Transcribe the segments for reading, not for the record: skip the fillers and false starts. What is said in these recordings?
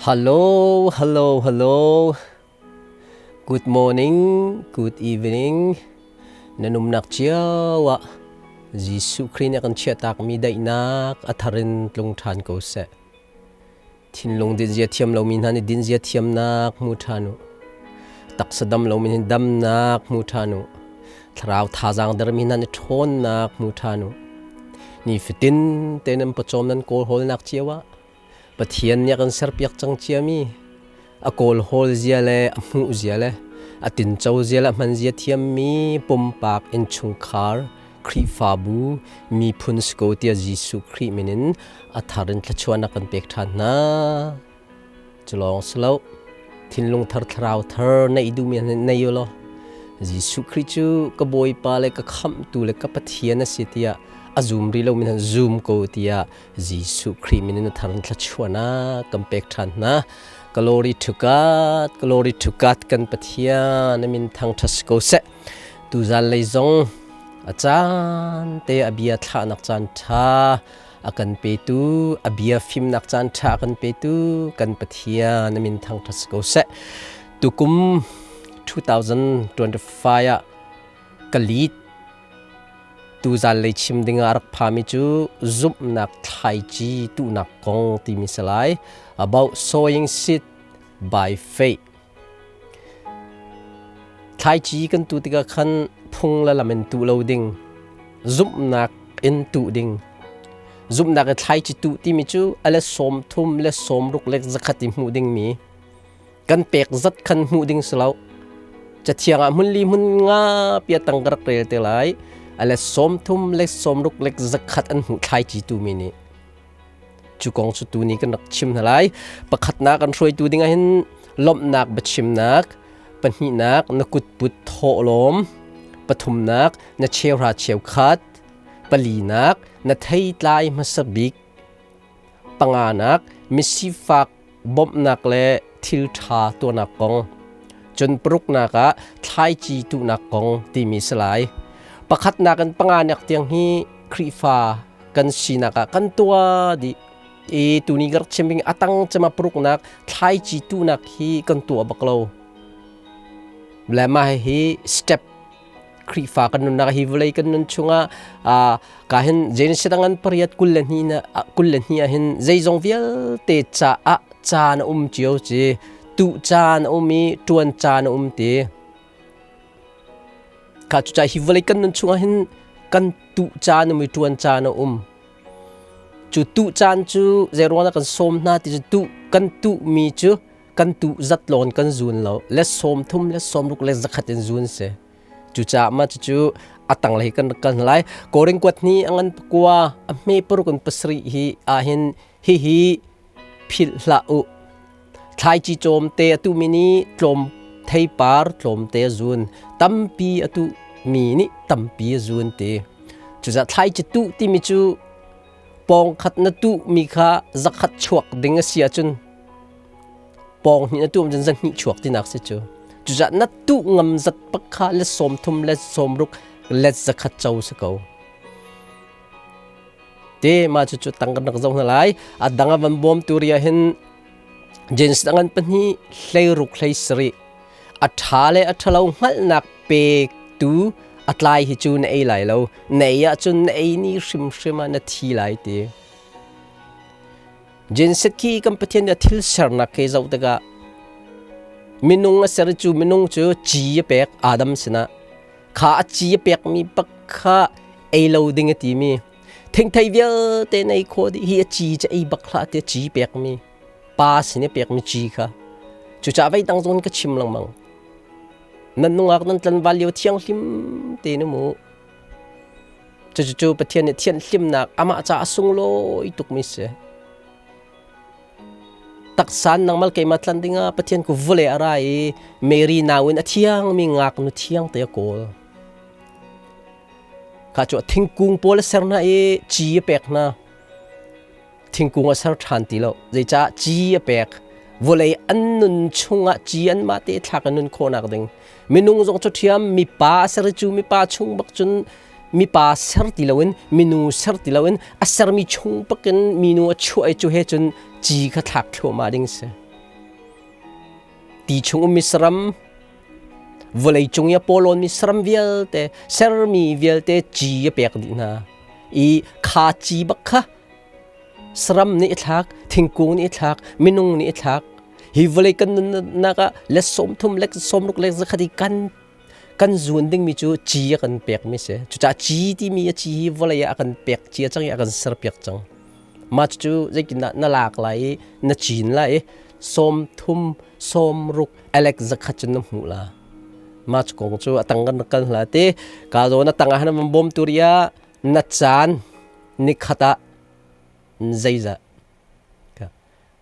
Hello, hello, hello. Good morning, good evening. Na numnak cio ah Jesuh Khrih nih a kan chiahtakmi daihnak a thar in tlung ṭhan ko seh. Thinlung dinzia thiam lomi hna nih dinzia thiamnak hmu ṭhan u. Taksa dam lomi nih damnak hmu ṭhan u. Thlarau thazaang dermi hna nih ṭhawnnak hmu ṭhan u. Nifatin te nan pawcawm nan kawlhawlnak cio ah Pathian nih a kan serpiak cang ciami a kawlhawl zia le a hmuh zia le a tinco zia le a hman zia thiammi pumpak innchungkhar Khrihfabu miphun si ko tiah Jesuh Khrih min in a thar in thluachuahnak kan pek ṭhan hna. Cu lawng si lo, thinlung thar thlarau thar neih duhmi nei u law Jesuh Khrih cu ka Bawipa le ka Khamhtu le ka Pathian a si tiah a zum rih lomi hna zum ko tiah Jesuh Khrih min in a thar in thluachuahnak kan pek ṭhan hna. Glory to God, glory to God kan Pathian a min thangṭhat si ko seh. Tuzan lei zong a caan te a bia thlahnak caan ṭha a kan petu, a bia fimnak caan ṭha a kan petu kan Pathian a min thangṭhat si ko seh. Tukum 2025 ah ka lead tuzan lei chim ding ah rak phami cu zumhnak thlaici tuhnak kong timi si lai. About sowing seed by faith. Thlaici kan tuh tikah khan phung le lam in tuh lo ding, zumhnak in tuh ding. Zumhnak i thlaici tuh timi cu a le 30 le 60 le 100 i hmuh dingmi kan pek zat khan hmuh ding si lo. Cathiang ah hmun li hmun nga pia tang ka rak rel te lai. A le 30 le 60 le 100 an hmuh thlaici tumi nih. Cu kong cu tuni kan rak chim hna lai. Pakhatnak kan hruaitu ding ah hin lawmhnak biachimnak, pahnihnak na kutput thawhlawm, pathumnak na cheuhra cheukhat, palinak na theitlai hmasa bik, panganak misifak bawmhnak le thil ṭha tuahnak kong, cun paruknak ah thlaici tuhnak kong timi si lai. Pakhatnak in panganak tiang hi Khrihfa kan sinak ah kan tuah dih. I tuni ka rak chim ding atang cema paruknak thlaici tuhnak hi kan tuah bak lo. Le mah hi step Khrihfa kan nunnak hi vawlei kan nun chungah ka hin Genesis angan pariat 22 na 22 ah hin zeizong vialte caah caan a um cio ci tuh caan a um i ṭuan caan a um ti ka cu hi vawlei kan nun chungah hin kan tuh caan um i ṭuan caan a um cu tuh caan cu zeiruang dah kan sawm hna ti cu tuh kan tuh mi cu kan tuh zat lawn kan zun lo le 30 le 60 le 100 in zun si cucaah mah cucu a tanglei kan rak kal hna lai Korin kuat ni a ngan pakua a hme paruk in pasarih hi ahhin hihi philh hlah u thlaici cawm te atu mi nih tlawm theipar tlawm te a zun tampi atu mi nih tampi a zun ti cucaah thlaici tuh timi cu pawng khat na tuh mi kha zakhat chuak ding a si ahcun pawng hnih na tuh cun zahnih chuak tinak si cu cucaah na tuh ngam zat pak kha le 30 le 60 le 100 co si ko te ma cu cu tang kan rak zoh hna lai a dang a van bawm tu ria hin James dangan pahnih 16 17 a ṭha le a ṭhalo hngalhnak pektu a tlai hi cu na ei lai lo na ei ahcun na ei ni hrimhrim ah na thi lai ti Genset khi kan Pathian nih a thil sernak khi zoh tikah minung a ser cu minung cu ci a pek Adam sinah kha a ci a pekmi bak kha ei lo ding a timi thingthei vialte na ei khawh dih hi a ci cu ei bak hlah ti ci pekmi pa sin i pekmi ci kha cucaah vei dang zong ka chim lengmang nan nungak nan tlanval lio thianghlim te na mu Cucu Pathian nih thianhlimnak amah caah a sunglawi tukmi si. Taksan nangmal keimah tlan dingah Pathian ku vawlei a ra i Mary nau in a thiangmi ngaknu thiang te a kawl. Kha cu thingkung pawl a ser hna i ci a pek hna. Thingkung a ser ṭhan ti lo. Zeicah ci a pek. Vawlei an nun chungah ci anmah te thlak in nun khawhnak ding. Minung zong cu ṭhiam mipa a ser i cu mipa chung bak cun mipa ser ti loin minu ser ti loin a sermi chung bakin minu a chuah i cu he cun ci kha thlak thluahmah ding si. Ti chung ummi saram, vawlei cung i a pawlawnmi saram vialte, sermi vialte ci a pek dih hna. I kha ci bak kha saram nih a thlak, thingkung nih a thlak, minung nih a thlak. Hi vawlei kan nunnak ah let 30, let 60, let 100 i kan zuan dingmi cu ci a kan pekmi si. Cucaah ci timi a ci hi vawlei ah a kan pek cia cang i a kan serpiak cang. Mah cucu zeitindah na lak lai i na cin lai i 30, 60, alek 100 cun na hmuh la. Mah cu kong cu a tang kan rak kal hla ti. Ka zawn a tang ah han bawm tu ria na caan nikhat ah zeizah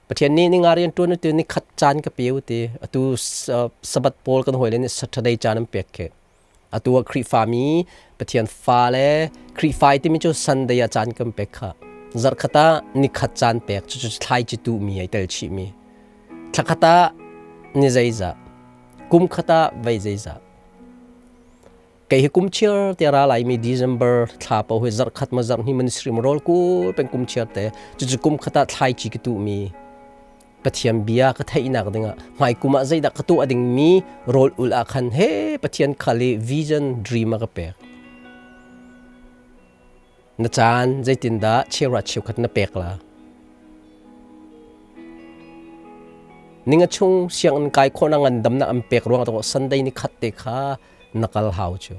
Pathian nih ninga rian ṭuan tu nikhat caan ka pe u ti. Atu Sabbath pawl kan hawile nih Saturday caan an pek khi. Atu ah Khrihfa mi Pathian fa le Khrihfa i timi cu Sunday ah caan kan pek kha. Zarhkhat ah nikhat caan pek cucu thlaici tuh mi ai tel chih mi. Thlakhat ah ni zeizah, kum khat ah vei zeizah. Kei hi kum chiar te ra laimi December thla paoh hi zarh khat ma zarh hnih man srim rawl kul peng kum chiar te cucu kum khat ah thlaici ka tuhmi Pathian bia ka theihnak dingah hmai kum ah zeidah ka tuah dingmi rawl ul ah khan he Pathian khal i vision dream a ka pek. Na caan zeitindah cheuhra cheukhat na pek la? Ninga chung sianginn kai khawhnak ngandamnak an pek ruangah tawh Sunday ni khat te kha na kal hau cu.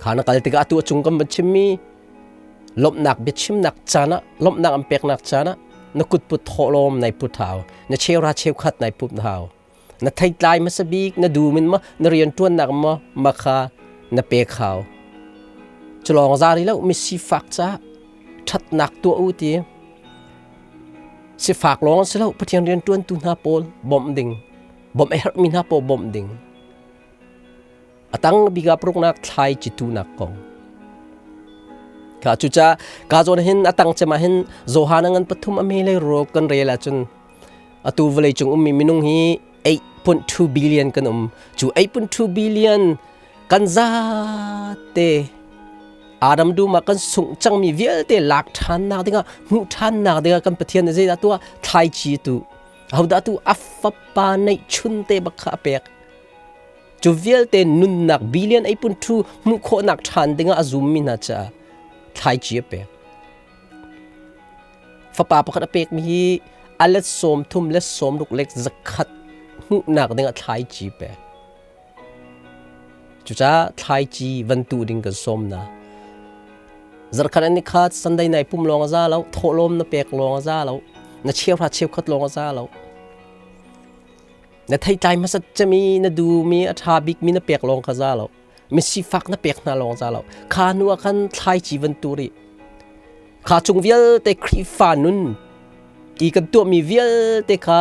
Kha na kal tikah atu a cung kan van chimmi lawmhnak biachimnak caan ah lawmhnak an peknak caan ah na kutput thawhlawm nai put hau, na cheuhra cheukhat nai put hau. Na theitlai hmasa bik na dum in maw na rianṭuannak maw ma kha na pek hau. Cu lawng za rih lo mi sifak caah ṭhatnak tuah u ti. Sifak lawng si lo Pathian rianṭuantu hna pawl bawmh ding, bawmh a herhmi hna pawl bawmh ding. A tang bik ah paruknak thlai citunak kong. Kha cucaah ka zawn hin a tang cem ah hin Johan a ngan pathum a me lei ruak kan rel ahcun atu vawlei cung ummi minung hi 8.2 billion kan um. Cu 8.2 billion kan zate Adam dum ah kan sungh cangmi vialte lak ṭhannak dingah hmuh ṭhannak dingah kan Pathian nih zeidah tuah thlaici tu ahodah tu a fapa neih chun te bak kha a pek. Cu vialte nunnak billion ei pun thu hmuh khawhnak ṭhan dingah a zummi hna caah thlaici a pek. Fapa pakhat a pekmi hi a let 30 let 60 let 100 hmuhnak dingah thlaici pek. Cucaah thlaici van tuh ding kan sawm hna. Zarkhat an ni khat Sunday nai pum lawng a za lo, thawhlawm na pek lawng a za lo, na cheuhra cheukhat lawng a za lo. Na theitlai hmasat cemi na duhmi a ṭha bikmi na pek lawng kha za lo. Misifak na pek hna lawng za lo. Kha hnu ah khan thlaici van tu rih. Kha chung vialte Khrihfa nun i kan tuahmi vialte kha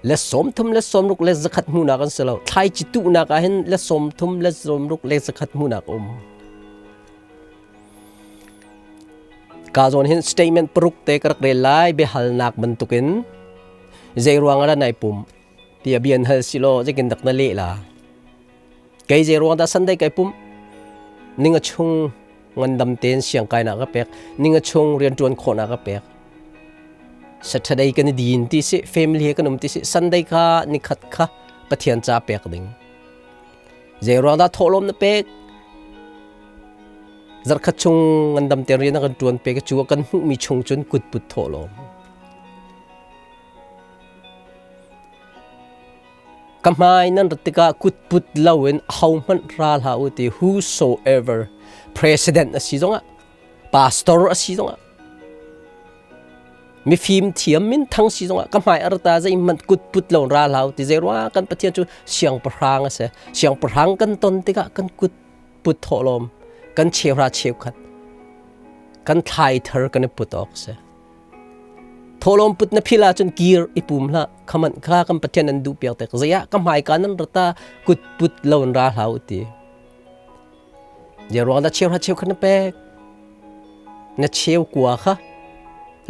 le 30 le 60 le 100 hmuhnak an si lo. Thlaici tuhnak ah hin le 30 le 60 le 100 hmuhnak a um. Ka zawn hin statement paruk te ka rak rel lai biahalnak bantukin zei ruang ah dah nai pum tiah bia an hal si law zeikin dak na leh la. Kei zei ruang dah Sunday kai pum ning a chung ngandam tein siang kainak ka pek ning a chung rianṭuan khawhnak ka pek. Saturday kan i din ti si family he kan um ti si Sunday kha nikhat kha Pathian ca pek ding. Zei ruang dah thawhlawm na pek? Zarkhat chung ngandam te rian a kan ṭuan pek cu kan hmuhmi chung cun kutput thawhlawm. Ka hmai nan rat tikah kutput loin ahohmanh ra hlah u ti whosoever president a si zongah pastor a si zongah mifim thiam min thang si zongah ka hmai arta zeihmanh kutput lo ra hlah u ti zei ruangah kan Pathian cu siangpahrang a si. Siangpahrang kan ton tikah kan kut put thawhlawm kan cheuhra cheukhat kan thlai thar kan i put awk si. Thawhlawm put na phil ahcun kir i pum hlah khaman kha kan Pathian an duh piak tek zeiah ka hmaika nan rata kut put lo in ra hlah u ti. Zei ruang dah cheuhra cheukhat na pek? Na cheu kua kha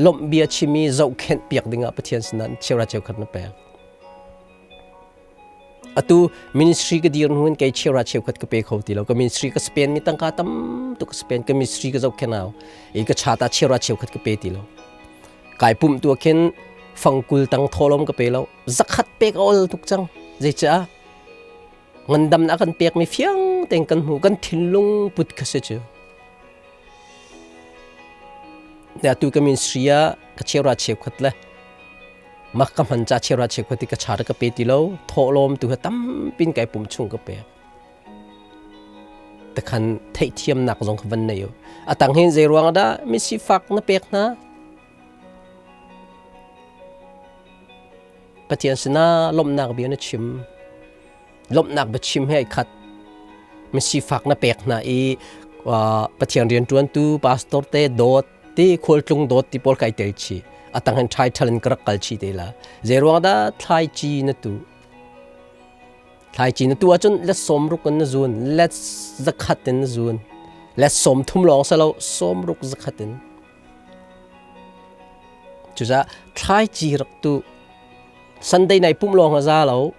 lawmh bia chimi zohkhenh piak dingah Pathian sinah cheuhra cheukhat na pek. Atu ministry ka dir hnu in kei cheuhra cheukhat ka pe kho ti lo. Ka ministry ka spend mi tangka tam tuk ka spend. Ka ministry ka zohkhenh hau. I ka chata cheuhra cheukhat ka pe ti lo. Kai pumh tu ah khin Fangkul tang thawlawm ka pe lo. Zakhat pek a ol tuk cang. Zeicah? Ngandamnak a kan pekmi fiang tein kan hmu. Kan thinlung put kha si cu. Atu ka ministry ah ka cheura cheukhat le mak ka hman ca cheura cheukhat i ka char ka pe ti lo. Thawhlawm tu kha tampin kai pum chung ka pek. Takhan theihthiamnak zong kha van nei u. A tang hin zei ruang dah mi sifak na pek hna? Pathian sinah lawmhnak bia na chim. Lawmhnak biachim he ai khat. Mi sifak na pek hna i Pathian rianṭuantu pastor te dawt ti khualtlung dawt ti pawl kai tel chih. A tang hin ṭhai in ka rak kal chih te la. Zei ruang dah thlaici na tuh? Thlaici na tuh ahcun let 60 in na zun, let 100 in na zun. Let 30 lawng si lo, 60 zakhat in. Cucaah thlaici rak tuh. Sunday nai pumh lawng a za lo.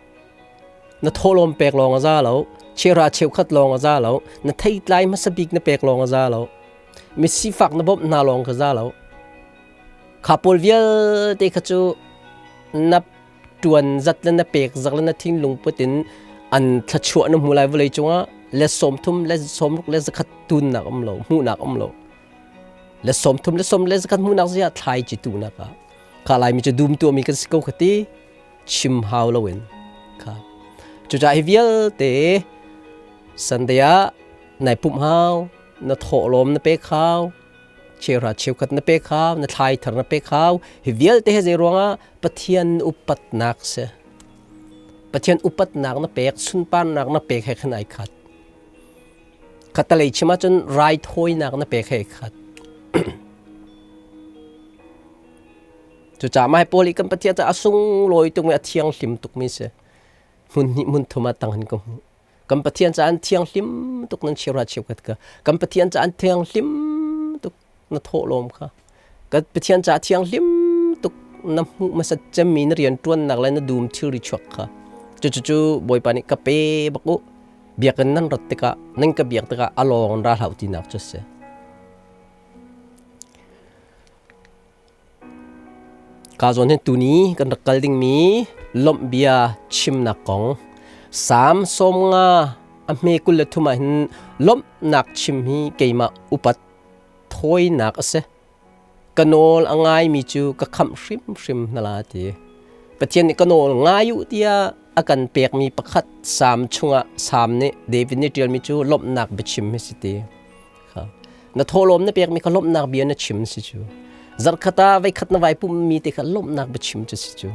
Na thawhlawm pek lawng a za lo. Cheuhra cheukhat lawng a za lo. Na theitlai hmasa bik na pek lawng a za lo. Mi sifak na bawmh hna lawng kha za lo. Kha pawl vialte kha cu na ṭuan zat le na pek zak le na thinlung put in an thluachuah na hmu lai vawlei cungah le 30 le 60 le 100 tunnak um lo hmuhnak um lo le 30 le 10 le 100 hmuhnak zia thlai ci tuhnak ah kha laimi cu dum tuahmi kan si ko kha ti chim hau loin kha cucaah hi vialte Sunday ah nai pumh hau na thawhlawm na pek hau cheuhra cheukhat na pek hau na thlai thar na pek hau hi vialte hi zei ruangah Pathian upatnak si Pathian upatnak na pek sunparnak na pek he khan ai khat khatalei chim ahcun raithawinak na pek he khat cucaah mah pawl i kan Pathian ca a sunglawi tukmi a thianghlim tukmi si hmun hnih hmun thum ah tang hin ka hmuh kan Pathian ca an thianghlim tuk nan cheuhra cheukhat ka kan Pathian ca an thianghlim tuk na thawhlawm kha kan Pathian ca thianghlim tuk na hmuh hmasat cemmi na rianṭuannak le na dum thilri chuak kha cucu Bawipa nih ka pe bak u biakinn nan rat tikah nan ka biak tikah a lawng in ra hlah u tinak cu a si. Ka zawn hin tuni kan rak kal dingmi lawmh bia chimnak kong Salm 50 a hme 23 ah hin lawmhnak chim hi keimah upat thawinak a si. Ka nawl a ngaimi cu ka khamh hrimhrim hna la ti. Pathian nih ka nawl ngai u tiah a kan pekmi pakhat Salm chungah Salm nih David nih ṭialmi cu lawmhnak biachim hi si ti. Na thawhlawm na pekmi kha lawmhnak bia na chim si cu. Zarhkhat ah voikhat na vai pummi te kha lawmhnak biachim cu si cu.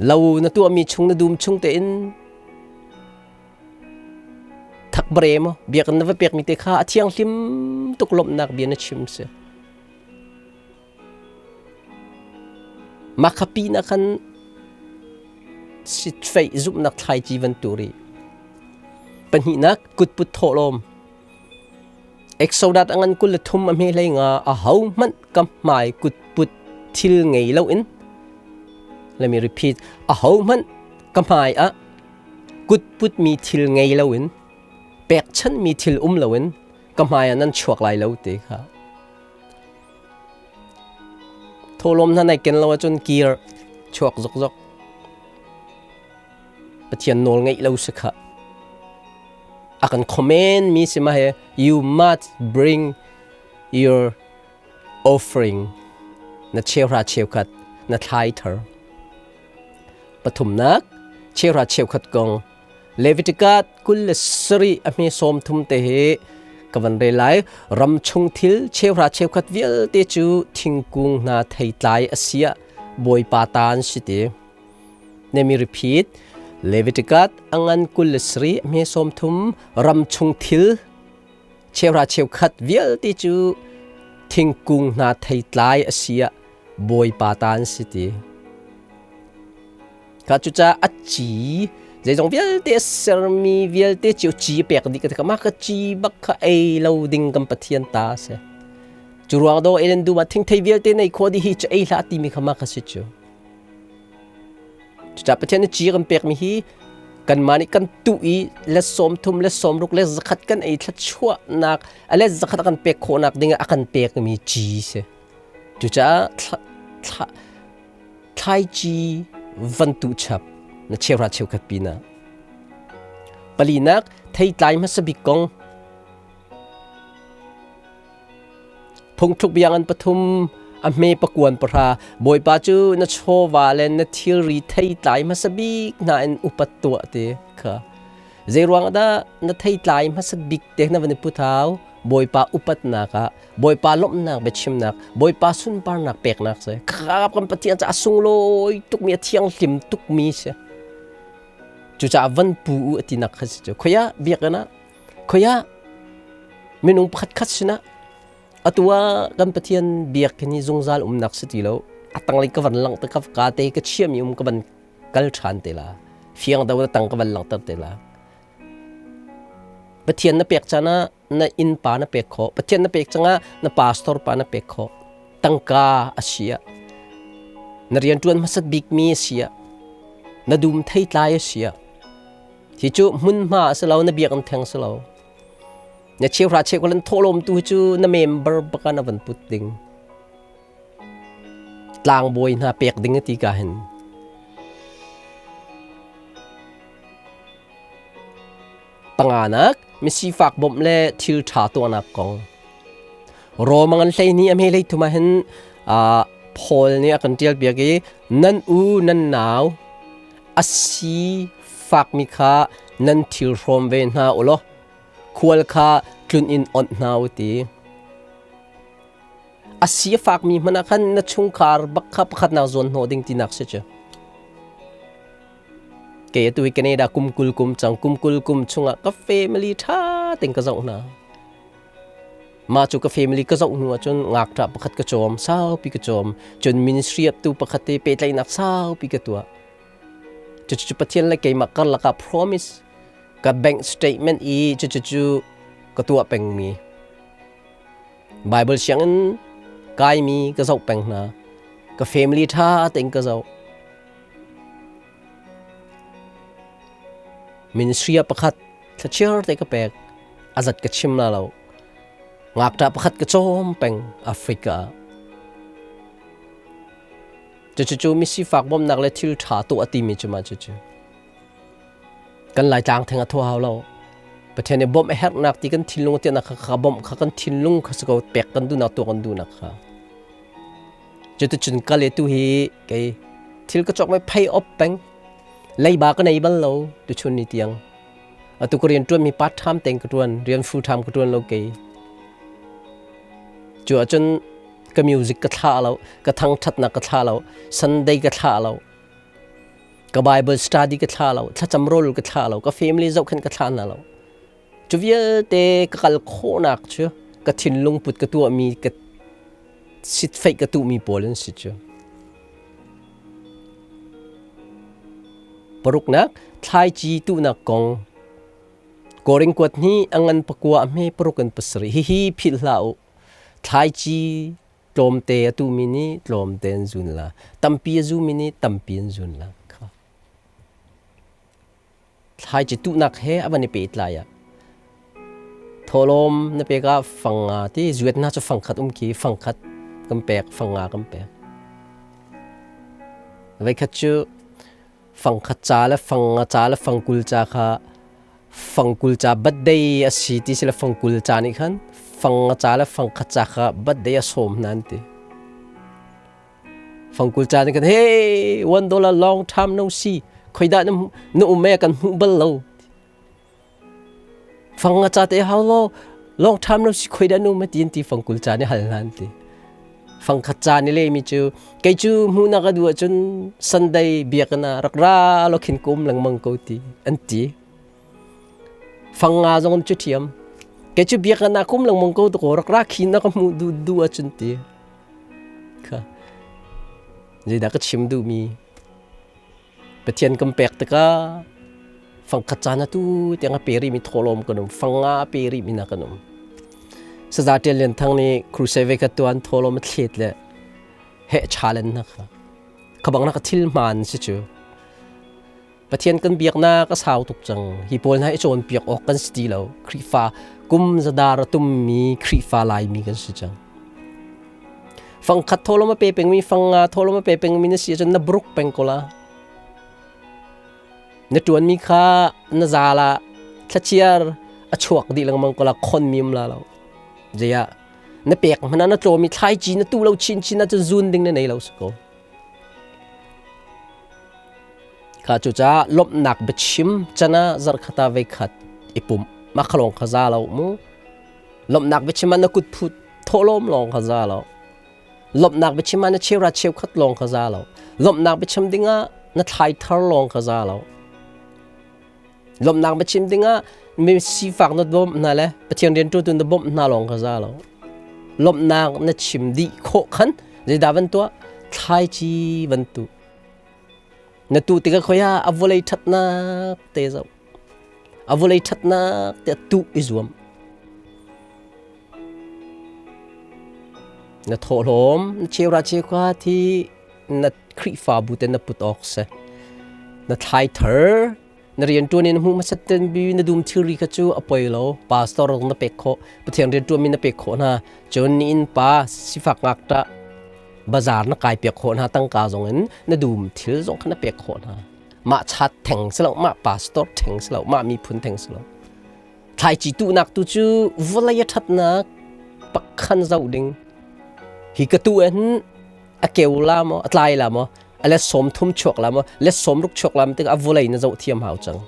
Lo na tuahmi chung na dum chung tein thakbre maw biakinn na va pekmi te kha a thianghlim tuk lawmhnak bia na chim si. Mah kha pin ah khan sitfeih zumhnak thlaici van tur i pahnihnak kutput thawhlawm Exodus a ngan 23 a hme hlei nga a ho hmanh ka hmai kutput thil ngei loin let me repeat a ho hmanh ka hmai ah kutput mi thil ngei loin pekchanh mi thil um loin ka hmai ah nan chuak lai lo ti kha Thawhlawm hna nai ken lo ahcun kir chuak zokzok. Pathian nawl ngeih lo si kha. A kan comment mi si ma he you must bring your offering na cheuhra cheukhat na thlai thar. Pathumnak cheuhra cheukhat kong Leviticus 27 a hme 30 te hi ka van rel lai. Ram chung thil cheuhra cheukhat vialte cu thingkung hna theitlai a si ah Bawipa ta an si ti. Let me repeat. Leviticus a ngan 27 a hme 30 ram chung thil cheuhra cheukhat vialte cu thingkung hna theitlai a si ah Bawipa ta an si ti. Kha cucaah a ci zeizong vialte a sermi vialte cio ci a pek dih ka ti mah ka ci bak kha ei lo ding kan Pathian ta a si. Cu ruang do Eden dum ah thingthei vialte nei khawh dih hi cu ei hlah timi kha mah kha si cu. Cucaah Pathian nih ci kan pekmi hi kanmah nih kan tuh i le 30 le 60 le 100 kan ei thluachuahnak a le 100 a kan pek khawhnak ding ah a kan pekmi ci si. Cucaah Thlaici van tuh chap na cheuhra cheukhat pinah. Palinak, theitlai hmasa bik kong. Phungthluk biangin pathum a hme pakuan pahra Bawipa cu na chawva le na thilri theitlai hmasa bik hna in upat tuah ti kha. Zeiruang dah na theitlai hmasa bik te na van i put hau? Bawipa upatnak ah, Bawipa lawmhnak biachimnak, Bawipa sunparnak peknak si. Kha kan Pathian ca a sunglawi tukmi, a thianghlim tukmi si. Cucaah van pu u a tinak kha si cu. Khoia biakinn ah Khoi ah minung pakhat khat sinah atu ah kan Pathian biak hi zungzal umnak si ti lo. A tanglei ka van langhter ka ka te ka chiami um ka van kal ṭhan te la. Fiang do na tang ka van langhter te la. Pathian na pek caan ah na innpa na pek khawh. Pathian na pek cangah na pastor pa na pek khawh. Tangka a si ah na rianṭuan hmasat bikmi a si ah na dum theitlai a si ah Hi cu hmunhma a si lo, na biakinn theng si lo. Na cheuhra cheuhkhat an thawhlawm tu hi cu na member bak ah na van put ding. Tlangbawi hna pek ding a ti ka hin. Panganak, misifak bawmh le thil ṭha tuahnak kong. Rom an hlei ni a hme hlei thum ah hin Paul nih a kan ṭial piak i nan u nan nau a si fakmi kha nan thil hrawm ve hna u law khual kha tlun in onh hna u ti. A si a fakmi hmanh ah khan na chungkhar bak kha pakhatnak zawn hnawh ding tinak si cu. Kei atu hi Canada kum 20 kum cang, kum 20 kum chungah ka family ṭha tein ka zoh hna. Mah cu ka family ka zoh hnu ahcun ngakṭah pakhat ka cawm, saupi ka cawm. Cun ministry tu pakhat te pehtlaihnak saupi ka tuah. Cucu Pathian le keimah karlak ah promise ka bank statement i cucu ka tuah pengmi. Bible sianginn kaimi ka zoh peng hna. Ka family ṭha tein ka zoh. Ministry ah pakhat thlachiar te ka pek. A zat ka chim la lo. Ngakṭah pakhat ka cawm peng Africa ah. Cucu misifak bawmhnak le thil ṭha tuah a timi cu mah cucu. Kan Laitlang theng a thaw hau lo. Pathian nih bawmh a herhnak ti kan thinlung tiahnak kha kha bawmh kha kan thinlung kha si ko pek kan duhnak tuah kan duhnak kha. Cuticun kal i tu hi kei thil ka cawk mai phei op peng. Leiba ka nei bal lo tuchun ni tiang. Atu ka rian ṭuanmi part time tein ka ṭuan, rian full time ka ṭuan lo kei. Cu ahcun ka music ka thlah lo, ka thangṭhatnak ka thlah lo, Sunday ka thlah lo, ka Bible study ka thlah lo, thlacam rawl ka thlah lo, ka family zohkhenh ka thlah hna lo. Cu vialte ka kal khawhnak cu ka thinlung put ka tuahmi ka sitfeih ka tuhmi pawl an si cu. Paruknak, thlaici tuhnak kong. Koring kuat hnih a ngan pakua a hme paruk in pasarih. Hihi philh hlah u. Thlaici tlawmte a tuhmi nih tlawmte an zun la. Tampi a zumi nih tampi an zun la. Kha. Thlaici tuhnak he a van i pehtlai ah thawhlawm na pek ah fang nga ti zuet hna cu fang khat um khi fang khat kan pek fang nga kan pek. Voikhat cu fang khat ca le fang nga ca le fang 20 ca kha fang 20 ca birthday a si ti si le fang 20 ca nih khan fang nga ca le fang khat ca kha birthday a sawm hna an ti. Fang 20 ca nih khan hey $1 long time no see khoi dah na um e kan hmuh bal lo. Fang nga ca te hau law long time no see khoi dah na um e ti an ti fang 20 ca nih hal hna an ti. Fang khat ca nih lemi cu kei cu hmuh na ka duh ahcun Sunday biakinn ah rak ra law khin ka um lengmang ko ti an ti. Fang nga zong an cu ṭhiam. Kei cu biakinn ah ka um lengmang ko dakaw rak ra khi na ka hmuh duh duh ahcun ti. Kha zeidah ka chim duhmi Pathian kan pek tikah fangkhat caan atu tiang a pe rihmi thawhlawm kan um, fang nga a pe rihmi hna kan um. Saza Ṭian Lian Thang nih crusade ve kha tuan thawhlawm a thlet le heh challenge hna kha. Kha bang na ka thil hmaan si cu. Pathian kan biaknak a sau tuk cang. Hi pawl hna i cawnpiak awk kan si ti lo. Khrihfa kum zadar a tummi Khrihfa Laimi kan si cang. Fang khat tholom a pe pengmi, fang nga tholom a pe pengmi na si ahcun na bruk peng ko la. Na ṭuanmi kha na zal ah thlachiar a chuak dih lengmang ko la, khonmi um la lo. Zeiah na pek hmanh ah na tlawm i thlaici na tuh lo chinchin ahcun zun ding na nei lo si ko. Kha cucaah lawmhnak biachim can ah zarhkhat ah voikhat i pumh. Mah kha lawng kha za lo mu. Lawmhnak biachim ah na kut phut thawhlawm lawng kha za lo. Lawmhnak biachim ah na cheuhra cheukhat lawng kha za lo. Lawmhnak biachim dingah na thlai thar lawng kha za lo. Lawmhnak biachim dingah mi sifak na bawmh hna le Pathian rianṭuantu na bawmh hna lawng kha za lo. Lawmhnak na chim dih khawh khan zeidah van tuah? Thlaici van tuh. Na tuh tikah khoi ah a vawlei ṭhatnak te zoh. A vawlei ṭhatnak te tuh i zuam. Na thawhlawm, na cheura cheukha thi na Khrihfabu te na put awk si. Na thlai thar, na rianṭuan in hmuh hmasat ten bi na dum thilri kha cu a poi lo. Pastor na pek khawh, Pathian rianṭuanmi na pek khawh hna. Cun ni inn pa sifak ngakṭah bazar na kai piak khawh hna tangka zong in na dum thil zong kha na pek khawh hna. Mah chat theng si lo, mah pastor theng si lo, mah miphun theng si lo. Thlaici tuhnak tu cu vawlei a ṭhatnak pakhan zoh ding. Hi ka tu hin a keu la maw, a tlai la maw, a let 30 chuak la maw, let 60 chuak la maw tikah a vawlei na zoh thiam hau cang.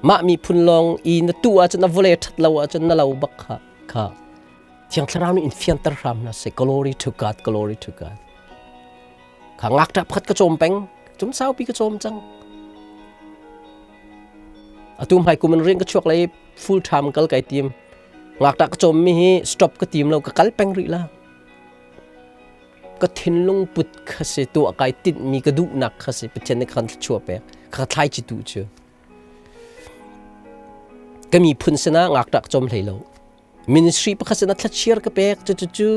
Mah miphun lawng i na tu ahcun a vawlei a ṭhat lo ahcun na lo bak kha kha Thiang Thlarau nih in fianter hram hna seh. Glory to God, glory to God. Kha ngakṭah pakhat ka cawm peng, cum saupi ka cawm cang. Atu hmai kum in rian ka chuak lai full time kal kai tim. Ngakṭah ka cawm mi hi stop ka tim lo, ka kal peng rih la. Ka thinlung put kha si tuah kai tinh mi ka duhnak kha si Pathian nih khan thluachuah pek. Kha thlai chi tu cu. Ka miphun sinah ngakṭah ka cawm hlei lo. Ministry pakhat sinah thlachiar ka pek cu cu cu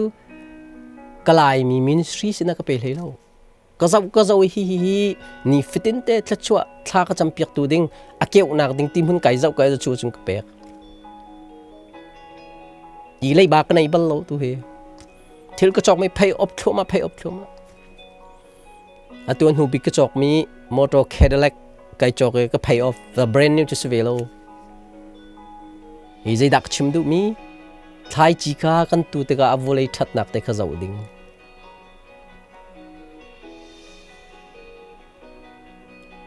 ka Laimi ministry sinah ka pe hlei lo. Ka zoh ka zoh hi hi hi ni fatin te thlachuah thla ka campiak tu ding a keuhnak ding ti hmun kai zoh kai cu cun ka pek. Ti leiba ka nei bal lo tu hi. Thil ka cawk mi phei op thluahmah phei op thluahmah. Atu hnu bik ka cawk mi motor Cadillac kai cawk i ka pay off the brand new cu si ve lo. Hi zeidah ka chim duh mi thlaici kha kan tu tikah a vawlei ṭhatnak te kha zoh ding.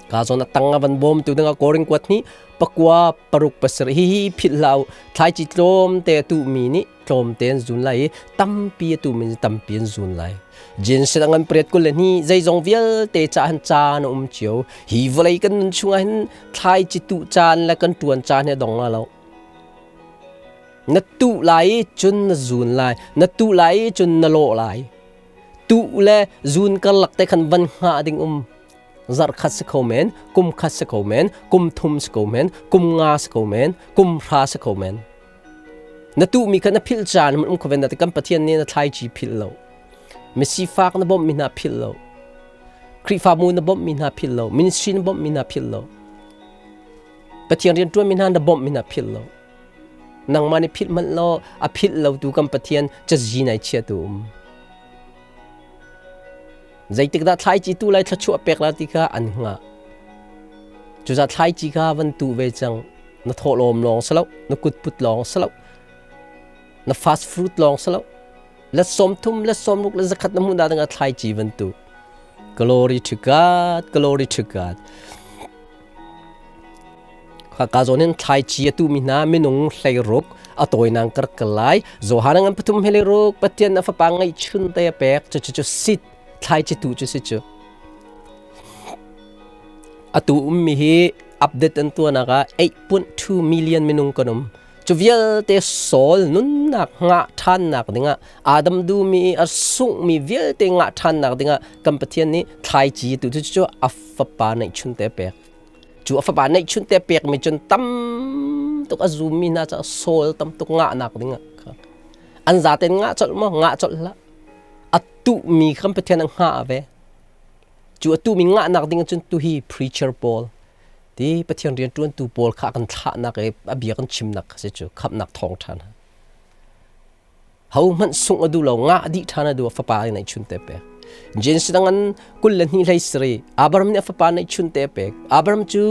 Ka zawn a tang a van bawm tu dingah Korin kuat nih pakua paruk pasarih hi hi philh hlah u. Thlaici tlawmte a tuhmi nih tlawmte an zun lai i tampi a tuhmi nih tampi an zun lai. Jinsen a ngan pariat 22 zeizong vialte caah hin caan a um cio. Hi vawlei kan nun chungah hin thlaici tuh caan le kan ṭuan caan hi a dong la lo. Na tuh lai i cun na zun lai. Na tuh lai i cun na lawh lai. Tuh le zun karlak te khan van hngah ding um. Zarh khat si kho men, kum khat si kho men, kum thum si kho men, kum nga si kho men, kum hra si kho men. Na tuhmi kha na philh caan hmanh um kho ve na kan Pathian nih na thlaici philh lo. Misifak na bawmhmi hna philh lo. Khrihfabu na bawmhmi hna philh lo. Ministry na bawmhmi hna philh lo. Pathian rianṭuanmi hna na bawmhmi hna philh lo. Nangmah nih philh hmanh law a philh lotu kan Pathian cazi nai chiatu um. Zeitik dah thlaici tu lai thluachuah pek la ti kha an hngah. Cucaah thlaici kha van tuh ve cang. Na thawhlawm lawng si lo, na kutput lawng si lo, na fast food lawng si lo. Let 30, let 60, let 100 na hmuh dah dingah thlaici van tuh. Glory to God, glory to God. Ka zawn hin thlaici a tuhmi hna minung 16 a tawinak ka rak kal lai. Johan ngan pathum he le ruk Pathian a fapa ngeihchun te a pek cu cu sit thlaici tu cu si cu. Atu ummi hi update an tuahnak ah 8.2 million minung kan um. Cu vialte Saul nunnak ngah ṭhannak dingah Adam duhmi i a sunghmi vialte ngah ṭhannak dingah kan Pathian nih thlaici tu cu cu a fapa neihchun te a pek. Cu a fapa neihchun te pekmi cun tam tuk a zummi hna caah Saul tam tuk ngahnak dingah kha an zaten ngah colh maw ngah colh hlah a tuhmi kha Pathian a hngah ve cu a tuhmi ngahnak ding cun tuhi preacher pawl ti Pathian rianṭuantu pawl kha a kan thlahnak i a bia kan chimnak kha si cu khamhnak thawngṭha hna. Ho hmanh sungh a duh lo, ngah dih ṭhan a duh, a fapa neih chun te pek. Genesis dang an 22 hlei sari Abraham nih a fapa neih chun te pek. Abraham cu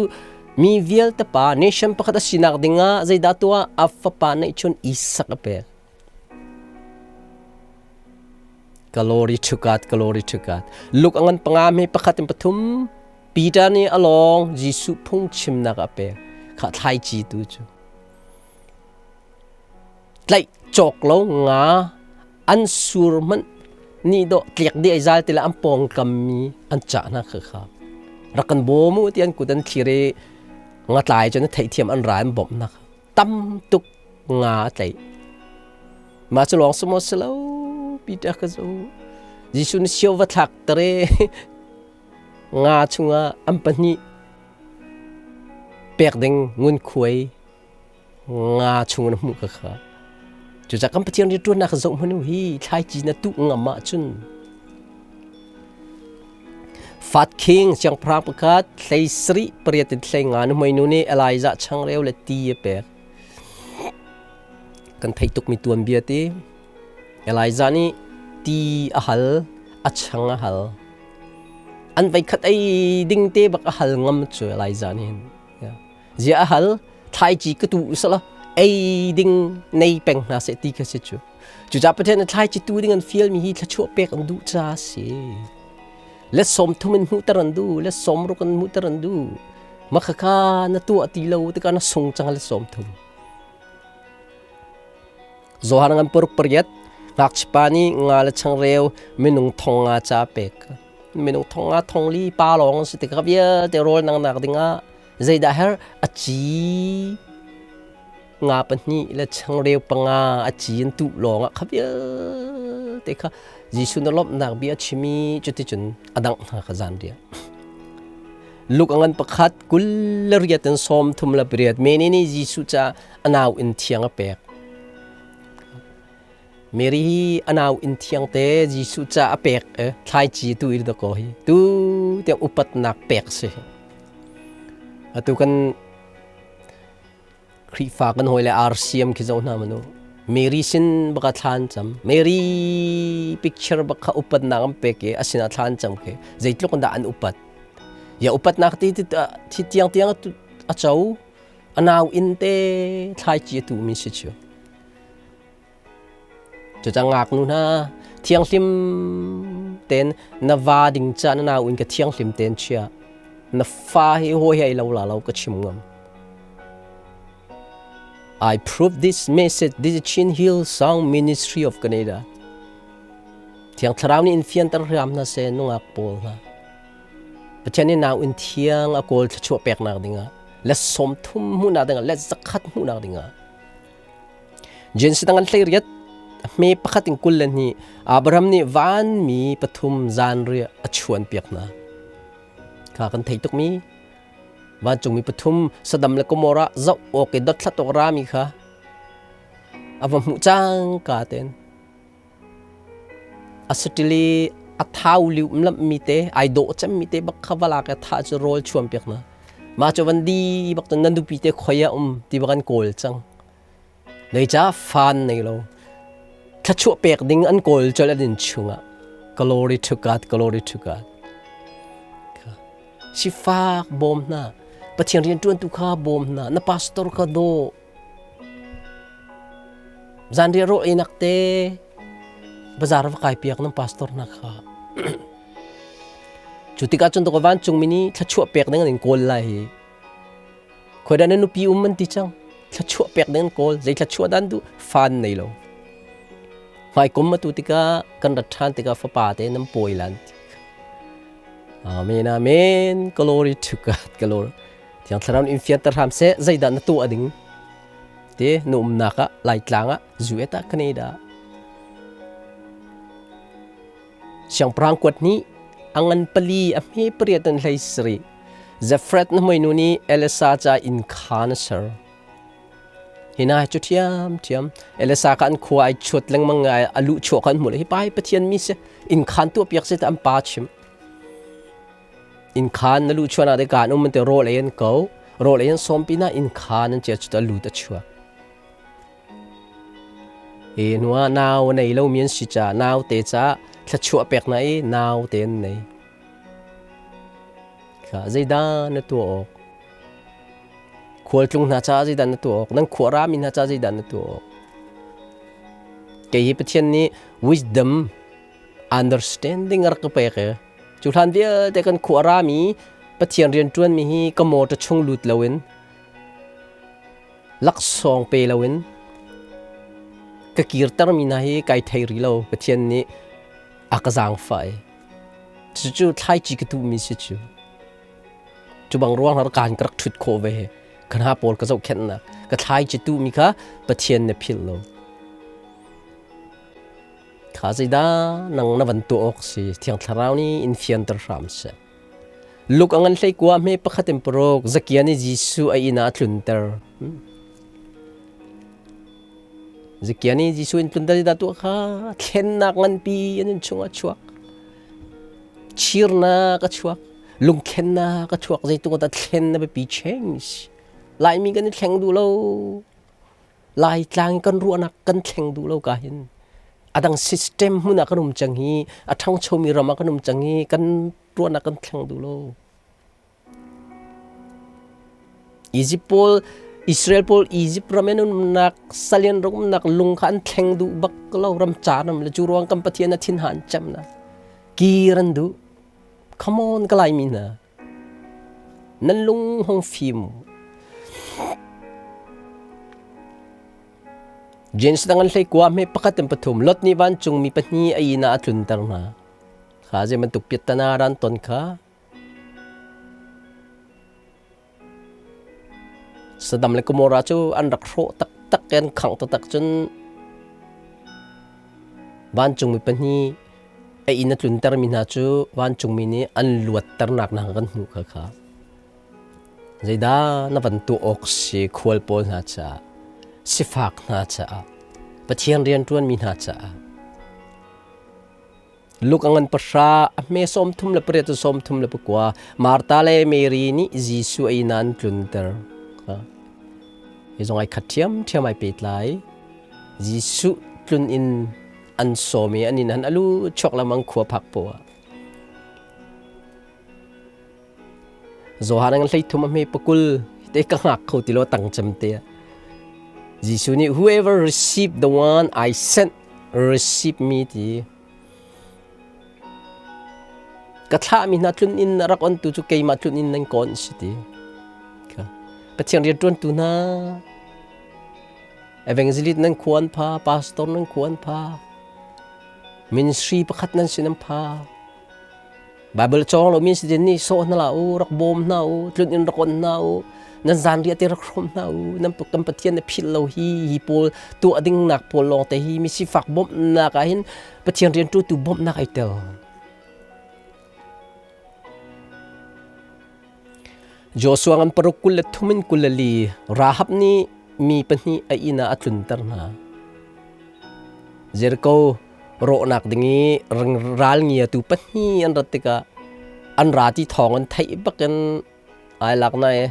mi vialte pa nation pakhat a sinak dingah zeidah tuah a fapa neih chun Isak a pek. Glory to God, glory to God. Luke angan panga me pakhat in pathum Peter nih a lawng Jesuh phungchimnak a pek. Kha thlaici tu cu. Tlaih cawk lo nga an sur hmanh nih dawh tliak dih ai zal tila an pawngkam mi an cah hna kha kha rak kan bawm u ti an kut an thlir i nga tlai cun theihthiam an ra an bawmh hna kha tam tuk nga a tlaih mah cu lawng si maw si lo Peter ka zu Jesuh nih sio va thlak tere nga chungah an pahnih pek ding ngunkhuai nga chung na hmuh ka kha cucaah kan Pathian rianṭuannak zoh hmanh u hi thlaici na tuh ngam ahcun Fat King siangpahrang pakhat hlei sarih pariat in hlei nga nuhmei nu nih Elijah changreu le ti a pek. Kan theih tukmi tuanbia ti Elijah nih ti a hal, a chang a hal. An veikhat ei ding te bak a hal ngam cu Elijah nih hin. Zia a hal, thlaici ka tu usala ei ding nei peng hna seh ti kha si cu. Cucaah Pathian nih thlaici tu ding an fialmi hi thluachuah pek an duh caah a si. Let sawm thum in hmuhter an duh, let sawm ruk in hmuhter an duh. Mah khakha na tuah ti lo tikah na sung cang let sawm thum. Johan ngan paruk pariat ngakchipa nih nga le changreu minung thong nga ca pek. Minung thong nga thong li pa lawng si tikah vialte rawl nang nak dingah zeidah her a ci nga pahnih le changreu panga a ci an tuh lawngah kha vialte kha Jesuh na lawmhnak bia a chimi cuticun a dangh hna kha zan riah Luke a ngan pakhat kul le riat in sawm thum le pariat Mary nih Jesuh ca a nau inn thiang a pek Mary hi a nau inn thiang te Jesuh ca a pek thlaici tu i dako hi tu tiang upatnak pek si atu kan Khrihfa kan hawi le RCM khi zoh hna manu Mary sin baka thlan cam Mary picture baka upatnak an pek i asin ah thlan cam khi zeitluk in dah an upat ya upatnak ti ti tiang tiang a co a nau inn te thlaici a tu mi si chu Cucaah ngaknu hna thianghlim tein na va ding ca na nau in ka thianghlim tein chia. Na fa hi hawi he lo la lo ka chim ngam. I prove this message, this is Chin Hill Song Ministry of Canada. Thiang Thlarau nih in fianter hram hna seh nungak pawl hna. Pathian nih nau in thiang a kawl thluachuah peknak dingah le sawm thum hmuhnak dingah le zakhat hmuhnak dingah Genesis dang an hlei riat hme pakhat in kul le hnih Abraham nih vanmi pathum zanriah a chuan piak hna. Kha kan thei tukmi vancungmi pathum Sodom le Gomorrah zoh awk i dothlat awk rami kha a va hmuh cangka tein a satili a thau liu lammi te ai dawh cemmi te bak kha valak i thah cu rawl chuan piak hna. Mah cu van di bak cun nan nupi te khoi ah um ti bak an kawl cang. Zeicah fan nei lo. Thluachuah pek ding an kawl colh an inn chungah. Glory to God, glory to God. Sifak bawm hna. Pathian rianṭuantu kha bawm hna. Na pastor kha daw. Zanriah rawl einak te bazar va kai piak nan pastor hna kha. Cu tikah cun ka vancungmi nih thluachuah pek ding an in kawl lai hi. Khoi dah na nupi um an ti cang. Thluachuah pek ding an kawl. Zei thluachuah dah an duh? Fan nei lo. Hmaikum atu tikah kan rat ṭhan tikah fapa te nan pawi lan ti. Amen amen. Glory to God. Glory. Thiang Thlarau in fianter hram seh zeidah na tuah ding te na umnak ah Laitlang ah US ah Canada Siangpahrang kuat nih a ngan pali a hme pariat an hlei sarih Zefret na hmoinu nih Elisa ca inn kha na ser. Hina cu ṭhiam ṭhiam Elisa kha an khua ai chuat lengmang ai a luh chuah kha an hmuh le hi pa hi Pathian mi si inn khan tuah piak si an pa chim. Inn khan na luh chuah nak te kaan um an te rawl ei an ko rawl ei an sawm pinah inn khan an chia cu ta lut a chuak. I hnuah nau nei lomi an si caah naute caah thluachuah pek hna i naute an nei. Kha zeidah na tuah awk? Khualtlung hna caah zeidah na tuah awk? Nan khua rami hna caah zeidah na tuah awk? Kei hi Pathian nih wisdom understanding a rak ka pek i cu hlan vialte kan khua rami Pathian rian ṭuanmi hi ka motor chung lut loin laksawng pe loin ka kirtermi hna hi kai thei rih lo Pathian nih a ka zaangfah i cucu thlaici ka tuhmi si cu cu bang ruang har kaan ka rak ṭhut khawh ve he ka hna pawl ka zohkhenhnak ka thlaici tuhmi kha Pathian na philh lo Kha zeidah nang na van tuah awk si Thiang Thlarau nih in fianter hram seh. Luk a ngan hlei kua hme pakhat in paruk Zakia nih Jesuh a inn ah a tlunter. Zakia nih Jesuh in tlunter zeidah tuah kha thlennak nganpi an in chungah chuak. Chirnak a chuak. Lungthlennak a chuak zeitung dah thlen na biapi change. Laimi kan i thleng duh lo. Laitlang kan ruahnak kan thleng duh lo ka hin adang system hmun ah kan um cang hi a ṭhangchomi ram ah kan um cang hi kan ruahnak kan thleng duh lo. Egypt pawl Israel pawl Egypt ram in umnak salian ram umnak lung kha an thleng duh bak lo ram ca ram le cu ruang kan Pathian a thin han cem na kir an duh come on ka lai mi hna Nan lung hung fim u. James dang an hlei kua hme pakhat in pathum Lot nih vancungmi pahnih a inn ah a tlunter hna. Kha zei bantuk piattana ran ton kha Saddam le Gomorrah cu an rak hrawh taktak i an khangh taktak cun vancungmi pahnih a inn a tluntermi hna cu vancungmi nih an luatternak hna kan hmuh kha kha. Zeidah na van tuah awk si khual pawl hna caah, sifak hna caah, Pathian rianṭuanmi hna caah. Luke a ngan pahra, a hme 38 cu 39, Martha le Mary nih Jesuh a inn ah an tlunter. Hi zong ai khat ṭhiamṭhiam ai pehtlai. Jesuh tlun in an sawm i an inn han a lu chuak lengmang khua phak poah. Johan ang 13 a hme pakul te ka ngak kho ti lo tang cem te. Jesuh nih whoever receive the one I sent receive me ti ka thlahmi hna tlun in rak on tu cu keimah tlun in nan kawn si ti Pathian rian ṭuantu hna evangelist nan khuan pha pastor nan khuan pha ministry pakhat nan sin an pha Bible cawng lo mi si din nih sawh hna la u rak bawm hna u tlun in rak on hna u nan zan riah te rak hrawm hna u nan kan Pathian na philh lo hi hi pawl tuah ding nak pawl lawng te hi mi sifak bawmhnak ah hin Pathian rian tu bawmhnak ai tel Joshua ngan paruk 23 in 24 Rahab nih mi pahnih a inn ah a tlunter hna Jericho rawhnak ding i ral ngiatu pahnih an rat tikah an ra ti thawng an theih bakin ai lak na i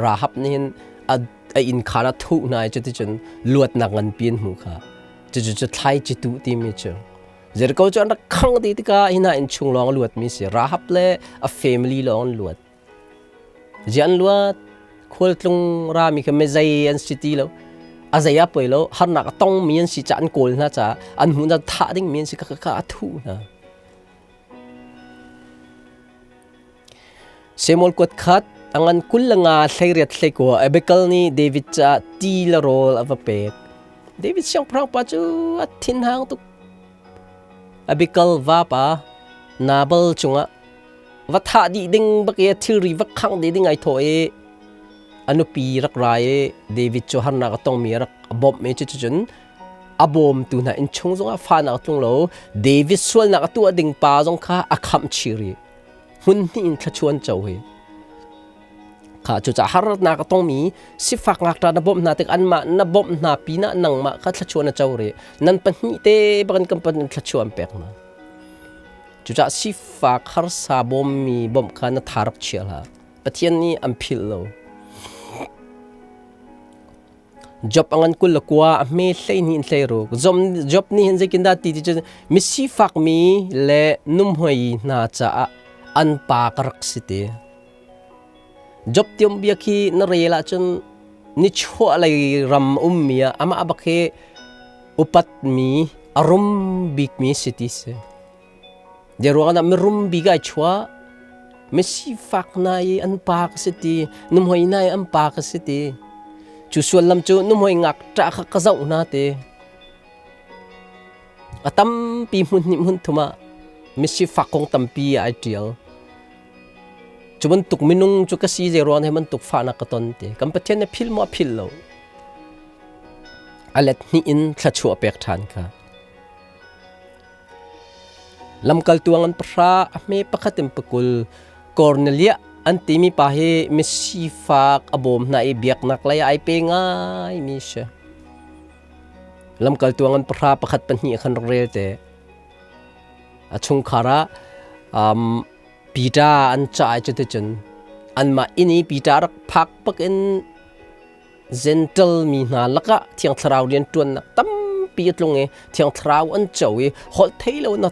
Rahab nih hin a inn khaan a thuh hna i cuticun luatnak nganpi an hmuh kha cucu cu thlaici tuh timi cu Jericho cu an rak khang ti tikah hi hna inn chung lawng a luatmi si Rahab le a family lawng an luat Ziah an luat? Khualtlung rami kha mezei an si ti lo. A zei a poi lo. Harnak a tongmi an si caah an kawl hna caah an hmuh hna thah dingmi an si kha kha a thuh hna. Samuel kuat khat a ngan 25 hleiriat hleikua Abigail nih David caah ti le rawl a va pek. David siangpahrang pa cu a thinhang tuk. Abigail vapa Nabal cungah va thah dih ding bak i thilri va khangh dih ding ai thawh i a nupi rak ra i David cu harnak a tongmi a rak a bawmh i cuticun a bawmtu hna innchung zongah fahnak a tlung lo David sualnak a tuah ding pa zong kha a khamh chih rih hmun hnih in thlachuan co hi kha cucaah harnak a tongmi sifak ngakṭa na bawmh hna tik anmah na bawmh hna pinah nangmah kha thlachuan a co rih nan pahnih te bakin kan pan thlachuan pek hna Cucaah sifak harsa bawmmi bawmh kha na tha rak chia hlah. Pathian nih an philh lo. Job angan kul le kua a hme hlei hnih in hlei ruk. Job nih hin zeitin dah ti ti cu misifak mi le numhoi hna caah an pa ka rak si ti. Job tiom bia khi na rel ahcun nichuah lei ram ummi ah amah bak hi upatmi a rum bikmi si ti si. Ruangah mirum bik ai chuah misifak hna i an pa ka si ti nuhmei hna i an pa ka si ti cu suallam cu nuhmei ngakṭah kha ka zoh hna ti a tampi hmun hnih hmun thum ah misifak kong tampi ai ṭial cu bantuk minung cu ka si zei ruang he bantuk fahnak ka ton ti kan Pathian nih philh maw a philh lo a let hnih in thluachuah pek ṭhan kha Lamkaltu an pahra a hme pakhat in pakul Korneliah an timi pa hi misifak a bawm hna i biaknak lei ai pe ngaimi si. Lamkaltu an pahra pakhat pahnih khan rak rel te. A chungkhar ah Peter an ca i cuticun anmah inn i Peter rak phak bak in Gentle mi hna lakah Thiang Thlarau rianṭuannak tampi a tlung i Thiang Thlarau an co i holh thei lo in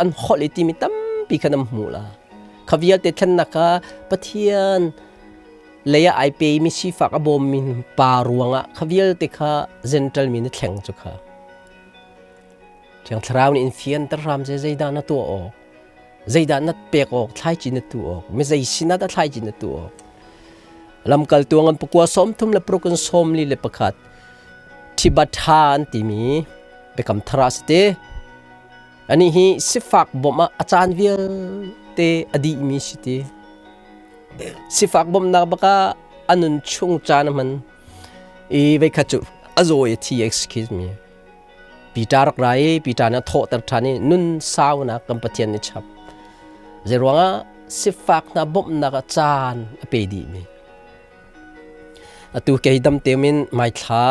an holh i timi tampi kha nan hmuh la. Kha vialte thlennak kha Pathian lei ah ai pemi sifak a bawmmi pa ruangah kha vialte kha Gentle mi na thleng cu kha. Thiang Thlarau nih in fianter hram seh zeidah na tuah awk, zeidah na pek awk, thlaici na tuh awk, mi zei sinah dah thlaici na tuh awk. Lamkaltu ngan pakua sawmthum le paruk in 41 Thibatha an timi biakam thar ah si te. Ani hi sifak bawmh ah a caan vialte a dihmi si te. Sifak bawmhnak baka a nun chung caan a hman. I veikhat cu a zaw i thi excuse me. Peter rak ra i Peter nih a thawhter ṭhan i nun saunak kan Pathian nih chap. Zeiruangah sifak hna bawmhnak ah caan a pe dihmi. Atu kei dam temin maithla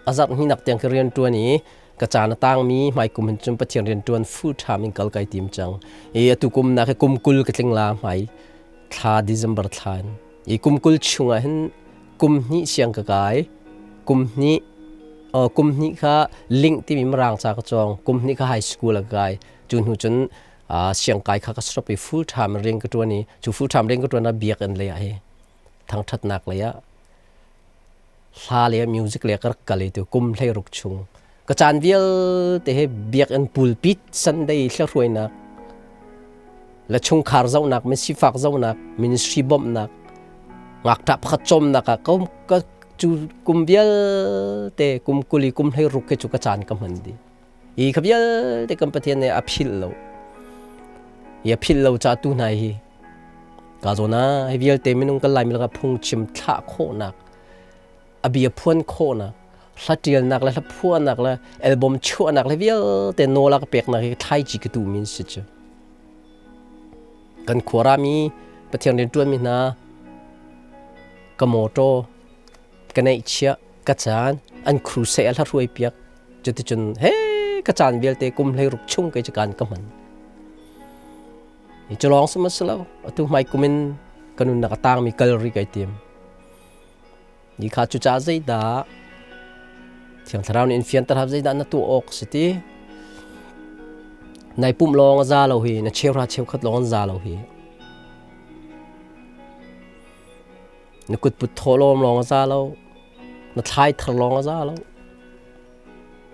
a zarh hnihnak tiang ka rian ṭuan i ka caan a tangmi hmai kum hin cun Pathian rian ṭuan full time in kal kai tim cang. I atu kum nak hi kum 20 ka tling la hmai thla December thla in. I kum 20 chungah hin kum hnih siang ka kai. Kum hnih kum hnih kha link timi mirang ca ka cawng. Kum hnih kha high school a kai. Cu hnu cun siangkai kha ka stop i full time rian ka ṭuan i cu full time rian ka ṭuan ah biakinn lei ah hi thangṭhatnak lei ah hla le music le ka rak kal i tu kum 16 chung ka caan vialte he biakinn pulpit Sunday hlahruainak le chungkhar zohnak misifak zohnak ministry bawmhnak ngakṭah pakhat cawmnak ah ka cu kum vialte kum 20 i kum 16 ke cu ka caan ka hman dih. Hi kha vialte kan Pathian nih a philh lo. Hi a philh lo ca tu hna hi ka zawn ah hi vialte minung kan Laimi lakah phungchim thlah khawhnak, a bia phuan khawhnak, hla ṭialnak le hla phuahnak le album chuahnak le vialte nawl a ka peknak hi thlaici ka tuhmi an si cu. Kan khuarami Pathian rianṭuanmi hna ka mawṭaw ka neihchiah ka caan an crusade a hla hruai piak cuticun he ka caan vialte kum 16 chung kei cu kan ka hman cu lawng sum a si lo atu hmai kum in ka nunnak a tangmi kal ri kai tim ni kha cu ca zeidah Thiang Thlarau nih in fianter hap zeidah na tuah awk si ti nai pumh lawng a za lo hi na cheuhra cheukhat lawng an za lo hi Na kutput thawhlawm lawng a za lo. Na thlai thar lawng a za lo.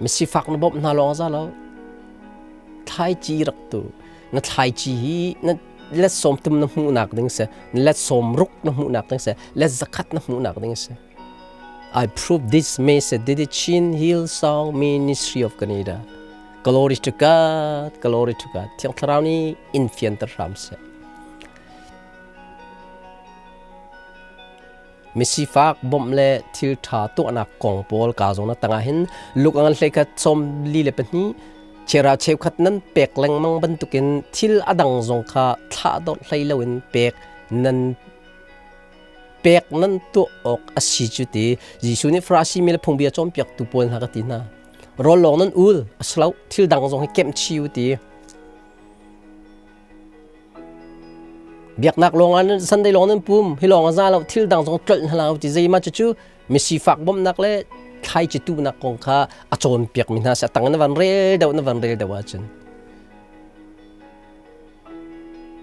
Misifak na bawmh hna lawng a za lo. Thlaici rak tu. Na thlaici hi na let 30 na hmuhnak ding si. Na let 60 na hmuhnak ding si. Let 100 na hmuhnak ding si. I prove this message did the Chin Hillsong Ministry of Canada. Glory to God, glory to God. Thiang Thlarau nih in fianter hram seh. Misifak bawmh le thil ṭha tuahnak kong pawl kaa zawn a tangah hin luk an hleikhat 42 chera cheukhat nan pek lengmang bantukin thil a dang zong kha thlahdorh hlei loin pek nan pek nan tuah awk a si cu ti Jesuh nih Farasi mi le phungbia cawnpiaktu pawl hna ka ti hna. Rawl lawng nan ul a si lo thil dang zong hi kemh chi u ti. Biaknak lawng ah Sunday lawng nan pum, hi lawng a za lo, thil dang zong tlolh hna lo ti zeima cucu misifak bawmhnak le Thlaici tuhnak kong kha a cawnpiakmi hna si. A tang na van rel deuh na van rel deuh ahcun.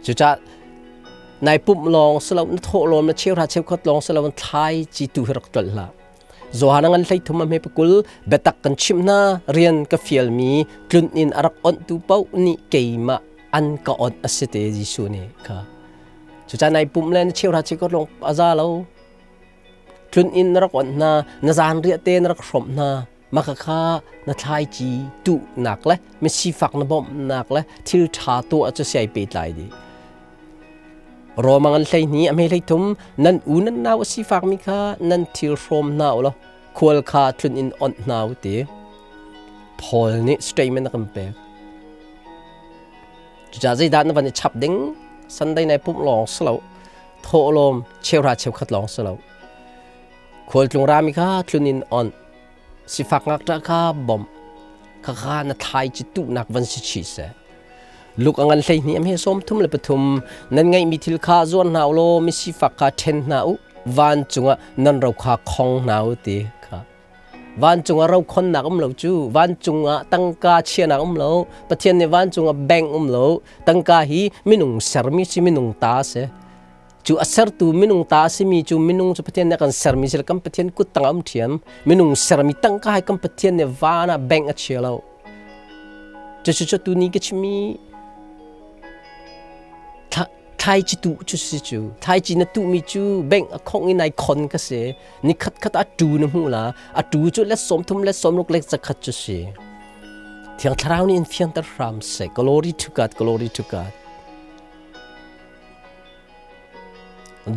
Cucaah nai pumh lawng si lo, na thawh lawm, na cheuhra cheukhat lawng si lo, thlaici tu hi rak tlolh hlah. Johan a ngan 13 a hme pakul biatak kan chimh hna rian ka fialmi tlun in a rak onhtu paoh nih keimah an ka onh a si te Jesuh nih kha. Cucaah nai pumh le na cheuhra cheukhat lawng a za lo. Tlun in na rak onh hna, na zanriah te na rak hrawmh hna, mah kha na thlaici tuhnak le misifak na bawmhnak le thil ṭha tuah cu siai pehtlai dih. Roma ngan 12 a hme 33 nan u nan nau a sifakmi kha nan thil hrawm hna u law khual kha tlun in onh hna u ti. Paul nih statement a kan pek. Cucaah zeidah na van i chap ding? Sunday nai pumh lawng si lo, thawhlawm cheuhra cheukhat lawng si lo. Khualtlung rami kha tlun in onh, sifak ngakṭah kha bawmh, khakha na thlaici tuhnak van si chih seh. Luk a ngan 12 a hme 33 nan ngeihmi thil kha zuar hna u law misifak kha ṭhen hna u, vancung ah nan ro kha khong hna u ti kha. Vancung ah ro khonnak um lo cu, vancung ah tangka chianak um lo, Pathian nih vancung ah bank um lo, tangka hi minung sermi si minung ta a si. Cu a sertu minung ta a simi cu minung cu Pathian nih a kan sermi si kan Pathian kut tang ah um ṭhiam. Minung sermi tangka hi kan Pathian nih van ah bank a chia lo. Cucu cu tuni ka chimmi thlaici tuh cu si cu. Thlaici na tuhmi cu bank a khongh i nai khon ka si. Ni khat khat a tu na hmuh la. A tu cu let 30 let 60 let 100 cu si. Thiang Thlarau nih in fianter hram seh. Glory to God, glory to God.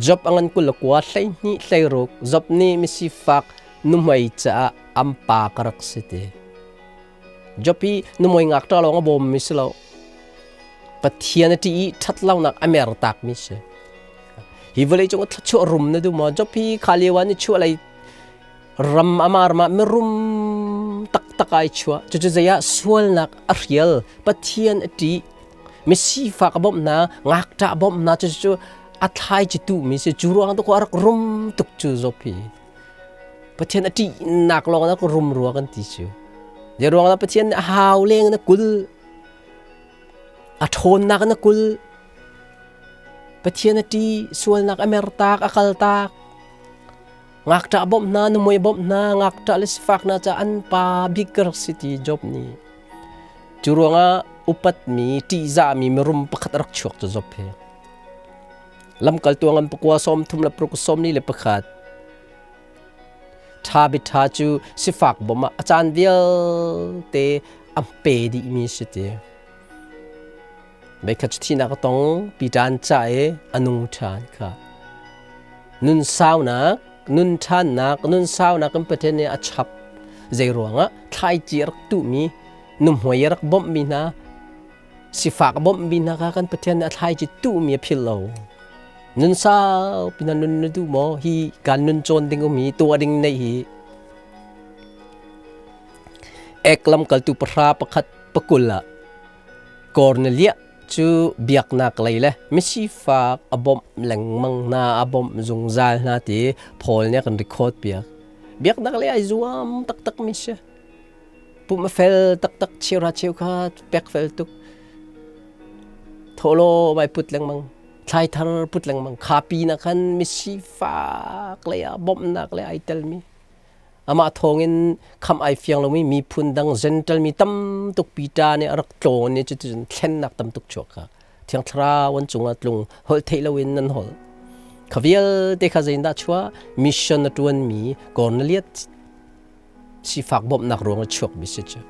Job a ngan 29 12 16 Job nih misifak nuhmei caah an pa ka rak si ti. Job hi nuhmei ngakṭah lawng a bawmmi si lo. Pathian a ṭih i ṭhatlonak a mertakmi si. Hi vawleicung a thluachuah rum na duh maw? Job hi kha lio ah ni chuah lei ram ama ram ah mirum taktak ai chuah. Cucu zei ah sualnak a hrial. Pathian a ṭih. Misifak a bawmh hna, ngakṭah a bawmh hna, cucu a thlaici tuhmi si. Cu ruang tu a rak rum tuk cu Job hi. Pathian a ṭihnak lawng in a rum rua kan ti cu. Zei ruang dah Pathian nih a hau leng in a kul, a ṭhawnnak in a kul. Pathian a ṭih, sualnak a mertak, a kaltak. Ngakṭah bawmh hna, nuhmei bawmh hna, ngakṭah le sifak hna caah an pa bik ka rak si ti Job nih. Cu ruangah upatmi, ṭihzahmi mirum pakhat a rak chuak cu Job hi. Lamkaltu ngan pakua 36 41 Ṭha bik ṭha cu sifak bawm ah a caan vialte a pe dihmi si ti. Meikhat cu thihnak a tong, Peter an cah i a nung ṭhan kha. Nun saunak, nun ṭhannak, nun saunak in Pathian nih a chap. Zei ruangah thlaici a rak tuhmi, nuhmei a rak bawmhmi hna, sifak a bawmhmi hna kha kan Pathian nih a thlaici tuhmi a philh lo. Nun sau pinah nun na duh maw? Hi kan nun cawn ding um hi, tuah ding neih hi. Ek lamkaltu pahra pakhat pakul ah Korneliah cu biaknak lei le misifak a bawmh lengmang hna, a bawmh zungzal hna ti Paul nih a kan record piak. Biaknak lei ai zuam taktak mi si. Pum a fel taktak, cheuhra cheukhat pek fel tuk. Thawhlaw vai put lengmang, thlai thar put lengmang. Khapi na khan misifak lei ah bawmhnak lei ai telmi. Amah thawngin khamh ai fiang lomi miphun dang Gentile mi tam tuk Peter nih a rak tlawn i cuticun thlennak tam tuk chuak kha Thiang Thlarau an cungah tlung holh theih loin nan holh. Kha vialte kha zeitindah chuah? Mission a ṭuanmi Cornelius sifak bawmhnak ruang a chuakmi si cu.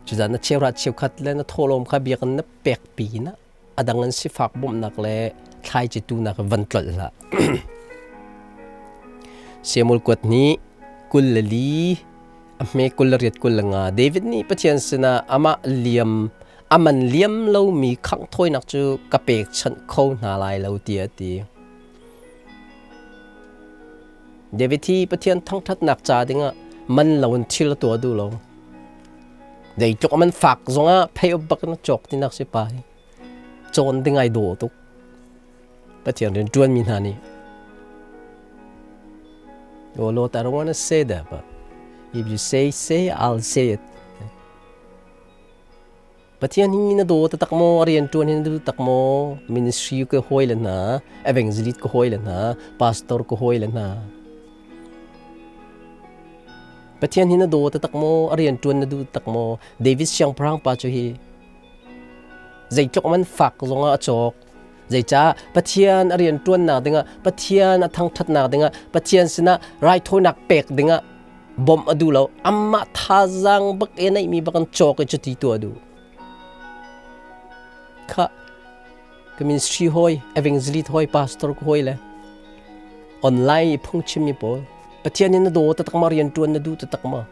Cucaah na cheuhra cheukhat le na thawhlawm kha biakinn na pek pinah a dang in sifak bawmhnak le thlaici tuhnak van tlolh hlah. Samuel kuat nih 24 a hme 28 25 David nih Pathian sinah amah liam aman liam lomi khangh thawinak cu ka pekchanh kho hna lai lo tiah a ti. David hi Pathian thangṭhatnak ca dingah man loin thil a tuah duh lo. Zeitluk a man fak zongah phei up bak in cawk tinak si pa hi. Cawn ding ai dawh tuk. Pathian rian ṭuanmi hna nih. Oh Lord, I don't want to say that, but if you say, say, I'll say it. Pathian hi na daw taktak maw? A rian ṭuan hi na duh taktak maw? Ministry ka hawi le hna, evangelist ka hawi le hna, pastor ka hawi le hna. Pathian hi na daw taktak maw? A rian ṭuan na duh taktak maw? David siangpahrang pa cu hi zeitluk man fak zongah a cawk. Zeicah Pathian a rian ṭuannak dingah, Pathian a thangṭhatnak dingah, Pathian sinah raithawinak pek dingah bawmh a duh lo. Amah thazaang bak e neihmi bak an cawk i cuti tuah a duh. Kha ka ministry hawi, evangelist hawi, pastor ka hawi le online i phungchimmi pawl Pathian in na daw taktak ma rian ṭuan na duh taktak ma?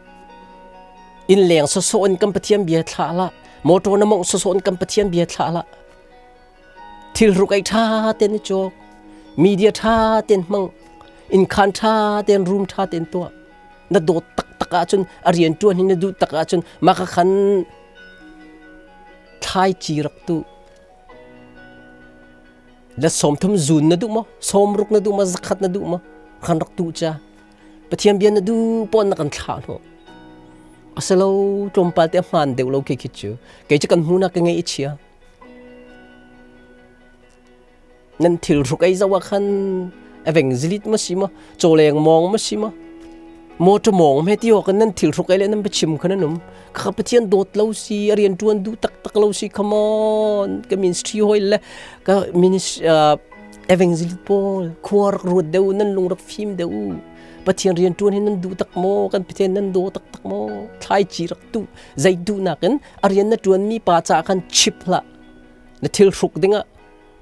Inn leng sawsawh in kan Pathian bia thlah hlah. Motor na mongh sawsawh in kan Pathian bia thlah hlah. Thilhruk ei ṭha tein i cawk, media ṭha tein hmang, innkhaan ṭha tein room ṭha tein tuah. Na dawt taktak ahcun a rianṭuan hi na duh tak ahcun mah kha khan thlaici rak tuh. La 30 zun na duh maw? 60 na duh maw? 100 na duh maw? Khan rak tuh ca. Pathian bia na duh pawn na kan thlah hnawh. Asilo tlawmpal te a hmaan deuh lo khi khi cu. Kei cu kan hmunak ka ngei i chia. Nan thil hruk ei zoh ah khan evangelist ma si ma chawleng mawng ma si ma motor mawng me ti awk nan thil hruk ei le nan biachim khan an um kha Pathian dawt lo si a rian ṭuan duh taktak lo si come on ka ministry hoi le ka ministry evangelist pawl khua rak ruat deuh nan lung rak fim deuh Pathian rian ṭuan hi nan duh tak maw kan Pathian nan daw taktak maw thlaici rak tuh zei duhnak in a rian na ṭuanmi pa caah khan chip hlah na thil hruk dingah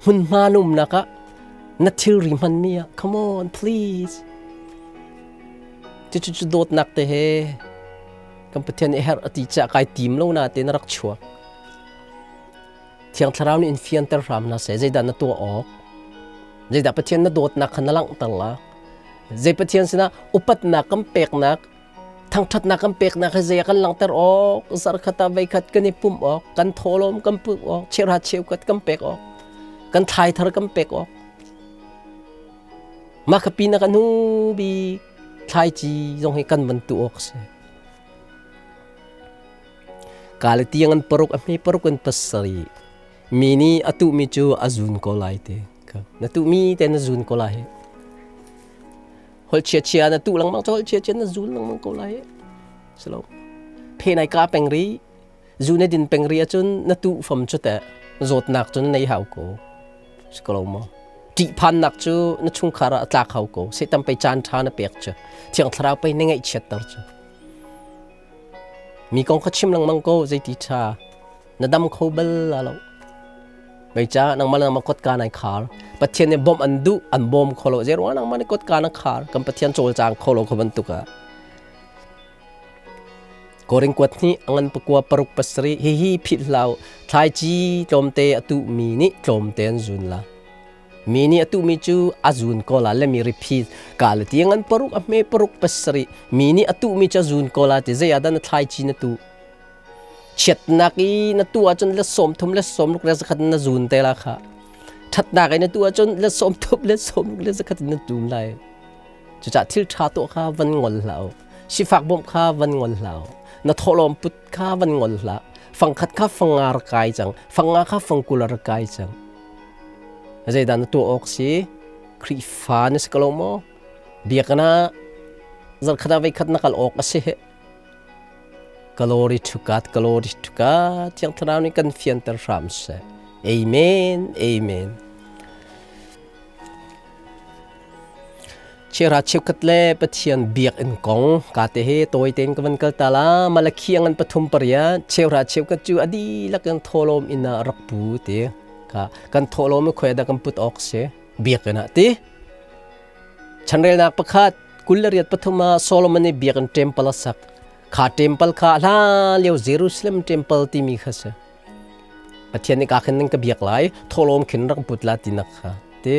hmunhma na umnak ah na thilri hmanmi ah come on please cucu cu dawtnak te he kan Pathian nih herh a ti caah kai tim lo na te na rak chuak Thiang Thlarau nih in fianter hram hna seh zeidah na tuah awk zeidah Pathian na dawtnak kha na langhter la zei Pathian sinah upatnak kan peknak Thangṭhatnak kan peknak hi zei ah kan langhter awk, zarkhat ah voikhat kan i pumh awk, kan thawhlawm kan pumh awk, cheuhra cheukhat kan pek awk, kan thlaithar kan pek awk. Mah ka pin ah kan hnu bik thlaici zong hi kan van tuh awk a si. Ka le tiang an paruk a hme paruk in pasarih. Mi nih a tuhmi cu a zun ko lai te. Na tuhmi te na zun ko lai hi. Holh chia na tuh lengmang cu holh chia chia na zul lengmang ko lai. Silo. Phe nai ka peng ri, zu na din peng ri ahcun na tuh fam cu teh zawtnak cu na nei hau ko. Sikolo maw? Ṭihphannak cu na chungkhar ah a tlak hau ko. Satan pei caan ṭha na pek cu. Thiang Thlarau pei na ngaihchiatter cu. Mi kong kha chim lengmang ko zeiti ṭha. Na dam kho bal la lo. Meica nangmah le nangmah kotka nai khar. Pathian nih bawmh an duh, an bawm kho lo. Zei ruangah nangmah nih kotka na khar? Kan Pathian cawlcang kho lo kho bantuk ah. Korin kuat hnih angan pakua paruk pasarih hihi philh hlah u. Thlaici tlawmte a tuhmi nih tlawmte an zun la. Mi nih a tuhmi cu a zun ko la le mi repeat ka le ti ngan paruk a hme paruk pasarih mi nih a tuhmi cu a zun ko la ti zei ah dah na thlaici na tuh Chiatnak i na tuah ahcun let 30 let 60 le zakhat na zun te la kha. Ṭhatnak i na tuah ahcun let 30 let 60 let zakhat in na tum lai. Cucaah thil ṭha tuah kha van ngol hlah u. Sifak bawmh kha van ngol hlah u. Na thawhlawm put kha van ngol hlah. Fangkhat kha fanga rak kai cang. Fanga kha fangkul rak kai cang. Zeidah na tuah awk si? Khrihfa na si ko lo maw? Biakinn ah zarkhat ah voikhat na kal awk a si. Glory to God, glory to God. Thiang Thlarau nih kan fianter hram seh. Amen, amen. Chiara cheukhat le Pathian biakinn kong ka te he tawi tein ka van kal ta la Malakhi angan pathum pariat cheuhra cheukhat cu a dihlak in thawhlawm inn ah rak pu ti ka kan thawhlawm i khoi dah kan put awk si biakinn ah ti Chanrelnak pakhat 23 ah Solomon nih biakinn temple a sak. Kha temple kha hlan lio Jerusalem temple timi kha si. Pathian nih ka khin nan ka biak lai, thawhlawm khin rak put la tinak kha ti.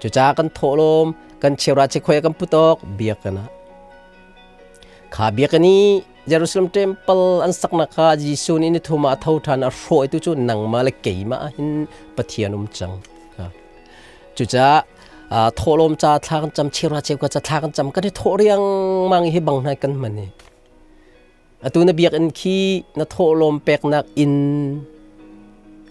Cucaah kan thawhlawm, kan cheura chekhoi kan put awk biakinn ah. Kha biakinn i Jerusalem temple an saknak kha Jesuh nih ni thum ah a tho ṭhan a hrawh tu cu nangmah le keimah ah hin Pathian um cang. Cucaah Thawhlawm ca thla kan cam, cheuhra cheuka ca thla kan cam, kan i thawh riangmang hi bang hna kan hman hi. Atu na biakinn khi na thawhlawm peknak inn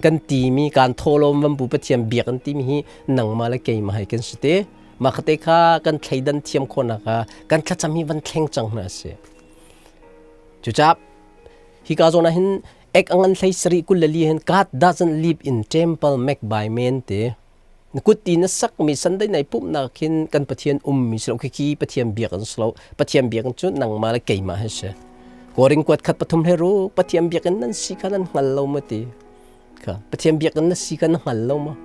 kan timi kan thawhlawm vampu Pathian biakinn timi hi nangmah le keimah he kan si te. Mah kha te kha kan thleidan thiam khawhnak ah kan thlacam hi van thleng cang hna si. Cucaah hika zawn ah hin ek a ngan hlei sarih 24 hin God doesn't live in temple made by men te. Na kut ti na sakmi Sunday nai pumhnak khin kan Pathian ummi si lo khi khi Pathian biakinn si lo. Pathian biakinn cu nangmah le keimah he si. Korin kuat khat pathum he ru Pathian biakinn nan si kha nan hngal lo maw ti. Kha Pathian biakinn na si kha na hngal lo maw?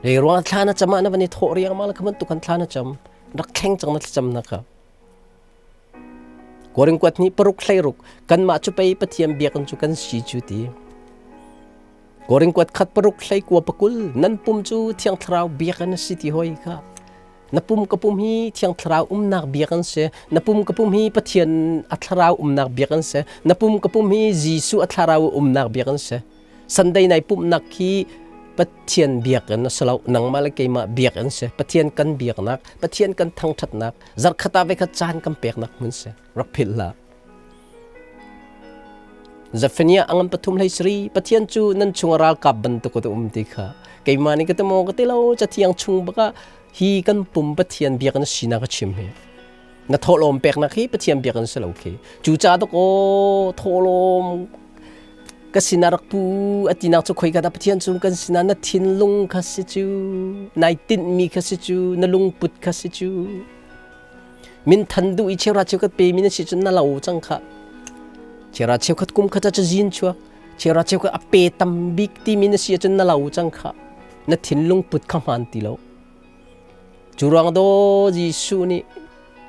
Le ruang thla na cam ah na van i thawh riang ma la kha bantuk kan thla na cam. Rak thleng cang na thlacam na kha. Korin kuat nih paruk hlei ruk kanmah cu pei Pathian biakinn cu kan si cu ti. Korin kuat khat paruk hlei kua pakul nan pum cu Thiang Thlarau biakinn a si ti hoi kha. Na pum ka pum hi Thiang Thlarau umnak biakinn si. Na pum ka pum hi Pathian a thlarau umnak biakinn si. Na pum ka pum hi Jesuh a thlarau umnak biakinn si. Sunday nai pumhnak khi Pathian biakinn a si lo. Nangmah le keimah biakinn si. Pathian kan biaknak, Pathian kan thangṭhatnak, zarhkhat ah voikhat caan kan peknak hmun si. Rak philh hlah. Zephaniah a ngan pathum hlei sari Pathian cu nan chung ralkap bantuk a um ti kha keimah nih ka ti maw ka ti lo cathiang chung bak ah hi kan pum Pathian biakinn sinak a chim hi na thawhlawm peknak hi Pathian biakinn si lo khi cu ca dok aw thawhlawm ka sinah rak pu a tinak cu khoi ka dah Pathian cu kan sinah na thinlung kha si cu nai tinhmi kha si cu na lungput kha si cu Minthan duh i cheuhra cheukhat pemi na si cun na lo cang khah. Cheuhra cheukhat kum khat ah cazin chuak. Cheuhra cheukhat a pe tam bik timi na si ahcun na lo cang khah. Na thinlung put kha hmaan ti lo. Cu ruang daw Jesuh nih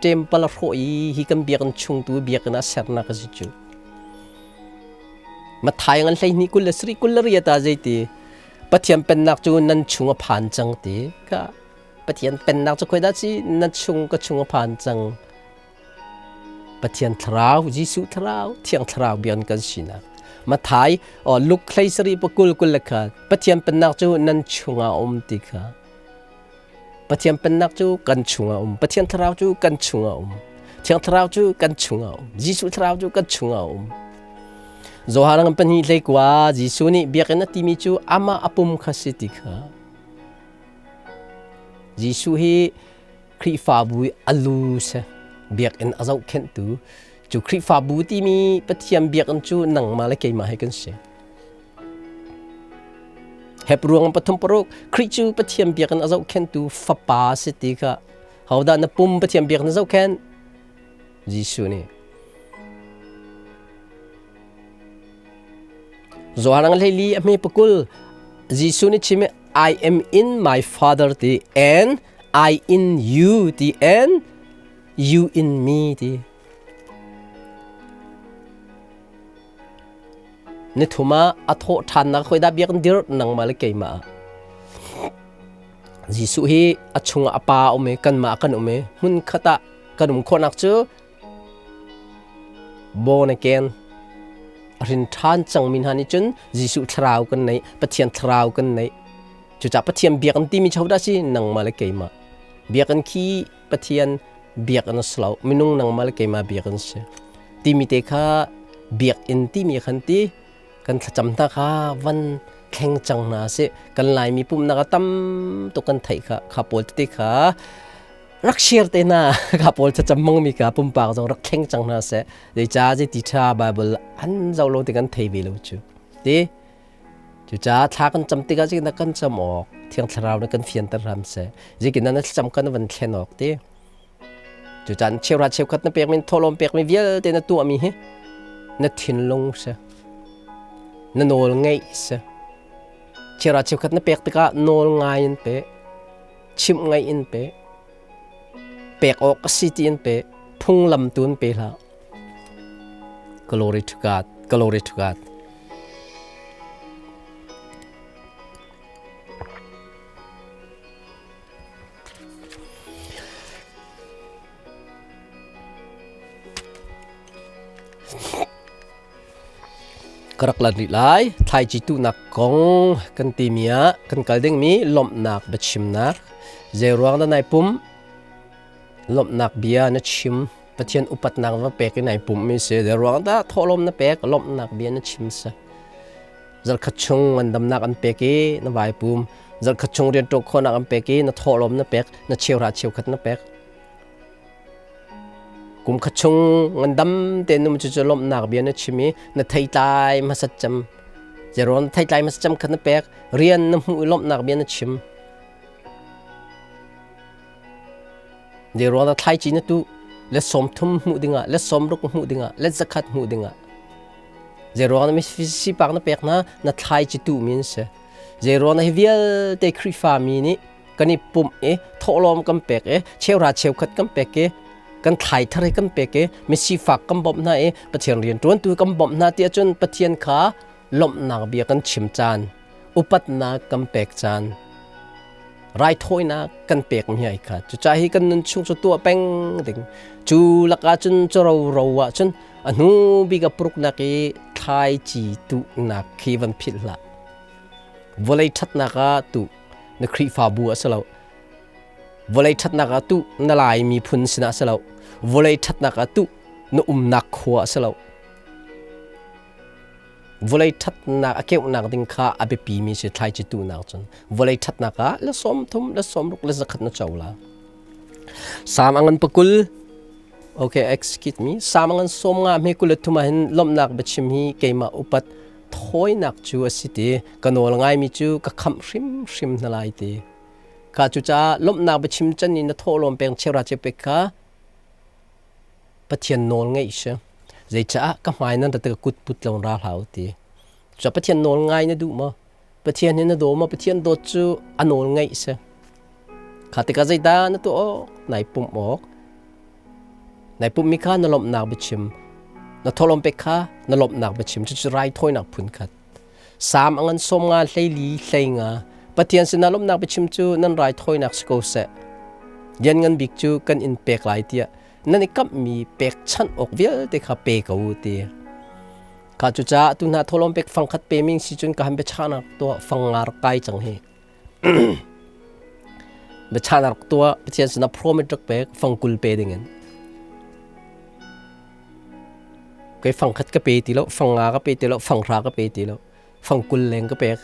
temple a hrawh i hi kan biakinn chungtu biakinn ah sernak a si cu. Matthai ngan 12 23 28 ah zeiti Pathian pennak cu nan chung a phan cang ti kha Pathian pennak cu khoi dah si na chung ka chung a phan cang. Pathian thlarau, Jesuh thlarau, Thiang thlarau bian kan sinak. Mathai o Luke hlei sari pakul kul le khat Pathian pennak cu nan chungah um ti kha. Pathian pennak cu kan chungah um. Pathian thlarau cu kan chungah um. Thiang thlarau cu kan chungah um. Jesuh thlarau cu kan chungah um. Johan ngan pahnih hlei kua Jesuh nih biakinn a timi cu amah a pum kha si ti kha. Jesuh hi Khrihfabu i a lu si. Biakinn a zohkhenhtu. Cu Khrihfabu timi Pathian biakinn cu nangmah le keimah he kan si. Hebruang pathum paruk Khrih cu Pathian biakinn a zohkhenhtu fapa si ti kha hodah na pum Pathian biakinn a zohkhenh? Jesuh nih. Johan hleili a hme pakul Jesuh nih chim I am in my father ti and I in you ti and you in me ti. Ni thum ah a thawh ṭhannak khoi dah biakinn dir nangmah le keimah ah. Jesuh hi a chungah a pa um i kanmah kan um i hmun khat ah kan um khawhnak cu Born again a hrin ṭhan cangmi hna nih cun Jesuh thlarau kan neih, Pathian thlarau kan neih. Cucaah Pathian biakinn timi cu hodah si? Nangmah le keimah. Biakinn khi Pathian biakinn a si lo. Minung nangmah le keimah biakinn si. Timi te kha biakinn timi khan ti kan thlacam hna kha van thleng cang hna sih. Kan Laimi pumhnak ah tam tuk kan theih kha kha pawl tete kha rak share te hna kha pawl thlacam hmangmi kha pumpak zong rak thleng cang hna seh zeica zeiti ṭha Bible an zoh lo ti kan thei ve lo cu ti cucaah thla kan cam tikah zeitindah kan cam awk Thiang Thlarau nih kan fianter hram seh zeitindah na thlacam kan van thlen awk ti cucaan cheuhra cheukhat na pekmi thawhlawm pekmi vialte na tuahmi hi na thinlung si na nawl ngeih si cheuhra cheukhat na pek tikah nawl ngai in pe chimh ngaih in pe pek awk a si ti in pe phunglam tu in pe hlah glory to God glory to God Ka rak lan rih lai. Thlaici tuhnak kong kan timi ah kan kal dingmi lawmhnak biachimnak. Zeiruang dah nai pumh? Lawmhnak bia na chim. Pathian upatnak va pek i nai pumh mi si. Zeiruang dah thawhlawm na pek? Lawmhnak bia na chim si. Zarkhat chung ngandamnak an pek i na vai pum. Zarkhat chung rianṭuan khawhnak an pek i na thawhlawm na pek, na cheuhra cheukhat na pek. Kum khat chung ngandam tein um cu lawmhnak bia na chim i na theitlai hmasat cem. Zeirawn theitlai hmasat cem kha na pek, rian na hmuh i lawmhnak bia na chim. Zeirawn na thlaici na tuh, let 30 hmuh dingah, let 60 hmuh dingah, let 100 hmuh dingah. Zeiruang na sipak na pek hna, na thlaici tuh mi an si. Zeiruang na hi vialte Khrihfa mi nih kan i pumh i thawhlawm kan pek i cheuhra cheukhat kan pek i kan thlai thar hi kan pek i misifak kan bawmh hna i Pathian rianṭuantu kan bawmh hna ti ahcun Pathian kha lawmhnak bia kan chim caan upatnak kan pek caan raithawinak kan pek mi ai kha cucaah hi kan nun chung cu tuah peng ding cu lakah cun caro ro ah cun a hnu bik a puruknak i thlaici tuhnak khi van philh hlah vawlei ṭhatnak ah tuh na Khrihfabu a si lo. Vawlei ṭhatnak ah tuh na Lai miphun sinah a si lo. Vawlei ṭhatnak ah tuh na umnak khua a si lo. Vawlei ṭhatnak a keuhnak ding kha a biapimi si thlaici tuhnak cun. Vawlei ṭhatnak ah la 30, la 60, la 100 na co la. Sam a ngan pakul. Okay, excuse me. Sam a ngan 50 hme 23 ah hin lawmhnak biachim hi keimah upat thawinak cu a si ti ka nawl ngaimi cu ka khamh hrimhrim hna lai ti kha cucaah lawmhnak biachim can in na thawhlawm peng cheuhra cheupek kha Pathian nawl ngeih si zeicaah ka hmai nan rat ka kut put lo ra hlah ti cucaah Pathian nawl ngai na duh maw Pathian hi na daw maw Pathian dawt cu a nawl ngeih si kha tikah zeidah na tuah awk nai pumh awk Nai pumhmi kha na lawmhnak biachim. Na thawhlawm pek kha na lawmhnak biachim. Cucu raithawinak phun khat. Salm a ngan 50 14 15. Pathian sinah lawmhnak biachim cu nan raithawinak si ko seh. Lianngan bik cu kan in pek lai tiah nan i kamhmi pekchanh awk vialte kha pe ko u ti. Kha cucaah tu hna thawhlawm pek fangkhat pe ming si cun ka han biachahnak tuah fangar kai cang hi. Biachahnak rak tuah, Pathian sinah promise rak pek, fangkul pe dingin. Kei fangkhat ka pe ti lo, fang nga ka pe ti lo, fanghra ka pe ti lo, fangkul leng ka pek.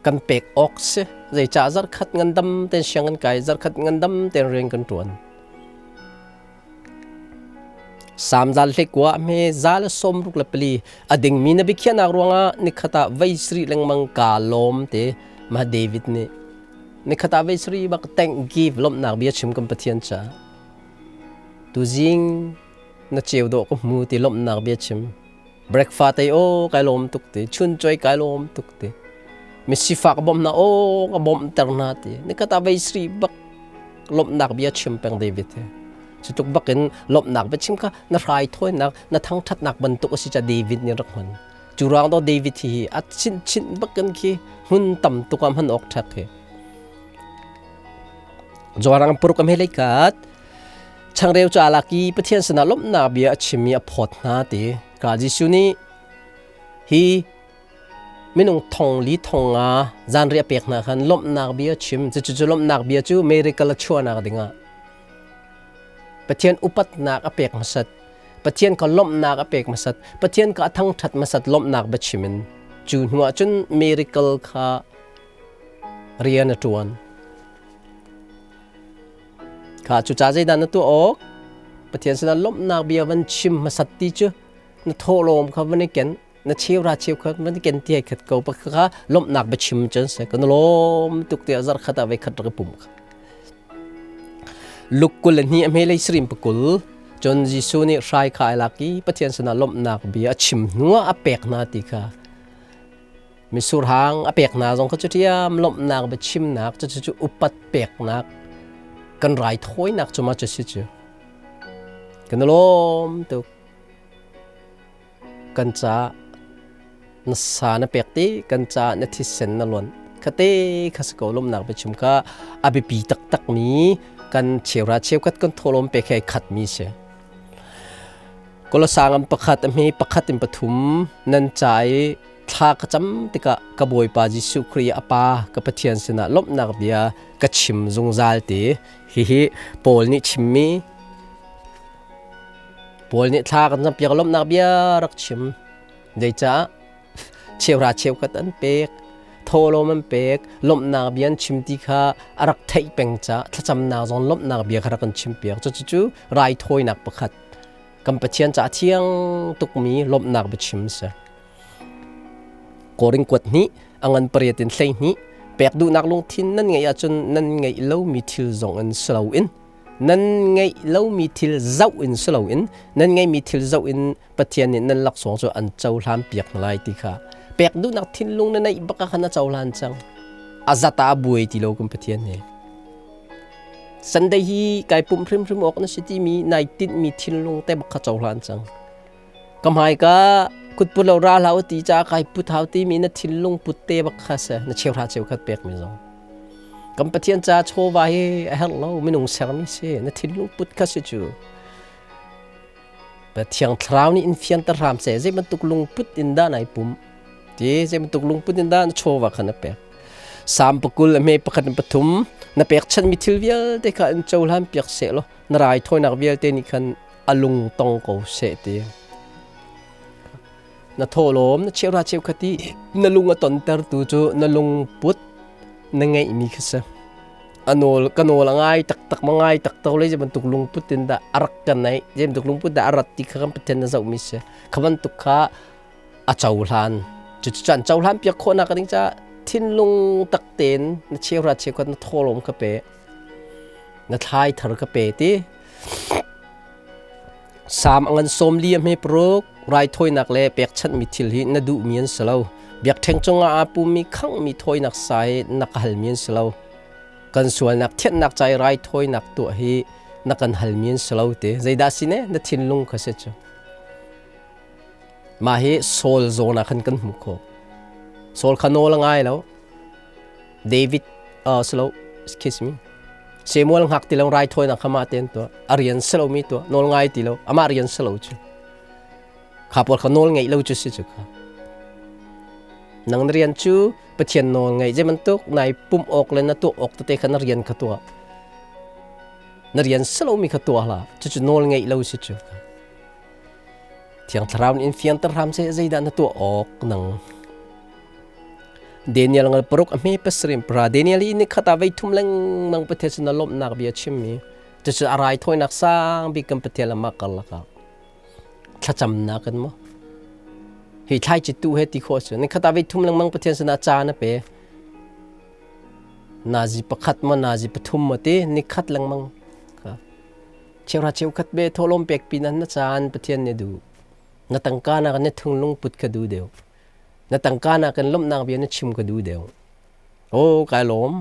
Kan pek awk si. Zeicah zarkhat ngandam ten siang kan kai, zarkhat ngandam ten rian kan ṭuan. Salm 119 hme 164 a dingmi na biakhiahnak ruangah nikhat ah voi sarih lengmang kaa lawm te mah David nih nikhat ah voi sarih bak thank give lawmhnak bia chim kan Pathian ca tuzing na ceu dawh ka hmu ti lawmhnak bia chim breakfast ei aw kai lawm tuk ti chun choi kai lawm tuk ti misifak bawmh na aw ka bawmh ter hna ti nikhat ah voi sarih bak lawmhnak bia chim peng David he cutluk bakin lawmhnak bia chim kha na hrai thawinak na thangthatnak bantuk a si ca David nih rak hman cu ruang do David hi a chin chin bakin khi hmun tam tuk ah hman awk ṭhak hi Jorang puruk am he leikat changreu cu alak i Pathian sinah lawmhnak bia a chim i a phawt hna ti ka Jesuh nih hi minung thong li thong nga zanriah pek hna khan lawmhnak bia chim cucu lawmhnak bia cu miracle a chuahnak dingah Pathian upatnak a pek hmasat Pathian kha lawmhnak a pek hmasat Pathian kha a thangṭhat hmasat lawmhnak bia chim in cu hnuah cun miracle kha rian a ṭuan Kha cucaah zeidah na tuah awk? Pathian sinah lawmhnak bia van chim hmasat ti cu na thawhlawm kha van i ken, na cheuhra cheukhat van i ken ti ai khat ko. Pakhat kha lawmhnak bia chim cun si. Kan lawm tuk tiah zarh khat ah voi khat rak i pum kha. Luke 22 a hmelei sarim pakul cun Jesuh nih hrai kha ai lak i Pathian sinah lawmhnak bia a chim hnuah a pek hna ti kha Mitsur hang a pek hna zong kha cu ṭhiam lawmhnak biachimnak cucu cu upat peknak kan raithawinak cu ma cu si cu kan i lawm tuk kan ca na sa na pek ti kan ca na thisen na luan khate kha si ko lawmhnak biachim kha a biapi taktak mi kan cheuhra cheukhat kan thawhlawm pek he khat mi si. Kolosa ngan pakhat a hme pakhat in pathum nan ca i thla ka cam tikah ka Bawipa Jesuh Khrih a Pa ka Pathian sinah lawmhnak bia ka chim zungzal ti. Hihi Paul nih chimmi Paul nih thla kan campiak lawmhnak bia rak chim. Zeicah cheuhra cheukhat an pek, thawhlawm an pek, lawmhnak bia an chim ti kha a rak theih peng caah thlacamnak zong lawmhnak bia kha rak kan chimpiak. Cucu raithawinak pakhat kan Pathian caah thiang tukmi lawmhnak biachim a si. Korin kuat hnih a ngan pariat in 12 pek duhnak lungthin nan ngeih ahcun nan ngeih lomi thil zong in si loin nan ngeih lomi thil zoh in si loin nan ngeihmi thil zoh in Pathian nih nan laksawng cu an cohlan piak hna lai ti kha pek duhnak thinlung na neih bak ah khan a cohlan cang. A zat ah a buai ti lo kan Pathian hi. Sunday hi kai pumh hrimhrim awk na si timi nai tinhmi thinlung te bak kha cohlan cang. Ka hmai ka kut put lo ra hlah u ti ca kai put hau timi na thinlung put te bak kha si na cheuhra cheukhat pek mi zong. Kan Pathian ca chawva hi a herh lo minung sermi si na thinlung put kha si cu. Thiang Thlarau nih in fianter hram seh. Zei bantuk lungput in dah nai pum? Ti zei bantuk lungput in dah na chawva kha na pek? Salm pakul a hme pakhat in pathum na pekchanhmi thil vialte kha in cohlan piak seh law na raithawinak vialte nih khan a lung tong ko seh ti. Na thawhlawm na cheuhra cheukhat i na lung a tontertu cu na lungput na ngeihmi kha si. A nawl ka nawl a ngai taktak ma ngai taktak le zei bantuk lungput in dah a rak ka neih zei bantuk lungput dah a rat ti kha kan Pathian na zohmi si. Kha bantuk kha a cohlan. Cucu an cohlan piak khawhnak ding caah thinlung tak tein na cheuhra cheukhat na thawhlawm ka pe na thlai thar ka pe ti. Salm a ngan 40 a hme paruk raithawinak le pekchanhmi thil hi na duhmi an si lo. Biakṭheng cungah aa pummi khanghmi thawinak sa hi na ka halmi an si lo. Kan sualnak thianhnak ca i raithawinak tuah hi na kan halmi an si lo ti. Zeidah si ne? Na thinlung kha si cu. Mah hi Saul zawn ah khan kan hmuh khawh. Saul kha nawl a ngai lo. David si lo excuse me Samuel hngak ti lo raithawinak kha mah tein tuah a rian si lomi tuah nawl ngai ti lo amah rian si lo cu kha pawl kha nawl ngeih lo cu si cu kha nang na rian cu Pathian nawl ngeih zei bantuk nai pumh awk le na tuah awk tete kha na rian kha tuah na rian si lomi kha tuah hlah cucu nawl ngeih lo si cu Thiang Thlarau nih in fianter hram seh zeidah na tuah awk nang Daniel ngal paruk a hme pasarih pra Daniel hi ni khat ah vei thum lengmang Pathian sin a lawmhnak bia chimmi cucu a raithawinak sang bik kan Pathian le mah karlak ah thlacamnak kan maw hi thlaici tu he ti khawh cu ni khat ah vei thum lengmang Pathian sinah caan a pe nazi pakhat ma nazi pathum ma ti ni khat lengmang cheuhra cheukhat be thawhlawm pek pin na caan Pathian nih duh na tangka nak na thunglung put kha duh deuh na tangka nak kan lawmhnak bia na chim ka duh deuh oh kai lawm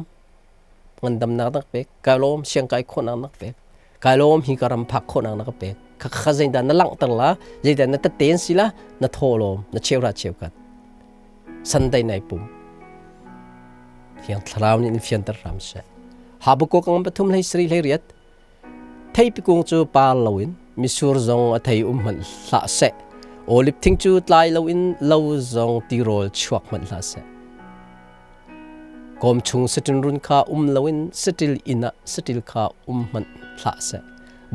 ngandamnak nak pek kai lawm siang kai khawhnak nak pek kai lawm hi ka ram phak khawhnak nak pek kha kha zeidah na langhter la zeidah na taten si la na thawhlawm na cheuhra cheukhat Sunday nai pum Thiang Thlarau nih in fianter hram seh Habakuk ang pathum hlei sari hlei riat Theipi kung cu par loin mitsur zong a thei um hmanh hlah seh. Oliv thing cu tlai loin lo zong tirawl chuak hmanh hlah seh. Kawm chung saṭil run kha um loin saṭil inn ah saṭil kha um hmanh hlah seh.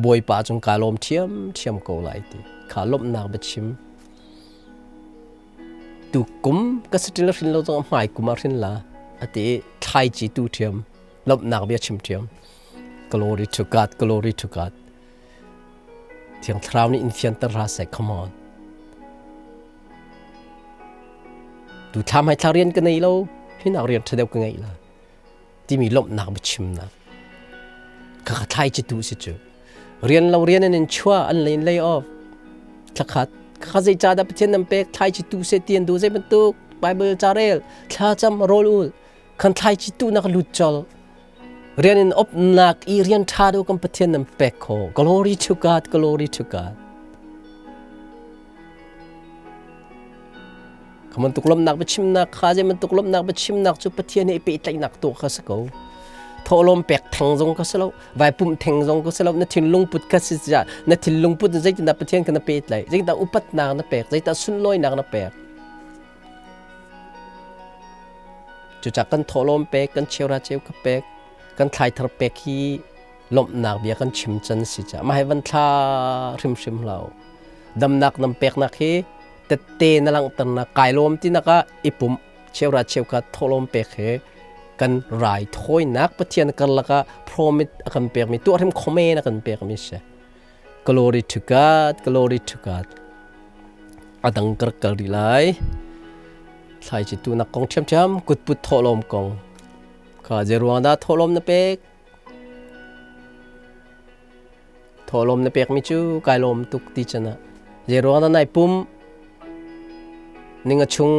Bawipa cung kaa lawm ṭhiamṭhiam ko lai ti kha lawmhnak biachim. Tu kum ka saṭil a hrin lo zong hmai kum ah hrin la a ti i thlaici tu ṭhiam lawmhnak bia chim ṭhiam. Glory to God, glory to God. Thiang Thlarau nih in fianter ra seh, come on. Tu thla hmai thla rian ka nei lo, hinak rian ṭha deuh ka ngeih la. Timi lawmhnak biachimnak. Kha kha thlai ci tu si cu. Rian lo rian in in chua an lei lay off. Thlakhat kha zei ca dah Pathian nan pek thlai ci tu se tian du zei bantuk Bible ca rel thla cam rawl ul khan thlai ci tu nak lut chol Rian in opnak i rian ṭha deuh kan Pathian nan pek kho. Glory to God, glory to God. Kha bantuk lawmhnak biachimnak kha zei bantuk lawmhnak biachimnak cu Pathian he i pehtlaihnak tuah kha si ko. Thawhlawm pek theng zong ka si lo, vai pumh theng zong ka si lo. Na thinlung put kha si ca na thinlung put zeitindah Pathian kha na pet lai, zeitindah upatnak na pek, zeitindah sunlawinak na pek. Cucah kan thawhlawm pek, kan cheura cheu ka pek, kan thlaithar pek hi lawmhnak bia kan chim can si ca mah hi van thla hrimhrim hlah u. Damnak nam peknak hi tette na langhternak kai lawm tinak ah i pumh cheura cheukhat thawhlawm pek he kan rai thawinak Pathian karlak ah promise a kan pekmi tuah hrim khomen a kan pekmi si. Glory to God, glory to God. Adang kar kal rih lai. Thlaici tu nak kong ṭhiamṭhiam kutput thawhlawm kong. Kha zeiruang dah thawhlawm na pek? Thawhlawm na pekmi cu kai lawm tuk ti can ah zeiruang dah nai pum? Ninga chung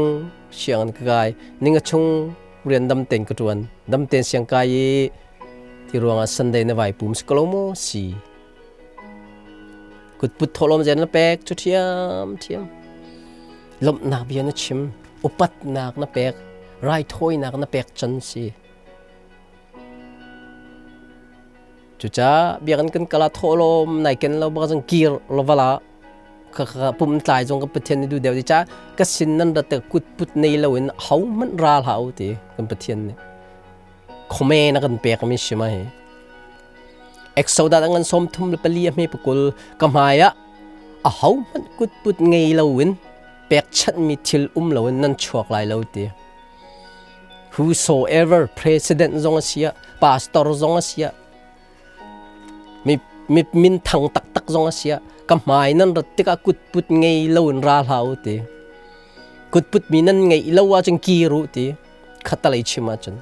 sianginn ka kai, ninga chung rian dam tein ka ṭuan, dam tein siang kai i ti ruangah Sunday na vai pum si ko lo maw? Si. Kutput thawhlawm zen na pek cu ṭhiamṭhiam. Lawmhnak bia na chim, upatnak na pek, raithawinak na pek can si. Cucaah biakinn kan kal ah thawhlawm nai ken lo bak zong kir lavala kha kha pum tlai zong ka Pathian nih duh deuh ti ca ka sin nan rat tikah kutput nei loin hohmanh ra hlah u ti kan Pathian nih khomen a kan pekmi si ma hi. Exodus a ngan 34 a hme pakul ka hmai ah ahohmanh kutput ngei loin pekchanhmi thil um loin nan chuak lai lo ti. Whosoever president zong a si ah, pastor zong a si ah, mi mi min thang taktak zong a si ah, ka hmai nan rat tikah kutput ngei loin ra hlah u ti. Kutput mi nan ngeih lo ahcun kir u ti. Khatalei chim ahcun.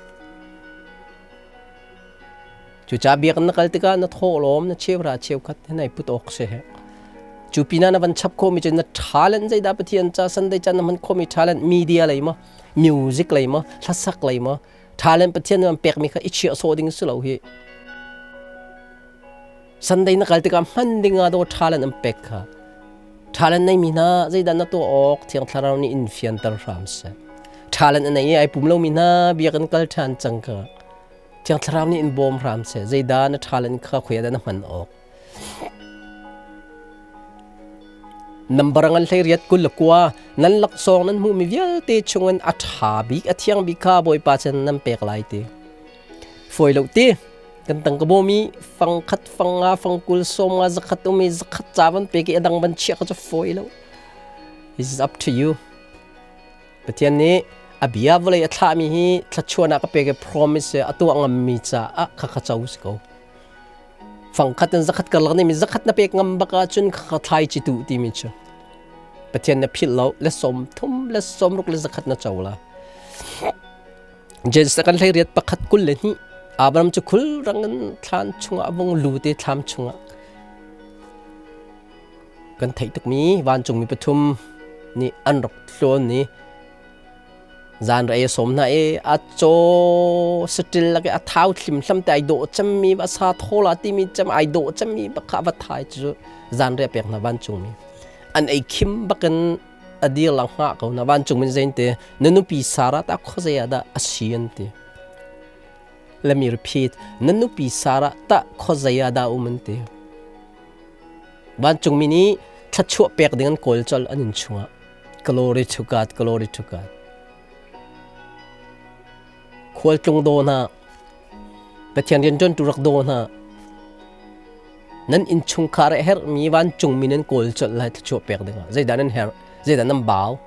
Cucaah biakinn na kal tikah na thawhlawm na cheuhra cheukhat he nai put awk si. Cu pinah na van chap khawhmi cu na talent zeidah Pathian ca Sunday ca na hman khawhmi talent media lei maw music lei maw hlasak lei maw talent Pathian na pekmi kha i chiah sawh ding si lo hi. Sunday na kal tikah hman ding ah daw talent an pek kha. Talent nei mi hna zeidah na tuah awk Thiang Thlarau nih in fianter hram seh. Talent a nei i ai pum lomi hna biakinn kal ṭhan cang ka. Thiang Thlarau nih in bawm hram seh. Zeidah na talent kha khuia dah na hman awk? Nambar ngan hlei riat 21 nan laksawng nan hmuhmi vialte chungin a ṭha bik a thiang bik kha Bawipa chan nan pek lai ti. Fawi lo ti. Kan tangka bawm i fang khat fang nga fang 20 sawm nga zakhat um i zakhat ca van pek i a dang van chiah kha cu fawi lo. This is up to you. Pathian nih a bia vawlei a thlahmi hi thluachuahnak a pek i promise a tuah ngammi caah khakha co si ko. Fangkhat in zakhat karlak nih mi zakhat na pek ngam bak ahcun khakha thlai ci tu timi cu. Pathian na philh lo le 30 le 60 le zakhat na co la. Genesis kan hlei riat pakhat 22 Abraham cu khul rang in thlan chungah vung lu te thlam chungah Kan theih tukmi vancungmi pathum nih an rak tlawn i zanrei a sawm hna i a caw saṭil lak i a thau thlimhlam te ai dawh cemmi a sa thawl ah timi cem ai dawh cemmi bak kha a va thai cu zanrei a pek hna vancungmi. An ei khim bakin a dir lang hngah ko hna vancungmi zein ti na nupi Sarah tah khuazei ah dah a si an ti. Let me repeat na nupi Sarah tah khuazei ah dah um an ti. Vancungmi nih thluachuah pek ding an kawl colh an inn chungah. Glory to God, glory to God. Khualtlung daw hna, Pathian rianṭuantu rak daw hna. Nan innchungkhar a herhmi vancungmi nan kawl colh lai thluachuah pek dingah. Zeidah nan herh? Zeidah nan bau?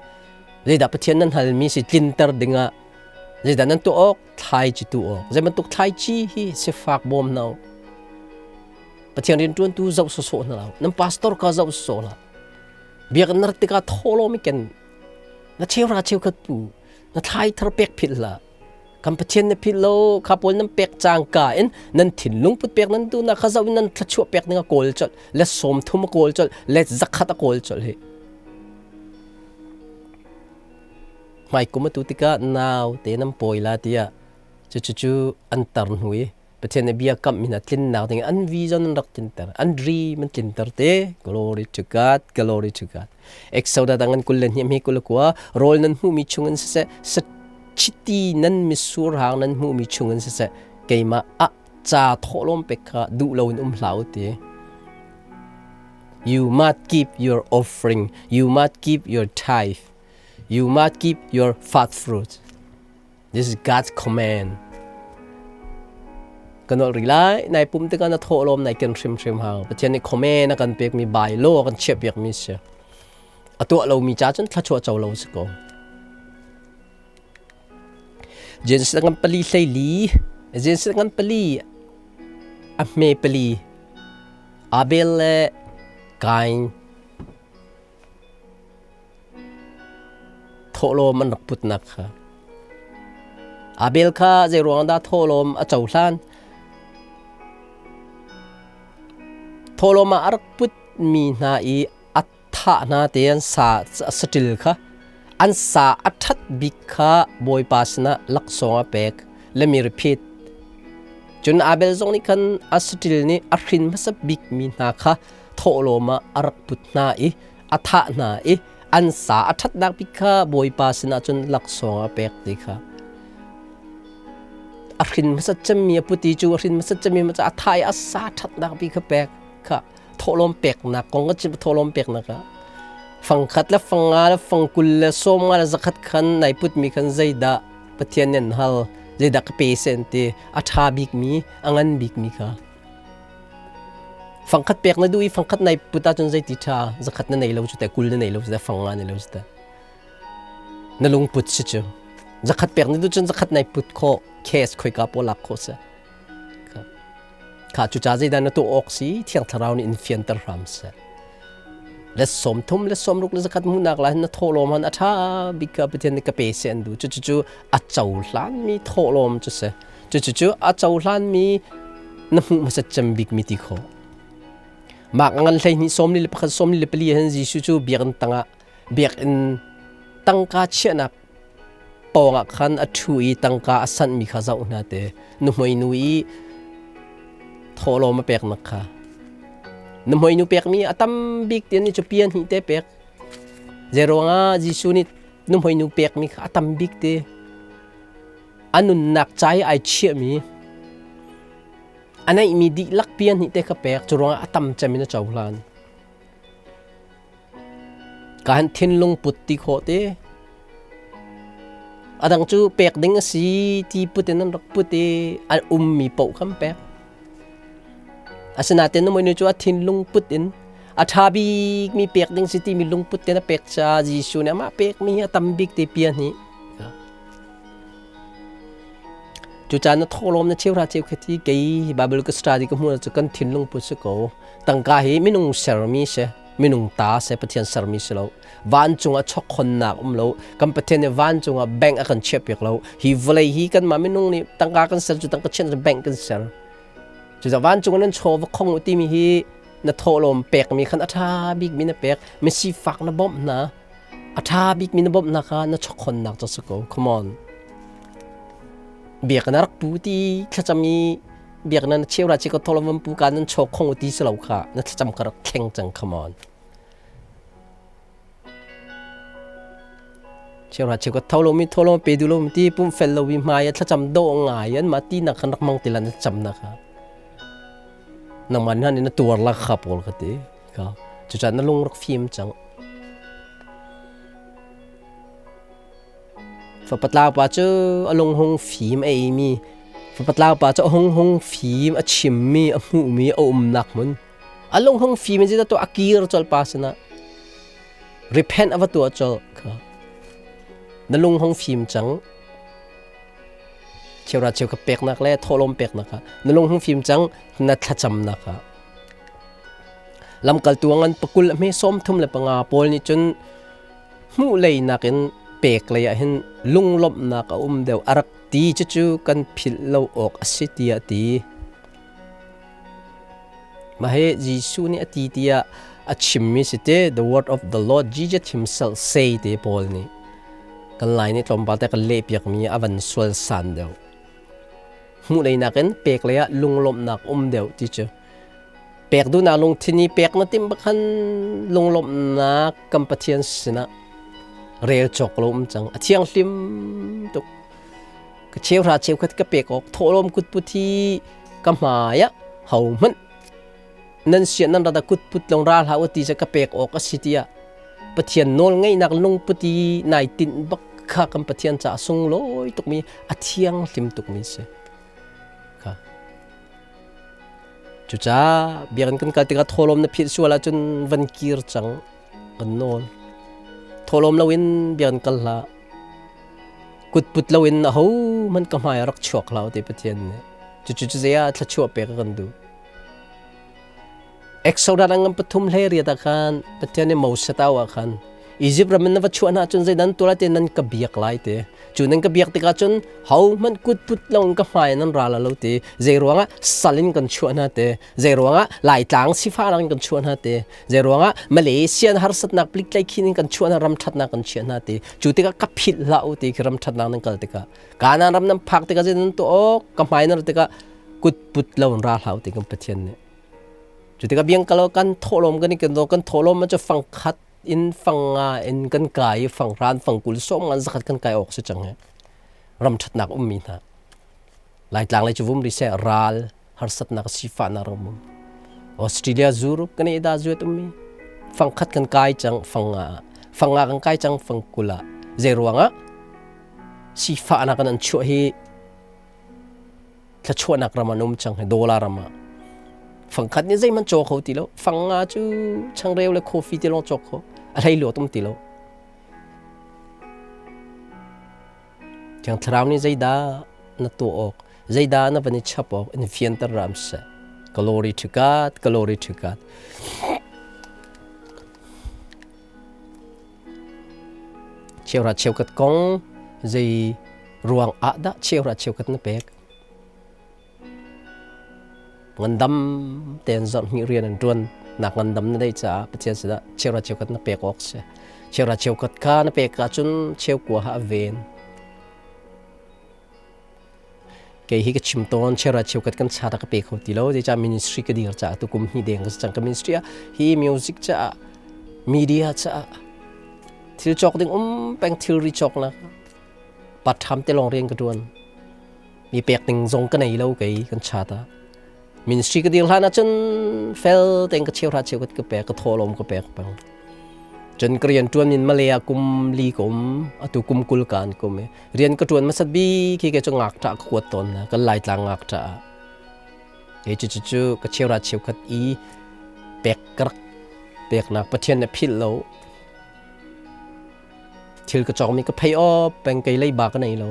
Zeidah Pathian nan halmi si tlinter dingah zeidah nan tuah awk? Thlaici tu awk. Zei bantuk thlaici hi sifak bawm hna u. Pathian rianṭuantu zoh sawsawh hna lo. Nan pastor ka zoh sawsawh hlah. Biakinn na rat tikah thawhlawm i ken. Na cheuhra cheukhat pu. Na thlai thar pek philh hlah. Kan Pathian na philh lo, kha pawl nan pek cangka in nan thinlung put pek nan duhnak kha zoh in nan thluachuah pek ding a kawl colh. Le 30 a kawl colh, le 100 a kawl colh hi. Hmaikum atu tikah nau te nan pawi la tiah cucu an tar hnu i Pathian nih bia kamh in a tlinnak ding an vision an rak tlinter, an dream an tlinter te. Glory to God, glory to God. Exodus dang an 22 mi 29 rawl nan hmuhmi chungin siseh, chiti nan mitsur hang nan hmuhmi chungin siseh, keimah ah Ca thawhlawm pek kha duh loin um hlah u ti. You must keep your offering. You must keep your tithe. You must keep your fat fruit. This is God's command. Kan ol ri lai, nai pum tikah na thawhlawm nai ken hrimhrim hau. Pathian nih command a kan pekmi by law a kan chiahpiakmi si. A tuah lomi ca cun thluachuah co lo si ko. Genesis ngan pali hlei li, Genesis ngan pali a hme pali Abel le Kain thawhlawm an rak putnak kha. Abel kha zeiruang dah thawhlawm a cohlan? Thawhlawm ah a rak putmi hna i a thah hna te an sa saṭil kha an sa a ṭhat bik kha Bawipa sinah laksawng a pek. Let me repeat. Cun Abel zong nih khan a saṭil nih a hrin hmasa bikmi hna kha thawhlawm ah a rak put hna i a thah hna i an sa a ṭhatnak bik kha Bawipa sinah cun laksawng a pek ti kha a hrin hmasat cemmi a puti cu a hrin hmasat cemmi a thah i a sa ṭhatnak bik kha pek kha thawhlawm peknak kong ka chim thawhlawm peknak ah fangkhat le fangnga le fangkul le sawmnga le zakhat khan nai putmi khan zeidah Pathian nih an hal zeidah ka pe sen ti a ṭha bikmi a ngan bikmi kha Fangkhat pek na duh i fangkhat nai put ahcun zeiti ṭha zakhat na nei lo cu teh 20 na nei lo cu teh fangnga na nei lo cu teh na lungput si cu zakhat pek na duh cun zakhat nai put khawh cash khoika pawl lak khawh si kha cu ca zeidah na tuah awk si thiang thlarau nih in fianter hram seh le 30 le 60 le zakhat hmuhnak la hin na thawhlawm han a ṭha bik ka Pathian nih ka pe seh an duh cu cu cu a cohlan mi thawhlawm cu si Cucu a cohlanmi na hmuh hmasat cem bikmi ti khawh. Mah ngan 12 41 44 hin Jesuh cu biakinn tangah biakinn tangka chiahnak pawngah khan a ṭhu i tangka a sanhmi kha zoh hna te nuhmei nu i thawhlawm a peknak kha nuhmei nu pekmi a tam bik ti ni cu pian hnih te pek zeiruangah Jesuh nih nuhmei nu pekmi kha a tam bik te A nunnak ca i ai chiahmi a neihmi dihlak pian hnih te kha pek cu ruangah a tam cem in a cohlan. Ka han thinlung put ti khawh te. A dang cu pek ding a si ti put in an rak put i an ummi paoh khan pek. Asinain na mui cu a thinlung put in a ṭha bikmi pek ding si timi lungput tein a pek caah Jesuh nih amah pekmi hi a tam bik te pian hi Cucaah na thawhlawm na cheuhra cheukhat hi kei Bible ka study ka hmuh cu kan thinlung put si ko. Tangka hi minung sermi si, minung ta si, Pathian sermi si lo. Vancung ah chokkhonnak um lo. Kan Pathian nih vancung ah bank a kan chiahpiak lo. Hi vawlei hi kanmah minung nih tangka kan ser cu tangka chiah bank kan ser. Cucaah vancung ah nan chaw va khong u timi hi na thawhlawm pekmi khan a ṭha bikmi na pek. Misifak na bawmh hna. A ṭha bikmi na bawmhnak kha na chawkhonnak cu a si ko. Come on. Biakinn a rak pu ti thlacam i biakinn na cheu ra chi ko thawlawm van pu ka nan chaw khong ti si lo kha na thlacam ka rak thleng cang come on. Cheu ra cheu ka tho lo mi tho lo pe du lo mi ti pum fel lo mi hmai a thlacam do ngai an ma ti nak khan rak mang ti lan cam na kha nangman han in na tuar la kha pawl ka ti ka cucan na lung rak fim cang Fapatlau pa cu a lung hung fim a eimi, fapatlau pa cu a hung hung fim a chimmi, a hmuhmi a umnak hmun. A lung hung fim in zeidah tuah a kir colh pa sinah. Repent a va tuah colh kha. Na lung hung fim cang. Cheura cheu kha peknak le thawhlawm peknak ah na lung hung fim cang na thlacamnak ah. Lamkaltu ngan pakul a hme 35 Paul nih cun hmuh lei nakin pek lei ah hin lunglawmhnak a um deuh a rak ti cucu kan philh lo awk a si tiah a ti. Mah hi Jesuh nih a ti tiah a chimmi si te the word of the Lord Jesus himself say te Paul nih kan lai nih tlawmpal te kan lehpiakmi a van sual san deuh. Hmuh lei nakin pek lei ah lunglawmhnak um deuh ti cu Pek duhnak lungthin i pek na timh bak khan lunglawmhnak kan Pathian sinah rel cawk lo um cang. A thianghlim tuk. Ka cheuhra cheukhat ka pek awk thawhlawm kut put hi Ka hmai ah hohmanh nan sian nan rat ah kutput lawng ra hlah u ti cu ka pek awk a si tiah Pathian nawl ngeihnak lungput i nai tinh bak kha kan Pathian caah sunglawi tukmi a thianghlim tukmi si. Kha. Cucaah biakinn kan kal tikah thawhlawm na philh sual ahcun van kir cang kan nawl. Thawhlawm loin biakinn kal hlah. Kutput loin ahohmanh ka hmai ah rak chuak hlah ti Pathian nih. Cucu cu zei ah thluachuah pek a kan duh. Exodus a ngan pathum hlei riat ah khan Pathian nih Moses tau ah khan Izipt ram in na va chuah hna cun zei nan tuah lai ti nan ka biak lai ti. Cu nan ka biak tikah cun hohmanh kutput lo in ka hmai nan ra la lo ti. Zei ruangah sal in kan chuah hna ti. Zei ruangah Laitlang sifah in kan chuah hna ti. Zei ruangah Malaysia harsatnak plik tlai khin in kan chuah hna ram ṭhatnak kan chiah hna ti. Cu tikah ka philh hlah u ti khi ram ṭhatnak nan kal tikah Kanaan ram nan phak tikah zei nan tuah awk ka hmai nan rat tikah kutput lo in ra hlah u ti kan Pathian nih. Cu tikah biang kalo kan thawhlawm kan i ken kan thawhlawm cu fangkhat in fang nga in kan kai i fanghran fangkul sawm ngan zakhat kan kai awk si cang he ram ṭhatnak ummi hna Laitlang lei cu vum ri seh ral harsatnak sifahnak ram um Australia Europe kan i da zuat ummi fangkhat kan kai cang fang nga fang nga kan kai cang fangkul ah zei ruangah sifahnak kan an chuah hi thluachuahnak ram an um cang hi dollar ram ah fangkhat nih zeihmanh caw kho ti lo fang nga cu changreu le coffee ti lawng cawk kho a hlei luat um ti lo Thiang Thlarau nih zeidah na tuah awk zeidah na van i chap awk in fianter ram seh. Glory to God, glory to God. Cheuhra cheukhat kong zei ruang ah dah cheuhra cheukhat na pek? Ngandam tein zarhhnih rian an ṭuan nak ngandam na dei caah Pathian sinah cheuhra cheukhat na pek awk si. Cheuhra cheukhat kha na pek ahcun cheukua ha a ven. Kei hi ka chim tawn cheuhra cheukhat kan chat ah ka pe kho ti lo zeicah ministry ka dir caah tu kum hnih deng ka si cang ka ministry ah hi music caah media caah thil cawk ding um peng thilri cawknak part-time te lawng rian ka ṭuan mi pek ding zong ka nei lo kei kan chat ah ministry ka dir hlan ahcun fel tein ka cheuhra cheukhat ka pek ka thawhlawm ka pek peng cun ka rian ṭuan in Malay ah kum li ka um atu kum 20 ka an kum i rian ka ṭuan hmasat bik hi kei cu ngakṭah ka kuat tawn na kan Laitlang ngakṭah ah e cu cu cu ka cheuhra cheukhat i pek ka rak peknak Pathian nih philh lo thil ka cawkmi ka phei awp peng kei leiba ka nei lo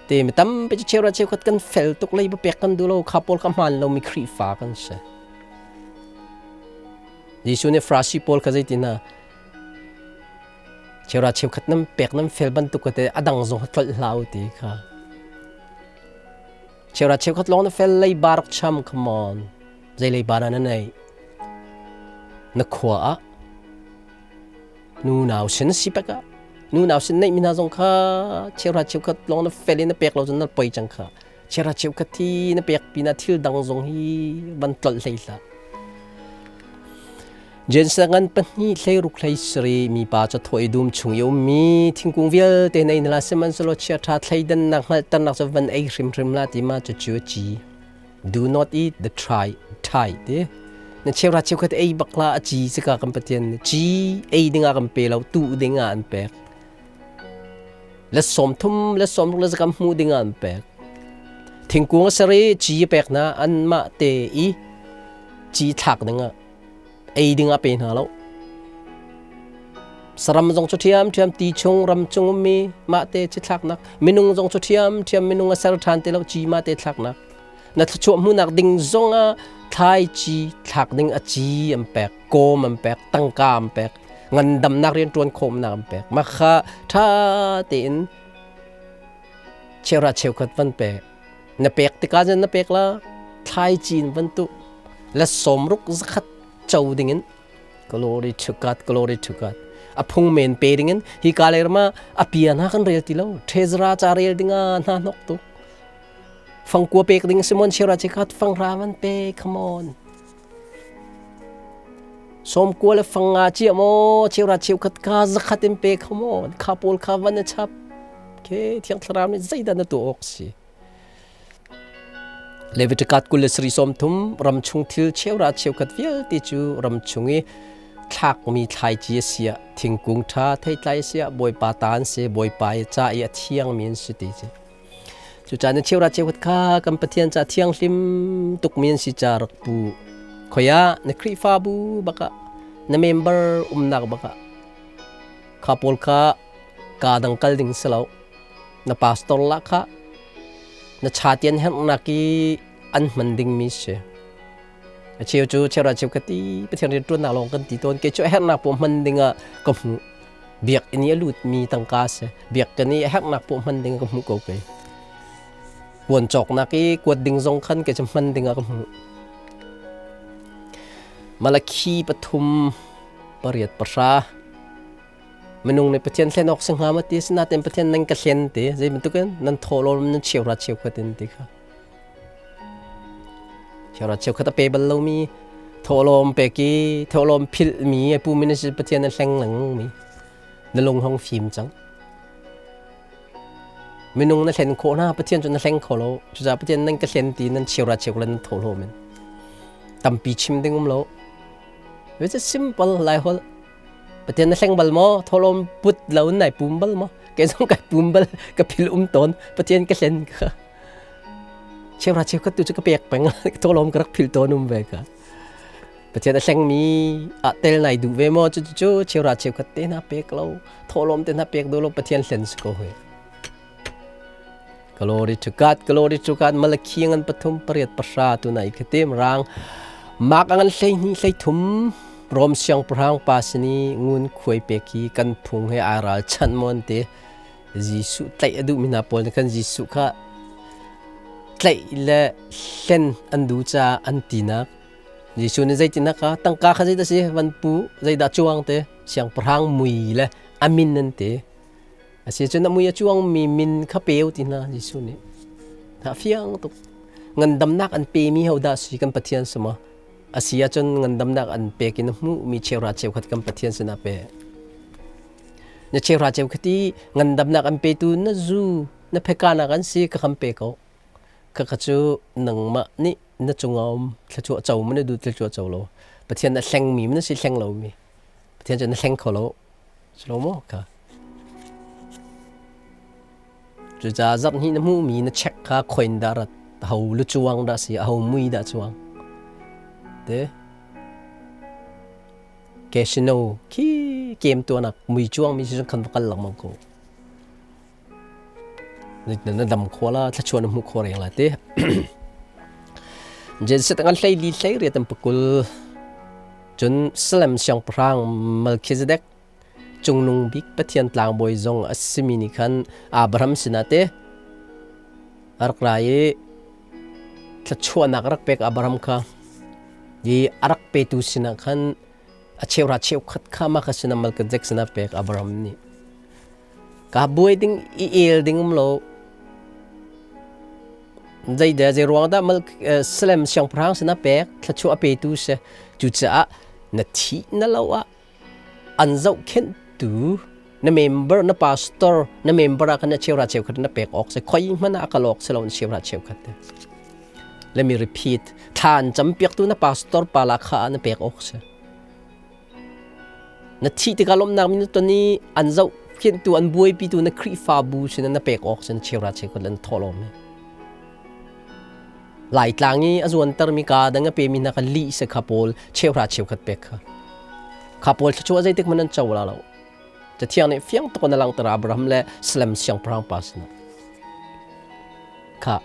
te mi tampi cu cheuhra cheukhat kan fel tuk leiba pek kan duh lo kha pawl kha hmaan lomi Khrihfa kan si Jesuh nih Farasi pawl kha zeitin hna cheuhra cheukhat nan pek nan fel bantuk te a dang zong tlolh hlah u ti kha cheuhra cheukhat lawng na fel leiba rak cham come on zei leiba dah na neih na khua ah nu nau sin si pek ah nu nau sin neih mi hna zong kha cheuhra cheukhat lawng na fel in na pek lo cun na poi cang kha cheuhra cheukhat hi na pek pinah thil dang zong hi van tlolh hlei hlah Jensen ngan pahnih hleiruk hlei sarih mipa cu thaw i dum chung i ummi thingkung vialte na in hlah sihmanhsehlaw chiaṭha thleidannak hngalhternak cu van ei hrimhrim hlah ti ma cucu a ci. Do not eat the try thai ti. Na cheuhra cheukhat ei bak hlah a ci sika kan Pathian nih ci ei dingah kan pe lo tuh dingah an pek. Le 30 le 60 le zakam hmuh dingah an pek. Thingkung a ser i ci a pek hna anmah te i ci thlak dingah ei dingah pe hna lo. Saram zong cu ṭhiamṭhiam ti chung ram chung ummi mah te ci thlaknak minung zong cu ṭhiamṭhiam minung a ser ṭhan ti lo ci mah te thlaknak na thluachuah hmuhnak ding zongah thlaici thlak ding a ci an pek kawm an pek tangka an pek ngandamnak rianṭuan khawmnak an pek mah kha ṭha tein cheuhra cheukhat van pek na pek tikah cun na pek la thlaici in van tuh le 60 zakhat co dingin glory to God glory to God a phung men pe dingin hi ka le rama a pia hna kan rel ti lo treasure ca rel dinga hna hnok tuk fangkua pek ding simon chera che khat fangra van pe come on 90 le 50 chia maw cheuhra cheukhat kha zakhat in pe kho maw kha pawl kha van na chap ke thiang thlarau nih zeidah na tuah awk si. Leviticus 23 ramchung thil cheura cheukhat vialte cu ramchung i thlakmi thlaici a si ah thingkung ṭha theitlai a si ah Bawipa ta an si, Bawipa i ca i a thiangmi an si ti cu. Cucaah na cheura cheukhat kha kan Pathian ca thianghlim tukmi an si ca rak pu. Khoi ah na Khrihfabu bakah na member umnak bakah kha pawl kha kaa dang kal ding si lo. Na pastor lah kha na chatian herhnak i an hman dingmi si. A cheu cu cheuhra cheu ka ti Pathian rianṭuannak lawng kan ti tawn. Kei cu a herhnak poah hman dingah ka hmuh. Biakinn i a lutmi tangka si. Biakinn i a herhnak poah hman ding ka hmuh ko kei. Kuan cawknak i kuat ding zong khan kei cu hman dingah ka hmuh. Malakhi 3 8 10 Minung nih Pathian hlen awk si hnga maw ti asinain Pathian nan ka hlen ti zei bantukin nan thawhlawm nan cheuhra cheukhat in ti kha. Cheuhra cheukhat a pe bal lomi thawhlawm pek i thawhlawm philhmi a pu min si Pathian a hleng lengmangmi na lung hong fim cang. Minung na hlen khawh hna Pathian cu na hleng kho lo. Cucaah Pathian nan ka hlen ti nan cheuhra cheukhat nan thawhlawm in tampi chim ding um lo. It's a simple lai holh. Pathian na hleng bal maw? Thawhlawm put lo in nai pum bal maw? Kei zong kai pum bal, ka phil um tawn. Pathian ka hlen ka. Cheuhra cheukhat tu cu ka pek peng. Thawhlawm ka rak phil tawn um ve ka. Pathian a hlengmi ah tel nai duh ve maw? Cu cu cheuhra cheukhat te hna pek lo, thawhlawm te hna pek duh lo, Pathian hlen si ko hoi. Glory to God, glory to God. Malakhi ngan 3 8 10 tu nai khatim rang mak angan 12 13 Rom siangpahrang pa sini ngun khuai pe khi kan phung he ai ral chan mon te Jesuh tlaih a duh mi hna pawl nih khan Jesuh kha tlaih le hlen an duh caah an tinak Jesuh nih zeitinah kha tangka kha zeidah si van pu zeidah cuang te siangpahrang mui le a min an ti A si cun a mui a cuangmi min kha peu ti hna Jesuh nih. Ha fiang tuk. Ngandamnak an pemi ho dah si kan Pathian si maw? A si ahcun ngandamnak an pek in a hmuhmi cheuhra cheukhat kan Pathian sinah pe. Na cheuhra cheukhat i ngandamnak an petu na zu na phekanak an si ka kan pe ko. Khakha cu nangmah nih na cungah um thluachuah co ma na duh thluachuah co lo. Pathian a hlengmi ma na si hleng lomi. Pathian cu na hleng kho lo. Slow ka. Cucaah zarh hnih na hmuhmi na check kha khoin dah rat ho lu cuang dah si ho mui dah cuang te casino khi kem tuanak mui cuang mi si khan va kal lengmang ko na dam kho la thlachuan na hmu kho reng la te Jenset ngan hlei li hlei riat an pakul cun Salem siangpahrang Melchizedek cungnung bik Pathian tlangbawi zong a simi nih khan Abraham sinah te a rak ra i thluachuahnak a rak pek Abraham kha i a rak petu sinah khan a cheuhra cheukhat kha mah kha sinah Melchizedek sinah pek Abraham nih Ka buai ding i el ding um lo. Zeidah zei ruang dah mal Salem siangpahrang sinah pek thluachuah a petu si. Cucaah na thih na lo ah an zohkhenhtu na member na pastor na member ah khan na cheuhra cheukhat na pek awk si khoi hmanh ah a kal awk si lo na cheuhra cheukhat te. Let me repeat thla an campiaktu na pastor pa la kha na pek awk si. Na thih tikah lawmhnak min na ton i an zohkhenhtu an buaipitu na Khrihfabu sinah na pek awk sin cheuhra cheukhat le na thawhlawm hi. Laitlang i a zuantermi kaa dang a pemi hna kha lih si kha pawl cheuhra cheukhat pek kha. Kha pawl thluachuah zeitik hmanh an co la lo. Cathiang nih fiang tuk in a langhter Abraham le Salem siangpahrang pa sinah. Kha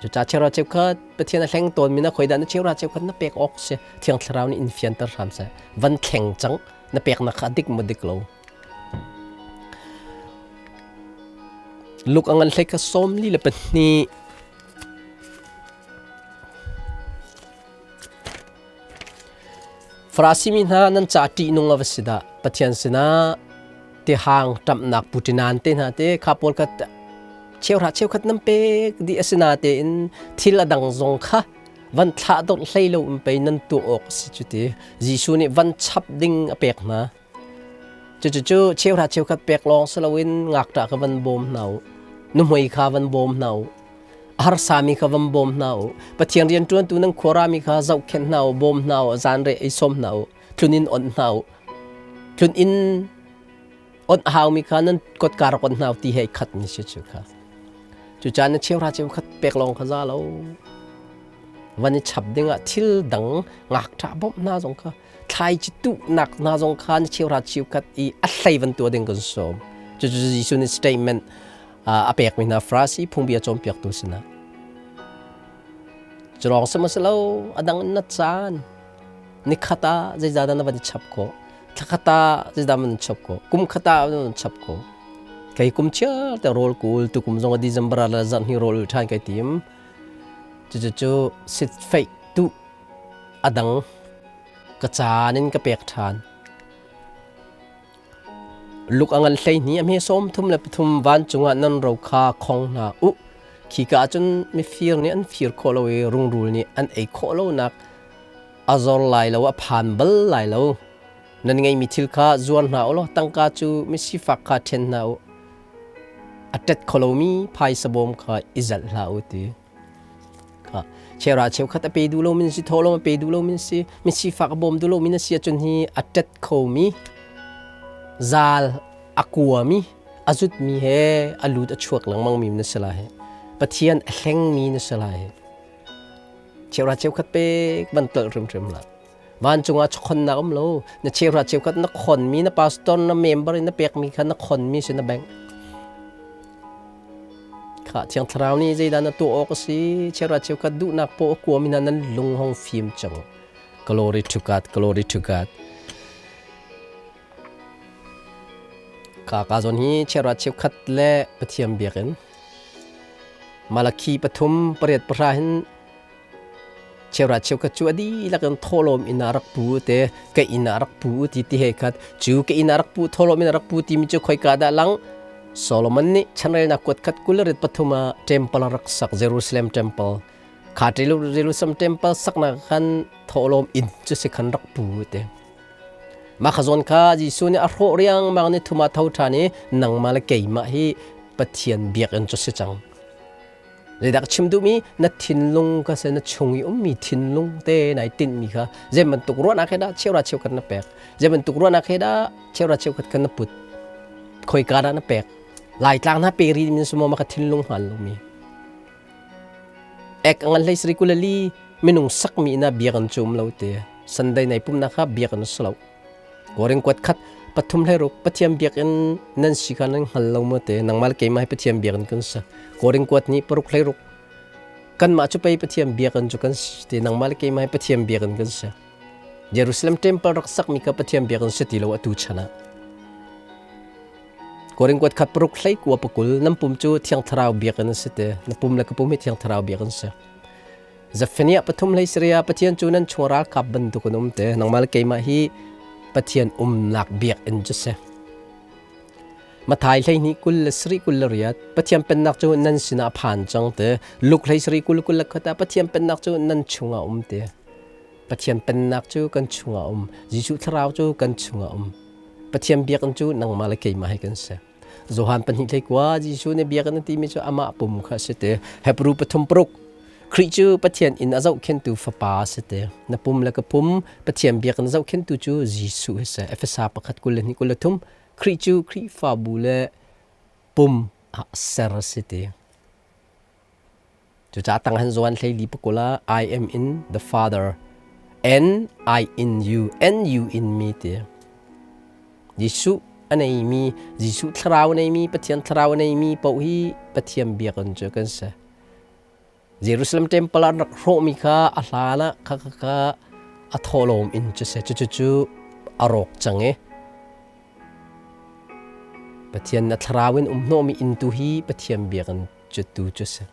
Cucaah cheuhra cheukhat Pathian a hleng tawnmi na khoidah na cheuhra cheukhat na pek awk si Thiang Thlarau nih in fianter hram seh. Van thleng cang na peknak kha a dik maw dik lo. Luk a ngan hlei kha 42 Farasi mi hna nan ca ṭihnung a va si dah Pathian sinah tihang ṭamhnak putinan te hna te kha pawl kha cheuhra cheukhat nan pek dih a si natein thil a dang zong kha van thlah dawt hlei lo in pei nan tuah awk a si cu ti Jesuh nih van chap ding a pek hna. Cucu cheuhra cheukhat pek lawng si loin ngakṭah kha van bawm hna u. Nuhmei kha van bawm hna u. Harsami kha van bawm hna u. Pathian rianṭuantu nan khuarami kha zohkhenh hna u, bawm hna u, zanriah ei sawm hna u, tlun in onh hna u. Tlun in onh haumi kha nan kotka rak onh hna u ti he khatmi si cu kha. Cucaah na cheuhra cheukhat pek lawng kha za lo. Van i chap dingah thil dang ngakṭah bawmh hna zong kha thlaici tuhnak hna zong kha na cheuhra cheukhat i a hlei van tuah ding kan sawm. Cucu Jesuh nih statement a pekmi hna Farasi phungbia cawnpiaktu sinah. Cu sihmanhsehlaw a dang in na caan nikhat ah zeizah dah na van i chap khawh thlakhat ah zeizah van chap khawh kum khat ah van chap khawh kei kum chiar te rawl kul tukum zong a December ah le zarh hnih rawl ul ṭhan kai tim. Cucu sitfeih tuh a dang ka caan in ka pek ṭhan. Luk a ngan 12 a hme 33 vancung ah nan ro kha khong hna u. Khika ah cun mifir nih an fir khawh lo i rungrul nih an ei khawh lonak a zor lai lo, a phan bal lai lo. Nan ngeihmi thil kha zuar hna u law tangka cu misifak kha ṭhen hna u. A ṭet kho lomi phaisa bawm kha i zalh hlah u ti. Cheuhra cheukhat a pe duh lomi na si, thawhlawm a pe duh lomi na si, mi sifak a bawm duh lomi na si ahcun hi a ṭet khomi, zaal a kuami, a zutmi he a lut a chuak lengmangmi na si lai. Pathian a hlengmi na si lai. Cheuhra cheukhat pek van tolh hrimhrim hlah. Vancung ah chonnak um lo. Na cheuhra cheukhat na khonmi, na pastor, na member in na pekmi kha na khonmi si na bank. Khah Thiang Thlarau nih zeidah na tuah awk a si? Cheuhra cheukhat duhnak paw a kuami hna nan lung hong fim cang. Glory to God, glory to God. Ka ka zawn hi cheuhra cheukhat le Pathian biakinn. Malakhi 3 8 pahra hin Cheuhra cheukhat cu a dihlak in thawhlawm inn ah rak pu te, ka inn ah rak pu ti ti he khat. Cu ka inn ah rak pu, thawhlawm inn ah rak pu timi cu khoika dah lang? Solomon nih chanrelnak kuat khat 23 ah temple a rak sak, Jerusalem temple. Kha Jerusalem temple saknak khan thawhlawm inn cu si khan rak pu te. Mah kha zawn kha Jesuh nih a hrawh riangmang ni thum ah tho ṭhan i nangmah le keimah hi Pathian biakinn cu si cang. Zeidah ka chim duhmi na thinlung ka se na chung i ummi thinlung te nai tinhmi kha zei bantuk ruahnak he dah cheuhra cheukhat na pek zei bantuk ruahnak he dah cheuhra cheukhat kha na put khoika dah na pek Laitlang hna pe ri min sumo ma ka thinlung hngal lomi ek angan hlei sri kulali minung sakmi na biak an chum lo te Sunday nai pumnak kha biak an slo Korin kuat khat pathum hlei ruk Pathian biakinn nan si kha nan hngal lo maw te nangmah le keimah hi Pathian biakinn kan si Korin kuat nih paruk hlei ruk kanmah cu pei Pathian biakinn cu kan si te nangmah le keimah hi Pathian biakinn kan si Jerusalem temple rak sakmi kha Pathian biakinn si ti lo atu chan ah Korin kuat khat paruk hlei kua pakul nan pum cu Thiang Thlarau biakinn a si te na pum le ka pum hi Thiang Thlarau biakinn si Zephaniah pathum hlei Syria Pathian cu nan chung ralkap bantuk an um te nangmah le keimah hi Pathian umnak biakinn cu si. Mathai 12 20 28 Pathian pennak cu nan sinah phan cang te Luke 13 20 21 ah Pathian pennak cu nan chungah um te Pathian pennak cu kan chungah um Jesuh thlarau cu kan chungah um Pathian biakinn cu nangmah le keimah hi kan si. Johan pahnih hlei kua Jesuh nih biakinn a timi cu amah pum kha a si te. Hebrew pathum paruk Khrih cu Pathian inn a zohkhenhtu fapa a si te. Na pum le ka pum Pathian biakinn a zohkhenhtu cu Jesuh hi si. Efesa pakhat 22 23 Khrih cu Khrihfabu le pum ah ser a si te. Cucaah tang han Johan 14 pakul ah I am in the Father and I in you and you in me ti. Jesuh a neimi Jesuh thlarau a neimi Pathian thlarau a neimi paoh hi Pathian biakinn cu kan si. Jerusalem temple ah rak hrawhmi kha a hlan ah kha kha kha a thawhlawm inn cu si. Cucu cu a rawk cang i Pathian na thlarau in um hnawhmi inn tu hi Pathian biakinn cu tu cu si.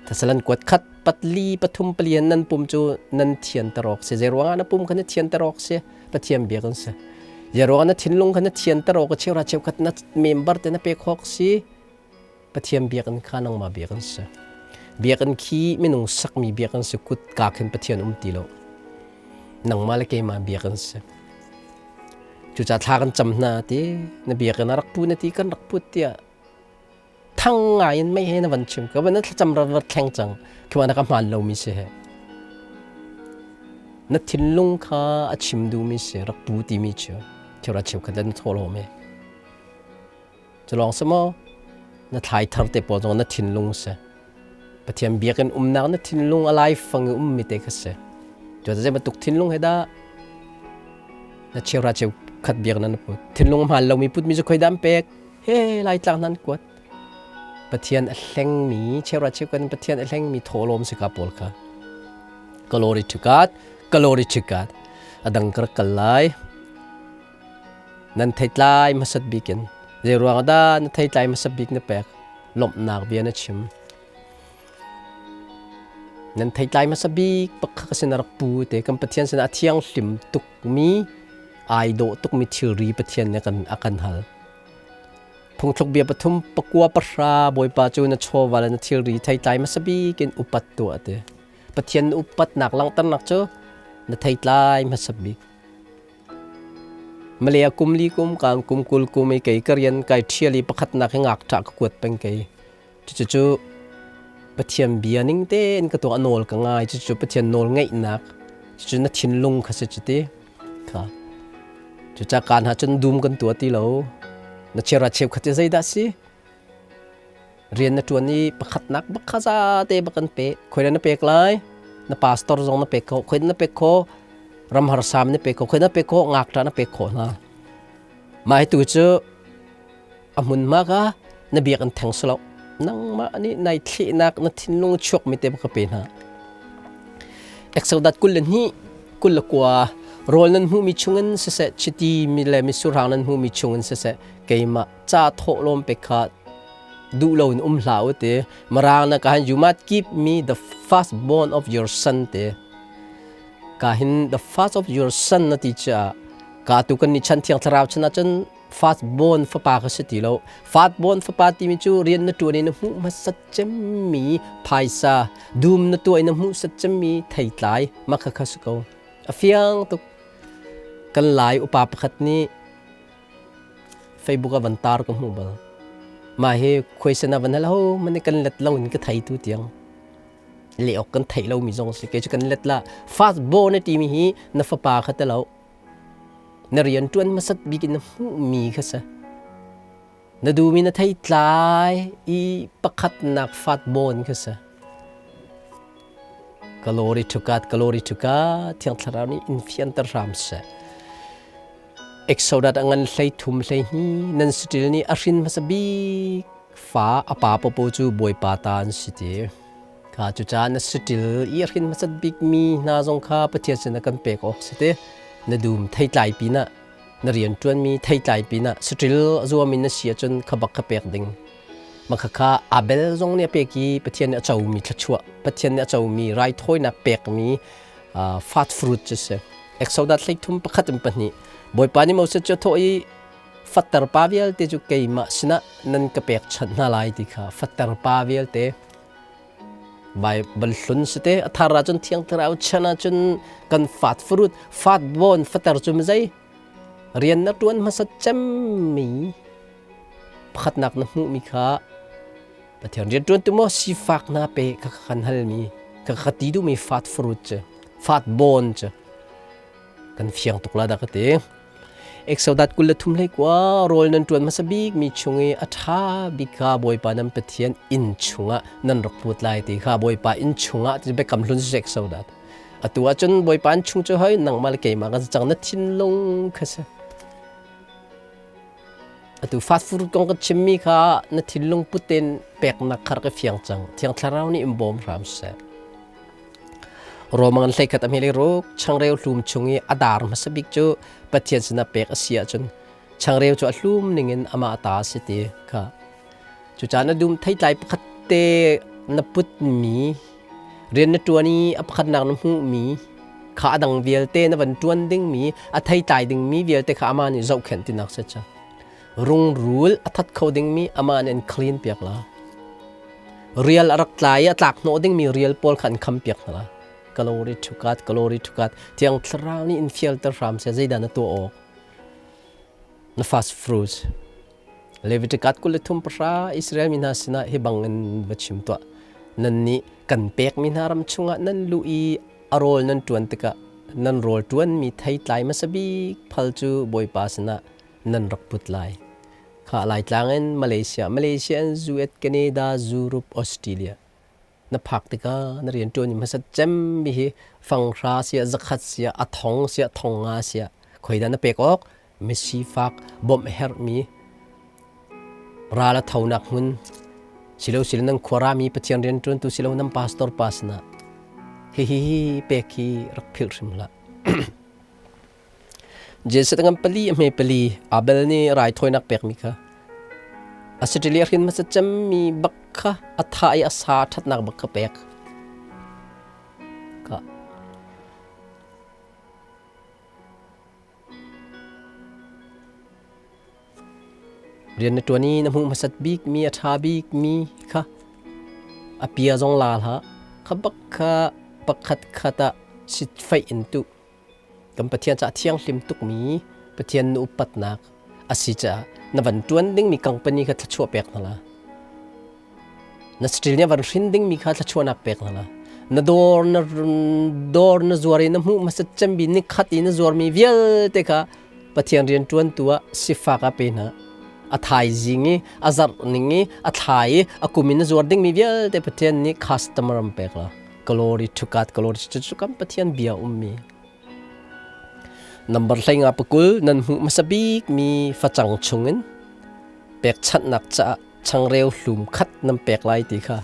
Thasalan kuat khat patli pathum palian nan pum cu nan thianter awk si. Zeiruangah na pum kha na thianter awk si? Pathian biak an si. Zeiruangah na thinlung kha na thianter awk cheuhra cheukhat na member te na pek awk si? Pathian biakinn kha nangmah biakinn si. Biakinn khi minung sakmi biakinn si kut ka khin Pathian um ti lo. Nangmah le keimah biakinn si. Cucaah thla kan cam hna ti na biakinn a rak pu na ti kan rak put tiah. Thang ngai in mei he na van chim ka van na thlacam ra va thleng cang. Khi na ka hmaan lomi si he. Na thinlung kha a chim duhmi si rak pu timi cu cheuhra cheukhat le na thaw lo me. Cu lawng si maw na thlai thar te pawl zong na thinlung si. Pathian biakinn umnak na thinlung a laifang i ummi te kha si. Cu zei bantuk thinlung he dah na cheuhra cheukhat biak na put. Thinlung hmaan lomi putmi cu khoi dah an pek? He Laitlang nan kuat. Pathian a hlengmi cheuhra cheukhat in Pathian a hlengmi thawhlawm si ka pawl kha. Glory to God, glory to God. A dang ka rak kal lai. Nan theitlai hmasat bik in zei ruang dah na theitlai hmasat bik na pek? Lawmhnak bia na chim. Nan theitlai hmasa bik pakhat ka sin a rak pu te kan Pathian sinah a thianghlim tukmi ai dawh tukmi thilri Pathian nih a kan hal. Phungthluk bia pathum pakua pahra Bawipa cu na chawva le na thilri theitlai hmasa bik in upat tuah ti. Pathian upatnak langhternak cu na theitlai hmasa bik. Malay kum li kum kaan kum 20 kum i kei ka rian kai ṭhial i pakhatnak hi ngakṭah ka kuat peng kei. Cucu Pathian bia ning tein ka tuah nawl ka ngai. Cucu Pathian nawl ngeihnak. Cucu na thinlung kha si cuti. Kha. Cuca kaan ha cun dum kan tuah ti lo. Na chera cheukhat hi zeidah si? Rian na ṭuan i pakhatnak bak kha zate bak kan pe. Khoi na pek lai? Na pastor zong na pek kho. Khoi na pek kho? Ram harsam na pek kho. Khoi na pek kho? Ngakṭah na pek khawh hna. Mah hi tu cu a hmunhma kha na biak an theng si lo. Nangmah nih nai thlehnak na thinlung chuakmi te ka pe hna. Exodus 22 21 rawl nan hmuhmi chungin siseh chiti mi le misurhang nan hmuhmi chungin siseh keimah ca thawhlawm pe kha duh lo in um hlah u ti marang na ka han you must give me the first born of your son te ka hin the first of your son na ti cha ka tu kan ni chan thiang thlarau chan ahcun first born fapa ka si ti lo first born fapa timi cu rian na tuan in na hmuh hmasat cemmi phaisa dum na tuah in na hmuh sat cemmi theitlai makha kha si ko a fiang tuk kan lai upa pakhat nih Facebook ah van tar ka hmuh bal. Mah hi khuaisen ah van hal ho man kan let lo in ka thei tu tiang. Le ok kan theih lo mi zong si ke cu kan let la fast born na timi hi na fapa kha te lo na rian tuan hmasat bik in na hmuh mi kha sa na duhmi na thei tlai i pakhat nak fat born kha sa Glory to God, glory to God. Thiang Thlarau nih in fianter hram seh. Exodus a ngan 13 12 nan saṭil nih a hrin hmasa bik fa a pa paohpaoh cu Bawipa ta an si ti. Kha cucaah na saṭil i a hrin hmasat bikmi hna zong kha Pathian sinah kan pek awk si ti. Na dum theitlai pinah na rianṭuanmi theitlai pinah saṭil a zuam in na si ahcun kha bak kha pek ding. Mah kha Abel zong nih a pek i Pathian nih a comi thluachuah, Pathian nih a comi raithawinak pekmi fat fruit cu si. Exodus 33 pakhat in pahnih Bawipa nih Moses cu a thawh i fatter pa vialte cu keimah sinah nan ka pekchanh hna lai ti kha fatter pa vialte Baibal hlun si te a thar ahcun Thiang Thlarau chan ahcun kan fat fruit fat bon fater cu mizei rian na ṭuan hmasat cemmi pakhatnak na hmuhmi kha Pathian rianṭuan tu maw sifak hna pe ka kan halmi ka ka ti duhmi fat fruit cu fat bon cu kan fiang tuk la dah ka ti. Exodus 23 hlei kua rawl nan ṭuan hmasa bik mi chung i a ṭha bik kha Bawipa nan Pathian inn chungah nan rak put lai ti kha Bawipa inn chungah ti biakam hlun si Exodus. Atu ahcun Bawipa inn chung cu hoi nangmah le keimah kan si cang na thinlung kha si. Atu fast food kong ka chimmi kha na thinlung put tein peknak kha rak i fiang cang. Thiang Thlarau nih in bawm hram seh. Rom an 11 a hme le ruk changreu hlum chung i a dar hmasa bik cu Pathian sinah pek a si ahcun changreu cu a hlum ningin amah ta a si ti kha. Cucaah na dum theitlai pakhat te na putmi rian na ṭuan i a pakhatnak na hmuhmi kha a dang vialte na van ṭuan dingmi a theitlai dingmi vialte kha amah nih zohkhenh tinak si ca. Rungrul a that kho dingmi amah nih an clean piak la. Rial a rak tla i a tlak hnawh dingmi rial pawl kha an kham piak hna la. Glory to God, glory to God. Thiang Thlarau nih in fialter hram seh zeidah na tuah awk? Na fast fruits. Leviticus 23 Israel mi hna sinah hi bangin va chim tuah. Nannih kan pekmi hna ram chungah nan luh i a rawl nan ṭuan tikah nan rawl ṭuanmi theitlai hmasa bik phal cu Bawipa sinah nan rak put lai. Kha Laitlang in Malaysia, Malaysia in US, Canada, Europe, Australia na phak tikah na rianṭuan hmasat cemmi hi fanghra siah zakhat siah a thong siah thong nga siah khoidah na pek awk misifak bawmh herhmi ral a thonak hmun silo silo nan khuarami Pathian rianṭuantu silo nan pastor pa sinah hihi hi pek hi rak philh hrim hlah. Jesuh ngan pali a hme pali Abel nih raithawinak pekmi kha Australia hrin hmasa cemmi bak kha a tha i a sa ṭhatnak bak kha pek. Ka Rian na ṭuan i na hmuh hmasat bikmi a ṭha bikmi kha a pia zong la hlah. Kha bak kha pakhat khat ah sitfaih in tuh. Kan Pathian caah thianghlim tukmi Pathian na upatnak a si caah na van ṭuan dingmi company kha thluachuah pek hna la. Na saṭil nih a van hrin dingmi kha thluachuahnak pek hna la. Na dawr na dawr na zuar i na hmuh hmasat cemmi nikhat i na zuarmi vialte kha Pathian rianṭuantu ah sifak ah pe hna. A thaizing i a zarh ning i a thla i a kum in na zuar dingmi vialte Pathian nih customer an pek la. Glory to God, glory to cu kan Pathian bia ummi. Number hlei nga pakul nan hmuh hmasa bik mi facang chungin pekchanhnak caah changreu hlum khat nan pek lai ti kha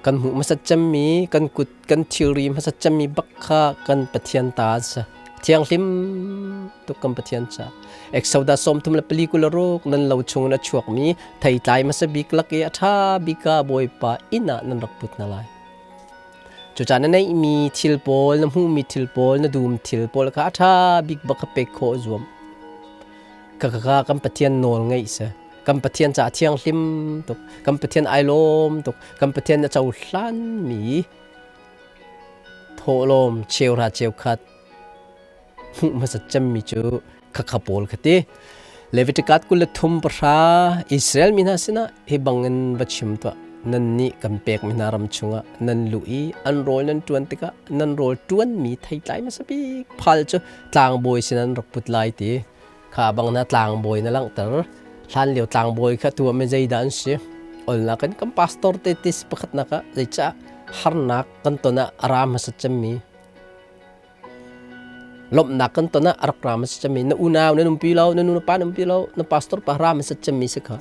kan hmuh hmasat cemmi kan kut kan thilri hmasat cemmi bak kha kan Pathian ta an si. Thianghlim tuk kan Pathian ca. Exodus 34 nan lo chungin a chuakmi theitlai hmasa bik lak i a ṭha bik ah Bawipa inn ah nan rak put hna lai. Cucaah na neihmi thil pawl, na hmuhmi thil pawl, na dum thil pawl kha a ṭha bik bak kha pek khawh zuam. Ka ka ka kan Pathian nawl ngeih si. Kan Pathian caah thianghlim tuk. Kan Pathian ai lawm tuk. Kan Pathian a cohlanmi thawhlawm cheuhra cheukhat hmuh hmasat cemmi cu khakha pawl kha ti. Leviticus 23 Israel mi hna sinah hi bangin va chim tuah. Nannih kan pekmi hna ram chungah nan luh i an rawl nan ṭuan tikah nan rawl ṭuanmi theitlai hmasa bik phal cu tlangbawi sin an rak put lai ti. Kha bang na tlangbawi na langhter. Hlan lio tlangbawi kha tu ah zeidah an si? Olnak in kan pastor te tis pakhatnak ah zeicah harnak kan ton ah a ra hmasa cemmi lawmhnak kan ton ah a rak ra hmasa cemmi na unau nan umpi lo na nu na pa nan umpi lo na pastor pa ra hmasa cemmi si kha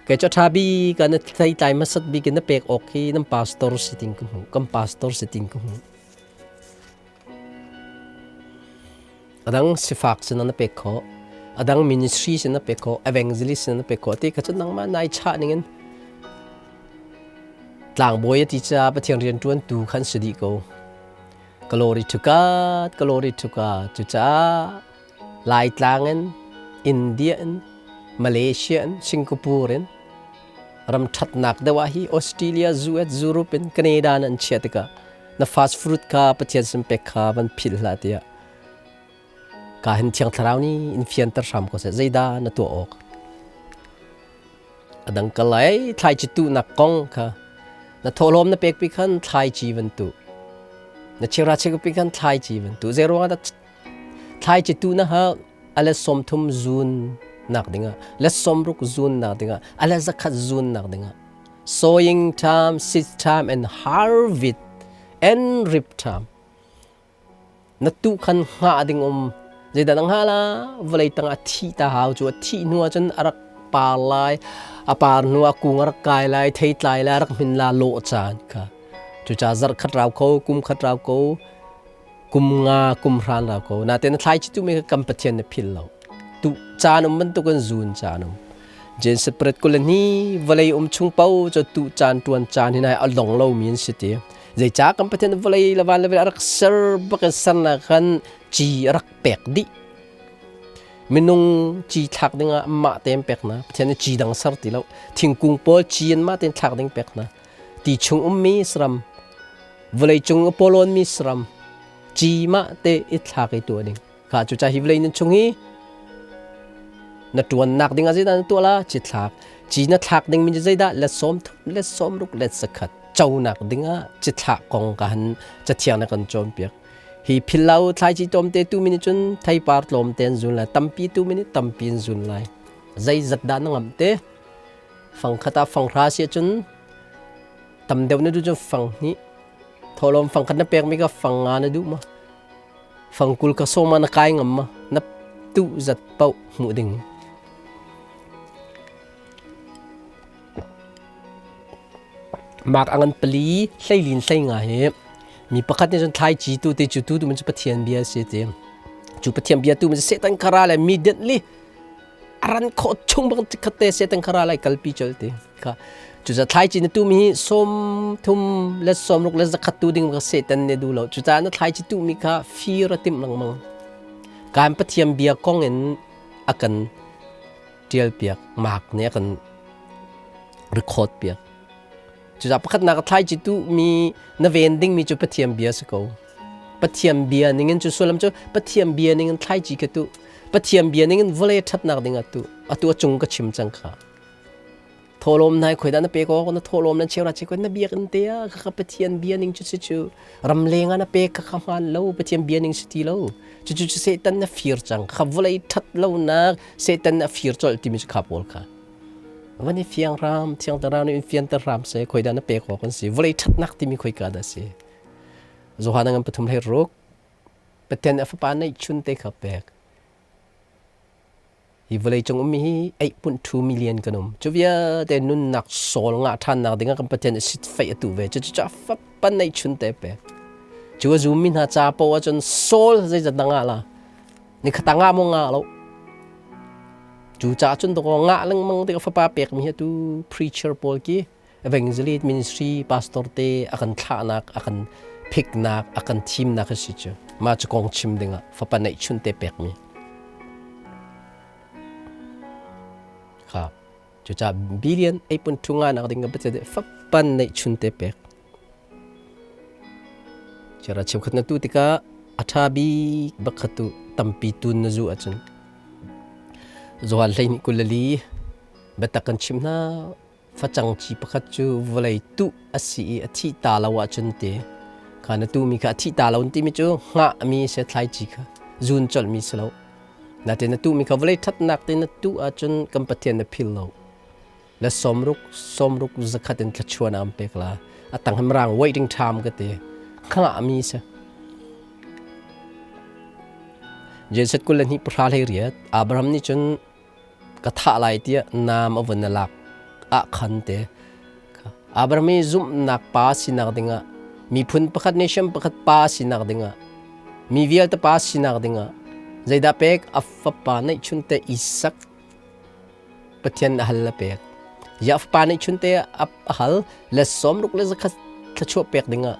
kei cu ṭha bik ah na theitlai hmasat bik in na pek awk hi nan pastor si ting ka hmu kan pastor si ting ka hmu Adang sifak sin na pek khawh adang ministry sin na pek khawh evangelist sin na pek khawh ti kha cu nangmah nai chah ningin tlangbawi a ti caah Pathian rianṭuan tu khan si dih ko. Glory to God, glory to God. Cucaah Laitlang in, India in, Malaysia in, Singapore in, ram ṭhatnak deuh ah hi Australia, US, Europe in Canada in an chiah tikah na fast fruit kha Pathian sin pek kha van philh hlah tiah ka hin Thiang Thlarau nih in fianter hram ko seh zeidah na tuah awk a dang kal lai thlaici tuhnak kong kha na thawhlawm na pek pi khan thlaici van tuh na chira chik pi khan thlaici van tuh zei ruangah dah thlaici tuh na ha ale 30 zun nak dingah le 60 zun nak dingah ale 100 zun nak dingah sowing time seed time and harvest and reap time Na tuh khan hngah ding um. Zeidah na hngah la? Vawlei tangah a thih ta hau cu a thih hnu ahcun a rak par lai. A par hnu ah kung a rak kai lai, thei tlai lai, a rak hmin la lawh caan kha. Cucaah zarh khat rau ko, kum khat rau ko, kum nga, kum hran rau ko. Nain na thlai chitu mi kha kan Pathian na phil lo. Tu caan um bantukin zun caan um. Genesis 22 vawlei um chung paoh cu tu caan tuan caan hi nai a dong lomi an si ti. Zeicah kan Pathian vawlei le van le a rak ser bak in sernak khan ci a rak pek dih. Minung ci thlak dingah mah tein pek hna. Pathian nih ci dang ser ti lo. Thingkung pawl ci an mah tein thlak ding pek hna. Ti chung ummi saram, vawlei cung a pawlawnmi saram, ci mah te i thlak i tuah ding. Kha cucaah hi vawlei nan chung hi Na ṭuannak ding ah zeidah na tuah la? Cithlak. Ci na thlak ding mi cu zeidah? Let 30, let 60, let 100. Conak ding ah cithlah kong ka han cathiang na kan cawnpiak. Hi phillo thlaici tlawmte tu mi nih cun theipar tlawmte an zun lai, tampi tu mi nih tampi an zun lai. Zeizat dah na ngamh te? Fang khat ah fang hra si ahcun tam deuh na duh cun fang hnih. Thawhlawm fang khat na pekmi kha fang nga na duh ma? Fang 20 ka sawm ah na kai ngam ma? Na tuh zat paoh hmuh ding. Mark a ngan pali hleilin hlei nga hi mi pakhat nih cun thlaici tu te cu tu tu cu Pathian bia a si ti. Cu Pathian bia tu cu Satan khara le mi denh li a ran khawh chung bang khat te Satan khara lai kalpi chol ti. Kha cu za thlaici na tu mi hi 30 le 60 le 100 tu ding ka Satan nih du lo. Cucaah na thlaici tu mi kha fir a timh lengmang. Kan Pathian bia kong in a kan ṭial piak Mark nih a kan record piak. Cucaah pakhatnak a thlaici tu mi na ven dingmi cu Pathian bia si ko. Pathian bia ningin cu sullam cu Pathian bia ningin thlaici ka tuh. Pathian bia ningin vawlei ṭhatnak ding ah tuh. Atu a cung ka chim cang kha. Thawhlawm nai khoi dah na pek awk na thawhlawm nan cheu ra che na biakinn te ah kha Pathian bia ning cu si cu ramleng ah na pek kha kha hmaan lo Pathian bia ning si ti lo cu cu Satan na fir cang kha vawlei ṭhat lonak Satan na fir colh timi cu kha pawl kha van i fiang ram thiang thlarau nih in fianter hram seh khoi dah na pek awk an si vawlei ṭhatnak timi khoi ka dah si Johan ngan pathum hlei ruk Pathian a fapa neih chun te kha pek Hi vawleicung ummi hi 8.2 million kan um. Cu vialte nunnak sawl ngah ṭhannak dingah kan Pathian nih sitfeih a tuh ve. Cucu fapan neih chun te pek. Cu a zummi hna ca paoh ahcun sawl zeizat dah ngah la? Nikhat ah ngah maw ngah lo? Cu caah cun dawkaw ngah lengmang tikah fapa pekmi hi atu preacher pawl khi evangelist ministry pastor te a kan thlahnak, a kan phiknak, a kan thimnak a si cu. Mah cu kong chim dingah fapa neih chun te pekmi. Kha cucaah billion 8.2 nga nak ding ka Pathian fapan neih chun te pek. Chera cheukhat na tu tikah a ṭha bik bakhat tu tampi tun na zu ahcun Johan 12 24 biatak kan chim hna Facang ci pakhat cu vawlei tuh a si i a thih ta lo ahcun ti kha na tuhmi kha a thih ta lo timi cu hngahmi si thlaici kha zun colhmi si lo. Natin na tuhmi kha vawlei ṭhatnak te na tuh ahcun kan Pathian na phil lo. Le 60 60 100 in thluachuah na pek la. A tang hem rang waiting time ka ti. Hngahmi si. Jesuh 22 pahra hlei riat Abraham nih cun ka thah lai tiah naam a vun a lak ah khan te Abraham hi zumhnak pa sinak dingah miphun pakhat nation pakhat pa sinak dingah mi vialte pa sinak dingah zeidah pek a fapa neihchun te Isak Pathian a hal a pek ya fapa neihchun te a hal le 60 le 100 thluachuah pek dingah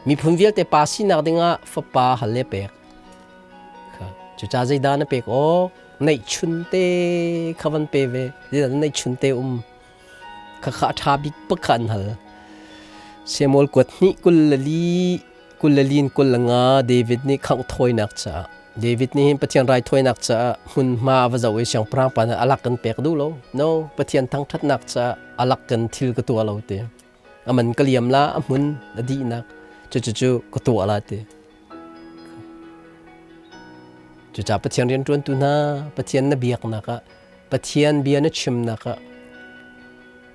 miphun vialte pa sinak dingah fapa hal le pek Cucaah zeidah na pek awk? Neihchun te kha van pe ve. Zeidah neihchun te um? Khakha a ṭha bik bak kha an hal. Samuel kuat hnih 24 24 in 25 David nih khangh thawinak caah David nih hin Pathian raithawinak caah hmunhma a va zoh i siangpahrang pa nih a lak kan pek duh lo. No, Pathian thangṭhatnak caah a lak kan thil ka tuah lo ti. A man ka liam la, a hmun a dihnak cucu ka tuah la ti. Cucaah Pathian rianṭuantu hna, Pathian na biaknak ah, Pathian bia na chimnak ah,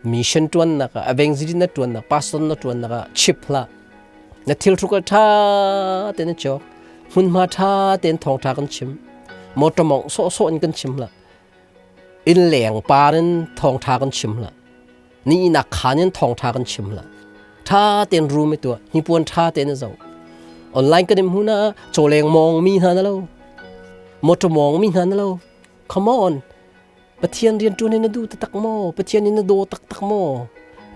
mission ṭuannak ah, evangelist na ṭuannak, pastor na ṭuannak ah chip hlah. Na thil hruk ṭha tein na cawk. Hmunhma ṭha tein thawngṭha kan chim. Motor mawngh sawhsawh in kan chim hlah. Inn leng par in thawngṭha kan chim hlah. Ni nak khaan in thawngṭha kan chim hlah. Ṭha tein room i tuah, hnipuan ṭha tein a zoh. Online kan in hmu na chawleng mawng mi hna na lo. Motor mawng mi hna na lo. Come on. Pathian rian ṭuan in na duh taktak maw? Pathian in na daw taktak maw?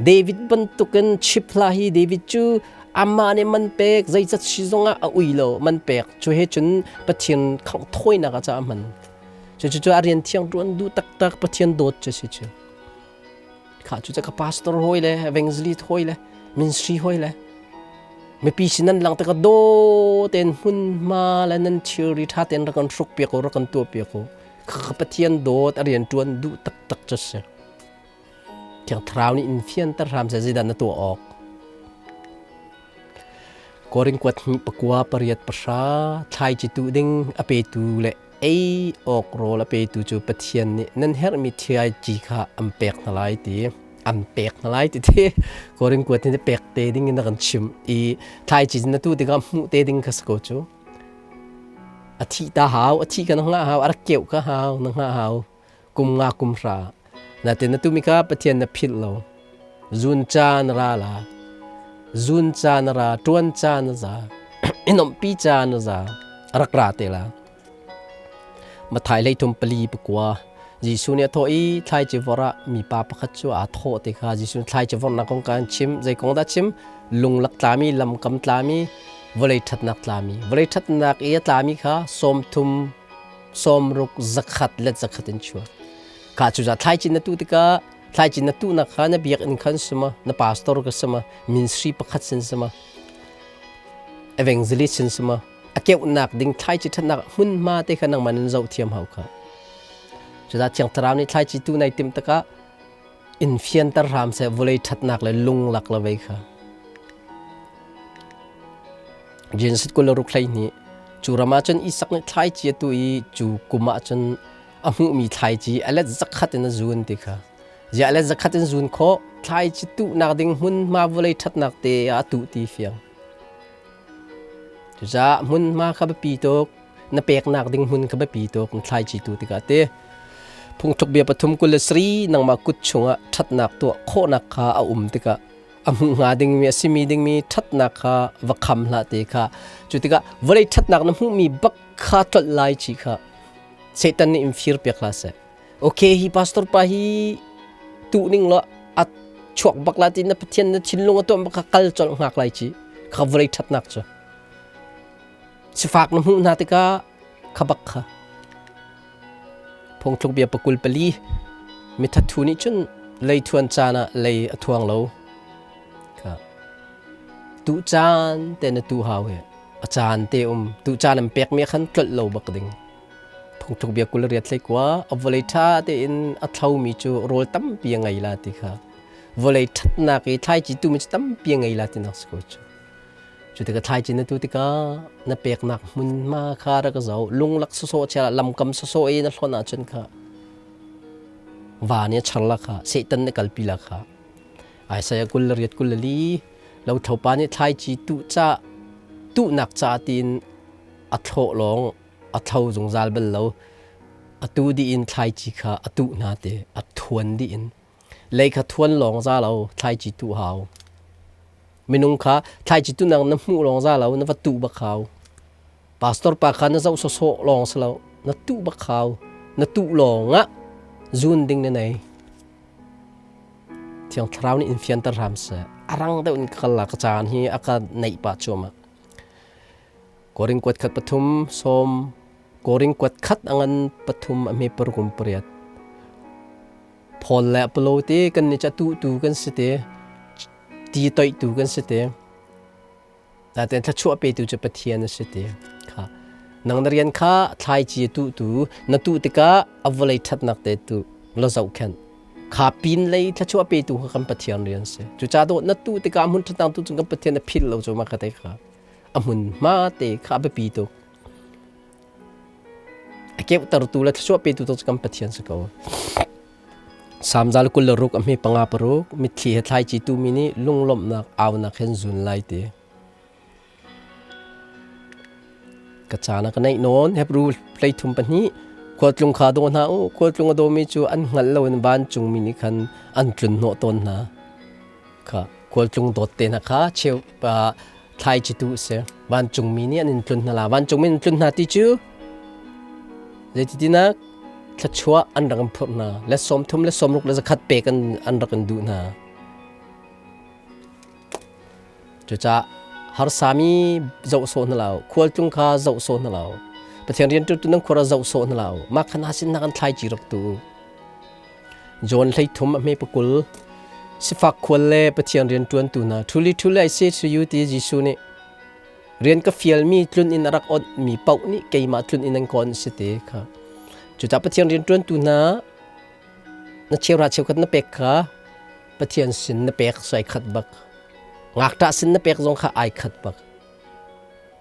David bantukin chip hlah hi David cu amah nih man pek zeizat si zongah a ui lo man pek cu he cun Pathian khangh thawinak ah ca a hman. Cucu a rian thiang ṭuan duh taktak Pathian dawt cu si cu. Kha cu ka pastor hawi le evangelist hawi le ministry hawi le mipi sin nan lang te ka do ten hmun ma le nan thilri tha ten rak kan hruk piak ko rak kan tuah piak ko. Kha Pathian dawt a rian ṭuan duh taktak cu si. Thiang Thlarau nih in fianter hram seh zeidah na tuah awk. Korin kuat hnih pakua pariat pahra thlaici tuh ding a petu le ei awk rawl a petu cu Pathian nih nan herhmi thlaici kha an pek hna lai ti an pek hna lai ti ti Korin kuat nih pek te ding in a kan chim i thlaici na tu tikah hmuh te ding kha si ko cu. A thih ta hau, a thih ka na hngah hau, a rak keuh ka hau, na hngah hau. Kum nga kum hra. Natin na tumi kha Pathian na philh lo. Zun caan ra la. Zun caan ra, ṭuan caan za. Inomhpi caan za. Rak ra te la. Mathai hlei thum pali pakua. Jesuh nih a thawh i thlaici vor ah mipa pakhat cu aa thawh ti kha Jesuh thlaici vornak kong kan chim. Zei kong dah chim? Lunglak tlami, lamkam tlami, vawlei ṭhatnak tlami. Vawlei ṭhatnak i a tlami kha sawmthum, sawmruk, zakhat let zakhat in chuak. Kha cu za thlaici na tu tikah thlaici na tuhnak kha na biakinn khan sima, na pastor ka sima, ministry pakhat sin sima, evangelist sin sima, a keuhnak ding thlaici ṭhatnak hmunhma te kha nangmah nan zoh thiam hau kha. Cuza Thiang Thlarau nih thlaici tu nai timh tikah in fianter hram seh vawlei ṭhatnak le lunglak le vei kha. Genesis 26 hleihnih cu ram ah cun Isak nih thlaici a tuh i cu kum ah cun a hmuhmi thlaici a let zakhat in a zun ti kha. Ziah a let zakhat in zun khawh thlaici tuhnak ding hmunhma vawlei ṭhatnak te ah a tuh ti fiang. Cucaah hmunhma kha biapi tuk na peknak ding hmun kha biapi tuk na thlaici tu tikah ti. Phungthluk bia pathum 23 nangmah kut chungah ṭhatnak tuah khawhnak kha a um tikah a hmuh hnga dingmi a simi dingmi ṭhatnak kha va kham hlah te kha. Cu tikah vawlei ṭhatnak na hmuhmi bak kha tlolh lai chi kha Satan nih in fir piak hlah seh. Okay, hi pastor pa hi tuh ning law a chuak bak la ti na Pathian na thinlung a tuah bak kha kal colh hngak lai ci kha vawlei ṭhatnak cu. Sifak na hmuh hna tikah kha bak kha. Phungthluk bia pakul pali mithathu nih cun lei thuan caan ah lei a thuang lo. Kha. Tu caan te na tu hau he a caan te um tu caan an pek mi khan tlolh lo bak ding. Phungthluk bia kul riat hlei kua a vawlei ṭha tein a thlomi cu rawl tampi a ngei la ti kha. Vawlei ṭhatnak i thlaici tumi cu tampi a ngei la ti nak si ko cu. Cu tikah thlaici na tu tikah na peknak hmunhma kha rak zoh. Lunglak sawsawh chia lamkam sawsawh i na hlonh ahcun kha va nih a char la kha Satan nih kalpi la kha. Isaiah 28 24 lothlopa nih thlaici tuh ca tuhnak ca tiin a thlawh lawng a thlo zungzal bal lo. A tu dih in thlaici kha a tuh hna te a thuan dih in lei kha thuan lawng za lo thlaici tuh hau. Minung kha thlaici tunak na hmuh lawng za lo na va tuh bak hau. Pastor pa kha na zoh sawsawh lawng si lo na tuh bak hau. Na tuh lawng ah zun ding na nei. Thiang Thlarau nih in fianter hram seh. A rang deuh in ka kal la ka caan hi a ka neih pah cuahmah. Korin kuat khat pathum sawm Korin kuat khat a ngan pathum a hme paruk um pariat. Paul le Apollo te kan ni ca tu tu kan si te ti toih tu kan si te. Naten thluachuah petu cu Pathian a si te. Kha nang na rian kha thlaici a tuh tu na tuh tikah a vawlei ṭhatnak te tu la zohkhenh. Kha pin lei thluachuah petu kha kan Pathian rian si. Cucaah dawh na tuh tikah hmun ṭhatnak tu cun kan Pathian a philh lo cu ma ka te kha. A hmun hma te kha a biapi tuk. A keuhtertu le thluachuah petu tu cu kan Pathian si ko. Samzal 26 a hme panga paruk mitthli he thlaici tumi nih lunglawmhnak aunak hen zun lai ti. Ka caan a ka neih nawn Hebrew hleithum pahnih khualtlung kha daw hna u khualtlung a dawmi cu an hngalh lo in vancungmi nih khan an tlun hnawh tawn hna. Kha khualtlung dawt te hna kha cheu thlaici tu a si. Vancungmi nih an in tlun hna la. Vancungmi an tlun hna ti cu zeitinak thluachuah an rak in phurh hna. Le 30 le 60 le 100 pek an rak in duh hna. Cucaah harsami zoh sawh hna lo, khualtlung kha zoh sawh hna lo. Pathian rianṭuantu nan khua zoh sawh hna lo. Mah kha hna sin hna kan thlaici rak tu. John 13 a hme pakul sifak khual le Pathian rianṭuantu hna truly truly I say to you ti Jesuh nih rian ka fialmi tlun in a rak onhmi paoh nih keimah tlun in an ka onh si te kha. Cucaah Pathian rianṭuantu hna na cheuhra cheukhat na pek kha Pathian sin na pek sai khat bak. Ngakṭah sin na pek zong kha ai khat bak.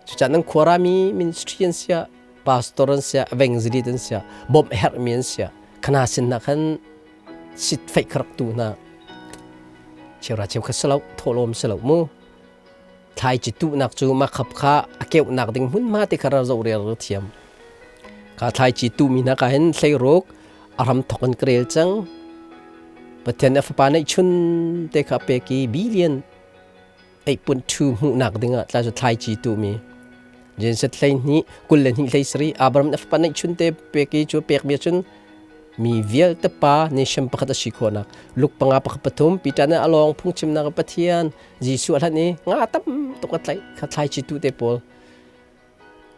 Cucaah nan khuarami ministry an siah, pastor an siah, evangelist an siah, bawmh herhmi an siah, khana sin hna khan sitfeih kha rak tu hna. Cheuhra cheukhat si lo, thawhlawm si lo mu. Thlaici tuhnak cu mah khap kha a keuhnak ding hmunhma te kha ra zoh rel thiam. Ka thlaici tuhmi hna ka hin hleiruk a ram thok in ka rel cang. Pathian a fapa neihchun te kha a pek i billion 8.2 hmuhnak dingah tla cu thlaici tuhmi. Jenset hlei hnih 22 hlei sarih Abraham a fapa neihchun te pek i cu pekmi cun mi vialte pa nation pakhat a si khawhnak Luke panga pakhat pathum Peter nih a lawng phungchimnak Pathian Jesuh a hlanh i nga tam tuk a tlaih kha thlaici tu te pawl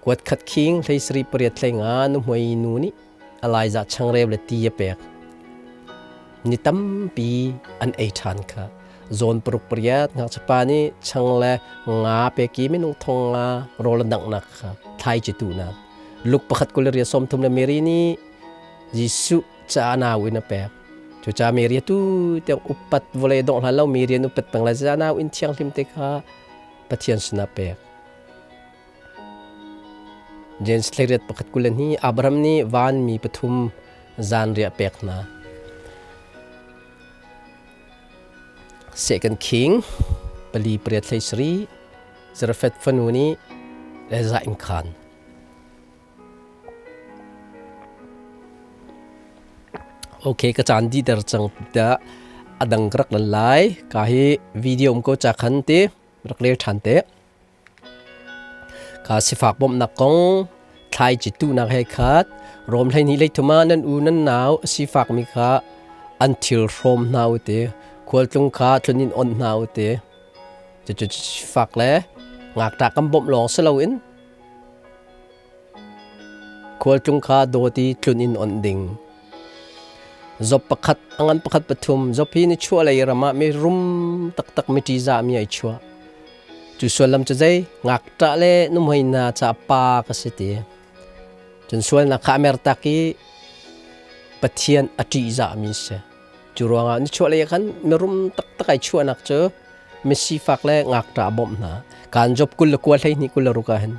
kuat khat khing hlei sarih pariat hlei nga nuhmei nu nih a laiza changreu le ti a pek ni tampi an ei ṭhan kha zawn paruk pariat ngakchapa nih chang le nga pek i minung thong nga rawl a danghnak kha thlaici tuhnak Luke pakhat 20 riat 30 le Mary nih Jesuh ca nau in a pek. Cucaah Mary atu tiang upat vawlei dongh hlan lo mi rian upat peng lai ca nau in thianghlim te kha Pathian sinah pek. James thlariat pakhat kulen hi Abraham nih vanmi pathum zanriah pek hna. Second King pali pariat hlei sari Zarephath fanu nih Elijah inn khan. Okay, ka caan diter cang tiah a dang ka rak lan lai. Ka hi video um ko ca khan ti rak rel ṭhan te. Ka sifak bawmhnak kong thlaici tuhnak he khat Rom 12 leithum ah nan u nan nau a sifakmi kha an thil hrawm hna u ti. Khualtlung kha tlun in onh hna u ti. Cucu sifak le ngakṭah kan bawmh lawng si loin Khualtlung kha dawt i tlun in onh ding. Job pakhat a ngan pakhat pathum Job hi nichuahlei ram ah mi rum taktak mi ṭihzahmi ai chuah. Cu sullam cu zei? Ngakṭah le nuhmei hna caah pa ka si ti. Cun sualnak kha a mertak i Pathian a ṭihzahmi si. Cu ruangah nichuahlei ah khan mirum taktak ai chuahnak cu misifak le ngakṭah a bawmh hna. Kan Job 29 12 26 ah hin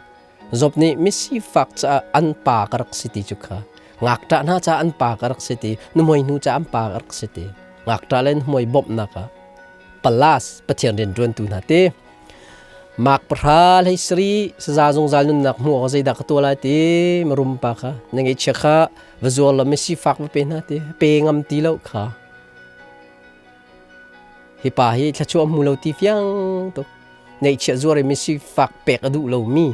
Job nih misifak caah an pa ka rak si ti cu kha ngakṭah hna caah an pa ka rak si ti nuhmei hnu caah an pa ka rak si ti ngakṭah le nuhmei bawmhnak ah palas Pathian rianṭuantu hna ti mak pahra hlei sari saza zungzal nunnak hmuh awk zeidah ka tuah lai ti marum pa kha na ngeihchia kha va zuar law misifak va pe hna ti pe ngam ti lo kha Hi pa hi thluachuah hmu lo ti fiang tuk. Neihchiah zuar i misifak pek a duh lomi.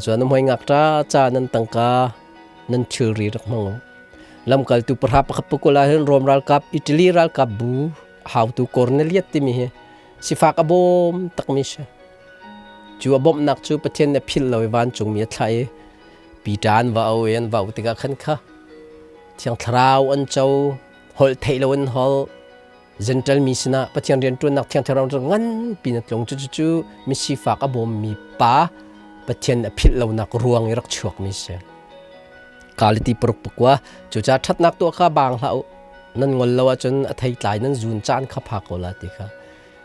Cun na hmai ngakṭa ca nan tangka nan thilri rak hmang u. Lamkaltu pahra pakhat pakul ah hin Rom ralkap Italy ralkap bu hautu Cornelius timi hi sifak a bawm takmi si. Cu a bawmhnak cu Pathian nih a philh lo i vancungmi a thlah i Peter an va au i an va au tikah khan kha Thiang Thlarau an co holh theih lo in holh Gentle mi sinah Pathian rianṭuannak Thiang Thlarau nganpi na tlung cu cu misifak a bawmmi pa Pathian a philh lonak ruang i rak chuakmi si. Kaliti paruk pakua cucaah ṭhatnak tuah kha baang hlah u nan ngol lo ahcun a theitlai nan zun caan kha pha ko la ti kha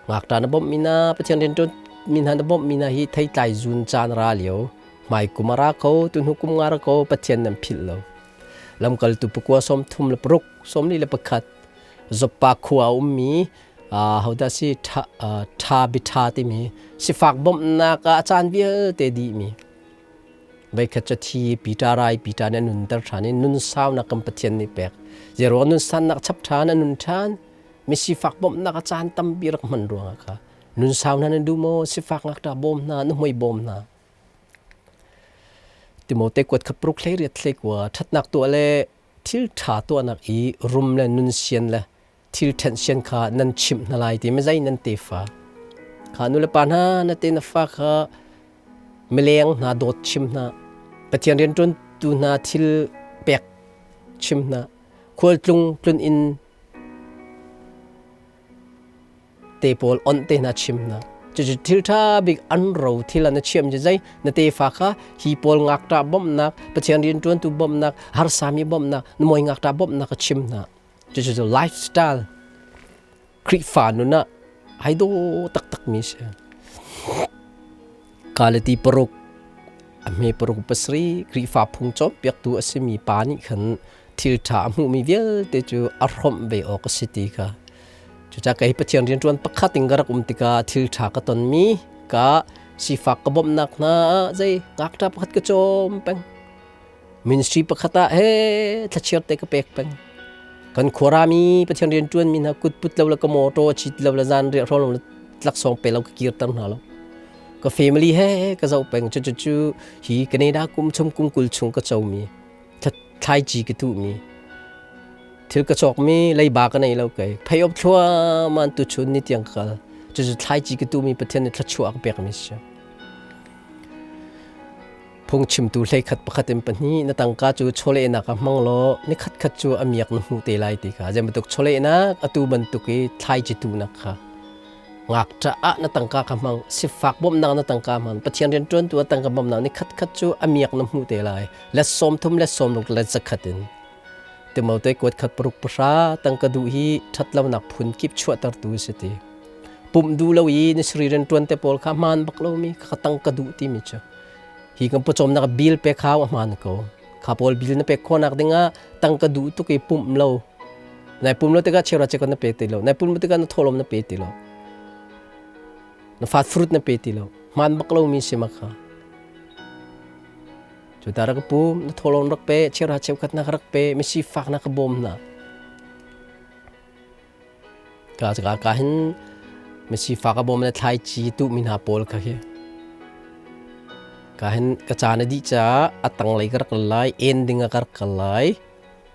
ngakṭa na bawmhmi na Pathian rianṭuan mi hna na bawmhmi hna hi theitlai zun caan ra lio hmai kum a ra ko tuhnu kum nga ra ko Pathian nan philh lo Lamkaltu pakua 36 41 Joppa khua a ummi hodah si ṭha biṭha timi sifak bawmhnak ah a caan vialte dihmi voikhat cu thi Peter rai Peter nih a nunter ṭhan i nun saunak kan Pathian nih pek zeiruang nun sannak chap ṭhan a nun ṭhan mi sifak bawmhnak a caan tampi rak hman ruangah kha nun sau hna nan duh maw sifak ngakṭah bawm hna nuhmei bawm hna Timote kuat kha paruk hlei riat hlei kua ṭhatnak tuah le thil ṭha tuahnak i rum le nunsian le thil ṭhenhsian kha nan chimh hna lai ti mizei nan tefa kha nu le pa hna na te na fa kha mileng hna dawt chim hna Pathian rianṭuantu hna thil pek chim hna khualtlung tlun inn te pawl onh te hna chim hna. Cucu thil ṭha bik an ro thil ah na chiam cu zei na tefa kha hi pawl ngakṭah bawmhnak, Pathian rianṭuantu bawmhnak, harsami bawmhnak, na mawi ngakṭah bawmhnak ka chim hna. Cucu cu lifestyle Khrihfa nun ah ai dawh taktakmi si. Kalati paruk a hme paruk pasarih Khrihfa phung cawnpiaktu a simi pa nih khan thil ṭha a hmuhmi vialte cu a hrawmh ve awk a si ti kha. Cucaah kei Pathian rianṭuan pakhat in ka rak um tikah thil ṭha ka tonmi ka sifak ka bawmhnak hna ah zei ngakṭah pakhat ka cawm peng. Ministry pakhat ah he thlachiar te ka pek peng. Kan khuarami Pathian rianṭuanmi hna kut put lo le ka mawṭaw chit lo le zan riah hrawng lo le laksawng pe lo ka kirter hna lo. Ka family he ka zoh peng. Cucu hi Canada kum chung kum 20 chung ka comi thlaici ka tuhmi thil ka cawkmi leiba ka nei lo kei phei op thluaman tu chun ni tiang ka kal. Cucu thlaici ka tuhmi Pathian nih thluachuah a ka pekmi si. Phungchimtu hleikhat pakhat in pahnih na tangka cu chawlehnak ah hmang law ni khatkhat cu a miak na hmuh te lai ti kha. Zei bantuk chawlehnak atu bantuk i thlaici tuhnak kha ngakṭah ah na tangka kha hmang, sifak bawmhnak na tangka hmang, Pathian rianṭuantu ah tangka bawmhnak ni khatkhat cu a miak na hmuh te lai. Let 30, let 60, let 100 in. Timote kuat khat paruk pahra tangka duh hi ṭhatlonak phun kip chuahtertu a si ti. Pumh duh lo i na sri rianṭuan te pawl kha hmaan bak lomi kha tangka duh timi cu. Hi kan pawcawmnak bill pek hau a hmaan ko. Kha pawl bill na pek khawhnak dingah tangka duh tuk i pumh lo. Nai pum lo tikah cheuhra cheukhat na pe ti lo. Nai pum lo tikah na thawhlawm na pe ti lo. Na fat fruit na pe ti lo. Hmaan bak lomi si ma kha. Cu ta rak pum, na thawhlawm rak pe, cheuhra cheukhat na rak pe, misi fak na ka bawm hna. Ka ka ka hin misifak a bawm le thlaici tuhmi hna pawl kha hi ka hin ka caan a dih caah a tanglei ka rak lai, ending a ka rak kal lai.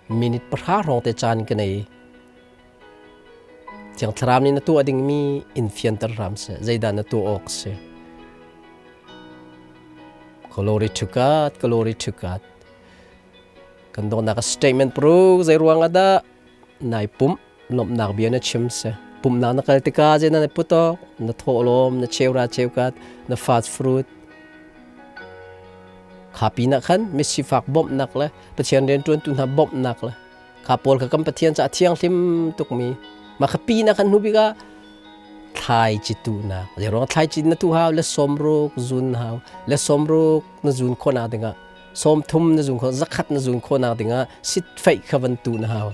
Minute 10 hrawng te caan ka nei. Thiang Thlarau nih na tuah dingmi in fianter hram seh. Zeidah na tuah awk si? Glory to God, glory to God. Kan dawtnak statement pro zei ruang ah dah nai pumh lawmhnak bia na chim si. Pumhnak na kal tikah zei na put awk, na thawhlawm, na cheura cheukat, na fast fruit. Kha pinah khan misifak bawmhnak le Pathian rianṭuantu hna bawmhnak le kha pawl kha kan Pathian caah thianghlim tukmi mah kha pinah khan hnu bik ah thlaici tuhnak zeiruang thlaici na tuh hau le 60 zun hau le 60 na zun khawhnak dingah 30 na zun khawh 100 na zun khawhnak dingah sitfeih kha van tuh na hau.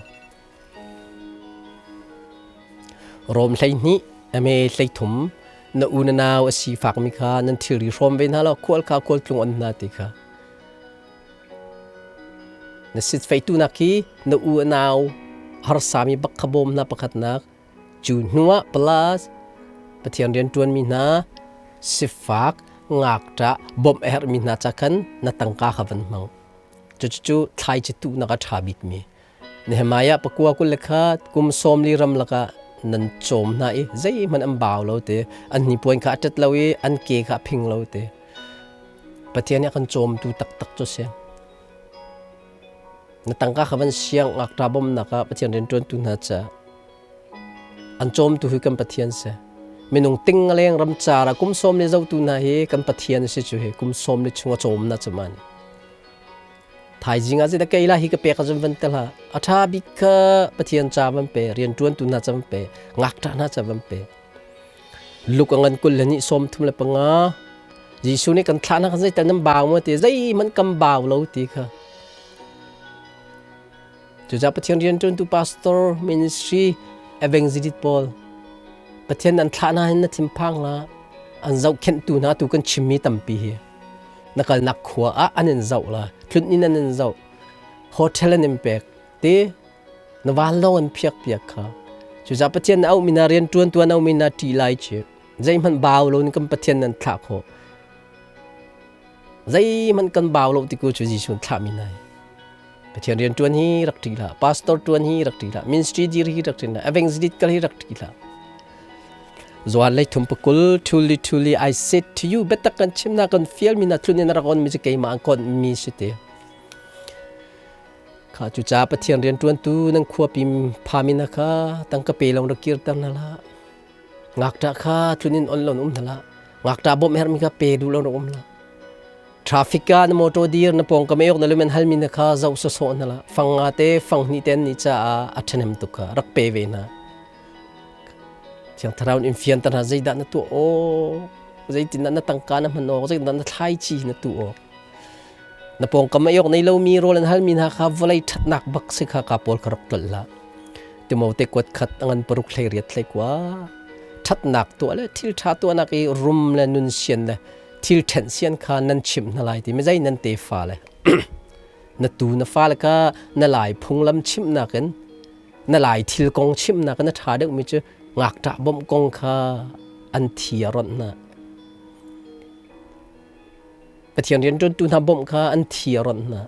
Rom 12 ame 13 na u na nau a sifakmi kha nan thilri hrawm ve hna law khual kha khualtlung on hna ti kha. Na sitfeih tuhnak hi na u a nau harsami bak kha bawm hna pakhatnak cu hnuah plus Pathian rianṭuanmi hna sifak ngakṭah bawmh a herhmi hna ca khan na tangka kha van hmang. Cucu thlaici tuhnak a ṭha bikmi. Nehemiah pakua 21 kum 40 ram lakah nan cawm hna i zeihmanh an bau lo te an hnipuan kha a ṭet lo i an ke kha a phing lo te. Pathian nih a kan cawmtu taktak cu a si. Na tangka kha van siang ngakṭa bawmhnak ah Pathian rianṭuantu hna caah an cawmtu hi kan Pathian si. Minung ting a leng ram car ah kum sawm le zotu hna hi kan Pathian a si cu hi kum sawm le chung a cawm na cu man. Thaizing ah zeidah kei la hi ka pek a van tel ha. A ṭha bik kha Pathian ca van pe, rianṭuantu hna ca van pe, ngakṭah hna ca van pe. Luk a ngan 22 35 Jesuh nih kan thlahnak kha zeital nan bau maw ti zeihmanh kan bau lo ti kha. Cucaah Pathian rianṭuantu pastor, ministry, evangelist pawl Pathian an thlah hna hin na thinphang hlah. An zohkhenhtu hna tu kan chimmi tampi hi. Na kalnak khua ah an in zoh la, tlun in an in zoh, hotel an in pek ti na vanlawng an phiak piak kha. Cucaah Pathian na auhmi hna rianṭuantu an auhmi hna ṭih lai ci. Zeihmanh bau lo in kan Pathian nan thlah khawh. Zeihmanh kan bau lo ti ku cu Jesuh thlahmi hna hi. Pathian rian ṭuan hi rak ṭih hlah, pastor ṭuan hi rak ṭih hlah, ministry dir hi rak ṭih hlah, evangelist kal hi rak ṭih hlah. Johan lei thum pakul truly truly I said to you biatak kan chimnak kan fialmi na tlun in rak on mi cu keimah an kon mi si te. Kha cu ca Pathian rian ṭuantu nan khua pim phami na kha tangka pe long rak kirter na hlah. Ngakṭah kha tlun in on lo um hna Ngakṭah bawmh hermi kha pe duh lo um hlah. Traffic ka na motor dir na pawng kam yok na lumen halmi na kha zoh sawsawh hna la. Fang nga te fang hnih ten ni caah a ṭhahnem tuk kha rak pe ve hna. Thiang Thlarau in fianter hna zeidah na tuah awk, zeitindah na tangka na hman awk, zeitindah na thlaici na tuh awk. Na pawngkam a iawk nei lomi rawl an halmi hna kha vawlei ṭhatnak bak si kha ka pawl kha rak tlolh hlah. Timote kuat khat a ngan paruk hlei riat hlei kua. Ṭhatnak tuah le thil ṭha tuahnak i rum le nun sian le thil ṭhenh sian kha nan chimh hna lai ti mizei nan tefa le na tu na fale kha na lai phunglam chimhnak in na lai thil kong chimhnak in a ṭha deuhmi cu ngakṭah bawmh kong kha an thi a ronh hna. Pathian rianṭuantu hna bawmh kha an thi a ronh hna.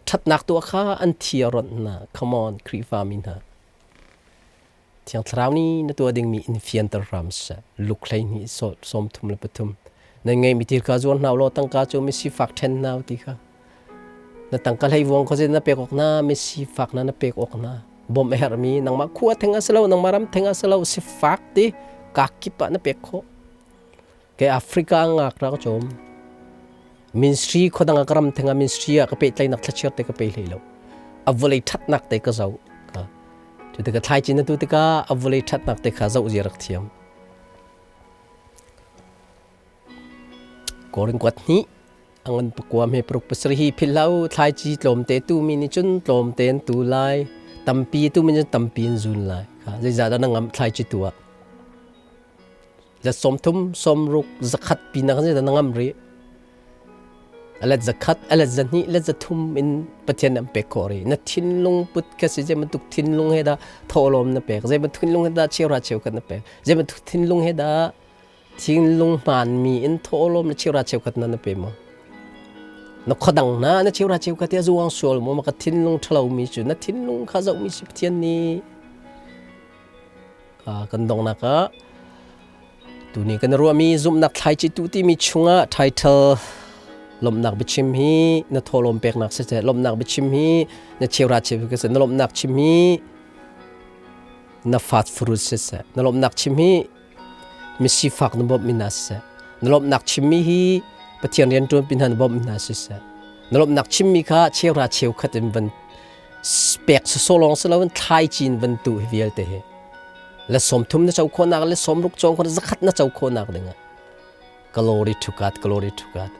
Ṭhatnak tuah kha an thi a ronh hna. Come on, Khrihfa mi hna. Thiang Thlarau nih na tuah dingmi in fianter hram seh. Luk 12 33. Nan ngeihmi thil kha zuar hna u law tangka cu misifak ṭhen hna u ti kha. Na tangka hleivuang khuazei na pek awk hna, misifak hna na pek awk hna. Bawmh a herhmi nangmah khua theng a si lo, nangmah ram theng a si lo, sifak ti kakip ah na pek khawh. Kei Africa ngak ra ka cawm. Ministry khuadang ah ka ram theng ah ministry ah ka pehtlaihnak thlachiar te ka pe hlei lo. A vawlei ṭhatnak te ka zoh. Cu tikah thlaici na tu tikah a vawlei ṭhatnak te kha zoh zia rak thiam. Korin kuat hnih a ngan pakua hme paruk pasarih hi philh hlah u thlaici tlawmte tu mi nih cun tlawmte an tu lai tampi tu mi nih cun tampi an zun lai kha zeizah dah na ngamh thlaici tu ah za 30 60 100 pinak zeidah na ngamh rih alet 100 alet 200 let 300 in Pathian an pek khawh rih na thinlung put kha si zei bantuk thinlung he dah thawhlawm na pek zei bantuk thinlung he dah cheuhra cheukhat na pek zei bantuk thinlung he dah thinlung hmaanmi in thawhlawm na cheuhra cheukhat na na pe maw na khuadang hna na cheuhra cheukhat hi a zuang sual maw maka thinlung ṭhalo mi cu na thinlung kha zohmi si Pathian nih kan donghnak ah tuni kan ruahmi zumhnak thlaici tu timi chungah title lawmhnak biachim hi na thawhlawm peknak siseh lawmhnak biachim hi na cheuhra cheu ka na lawmhnak chim hi na fast fruit siseh na lawmhnak chim hi misifak na bawmh mi hna siseh na lawmhnak chimmi hi Pathian rianṭuan pi hna na bawmh mi hna siseh na lawmhnak chimmi kha cheuhra cheukhat in van pek sawsawh lawng si loin thlaici in van tuh hi vialte hi le 30 na co khawhnak le 60 cawng khawh 100 na co khawhnak dingah glory to God glory to God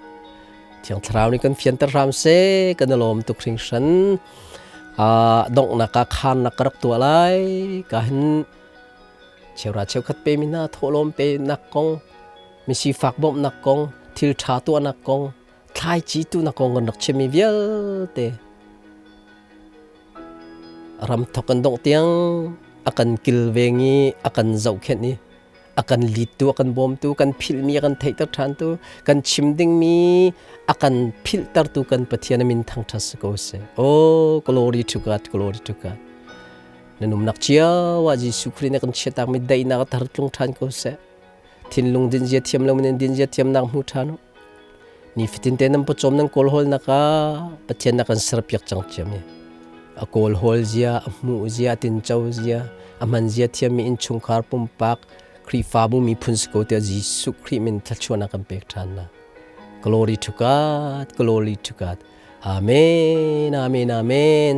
Thiang Thlarau nih kan fianter hram seh kan i lawm tuk hringhran donghnak ah khannak ka rak tuah lai ka hin Cheuhra cheukhat pemi hna thawhlawm penak kong, misifak bawmhnak kong, thil ṭha tuahnak kong, thlaici tuhnak kong kan rak chimmi vialte ram thok kan dongh tiang a kan kilveng i a kan zohkhenh i a kan littu a kan bawmtu kan philhmi a kan theihter ṭhantu kan chim dingmi a kan philhtertu kan Pathian a min thangṭhat si ko seh. Oh, glory to God, glory to God. Na umnak cio ah Jesuh Khrih nih kan chiatakmi daihnak a thar tlung ṭhan ko seh. Thinlung dinzia thiam lo in dinzia thiamnak hmu ṭhan u. Nifatin te nan pawcawm nan kawlhawlnak ah Pathian na kan serpiak cang ciami. A kawlhawl zia, a hmuh zia, a tinco zia, a hman zia thiammi innchungkhar pumpak Khrihfabu miphun si ko tiah Jesuh Khrih min thluachuahnak kan pek ṭhan na. Glory to God, glory to God. Amen, amen, amen.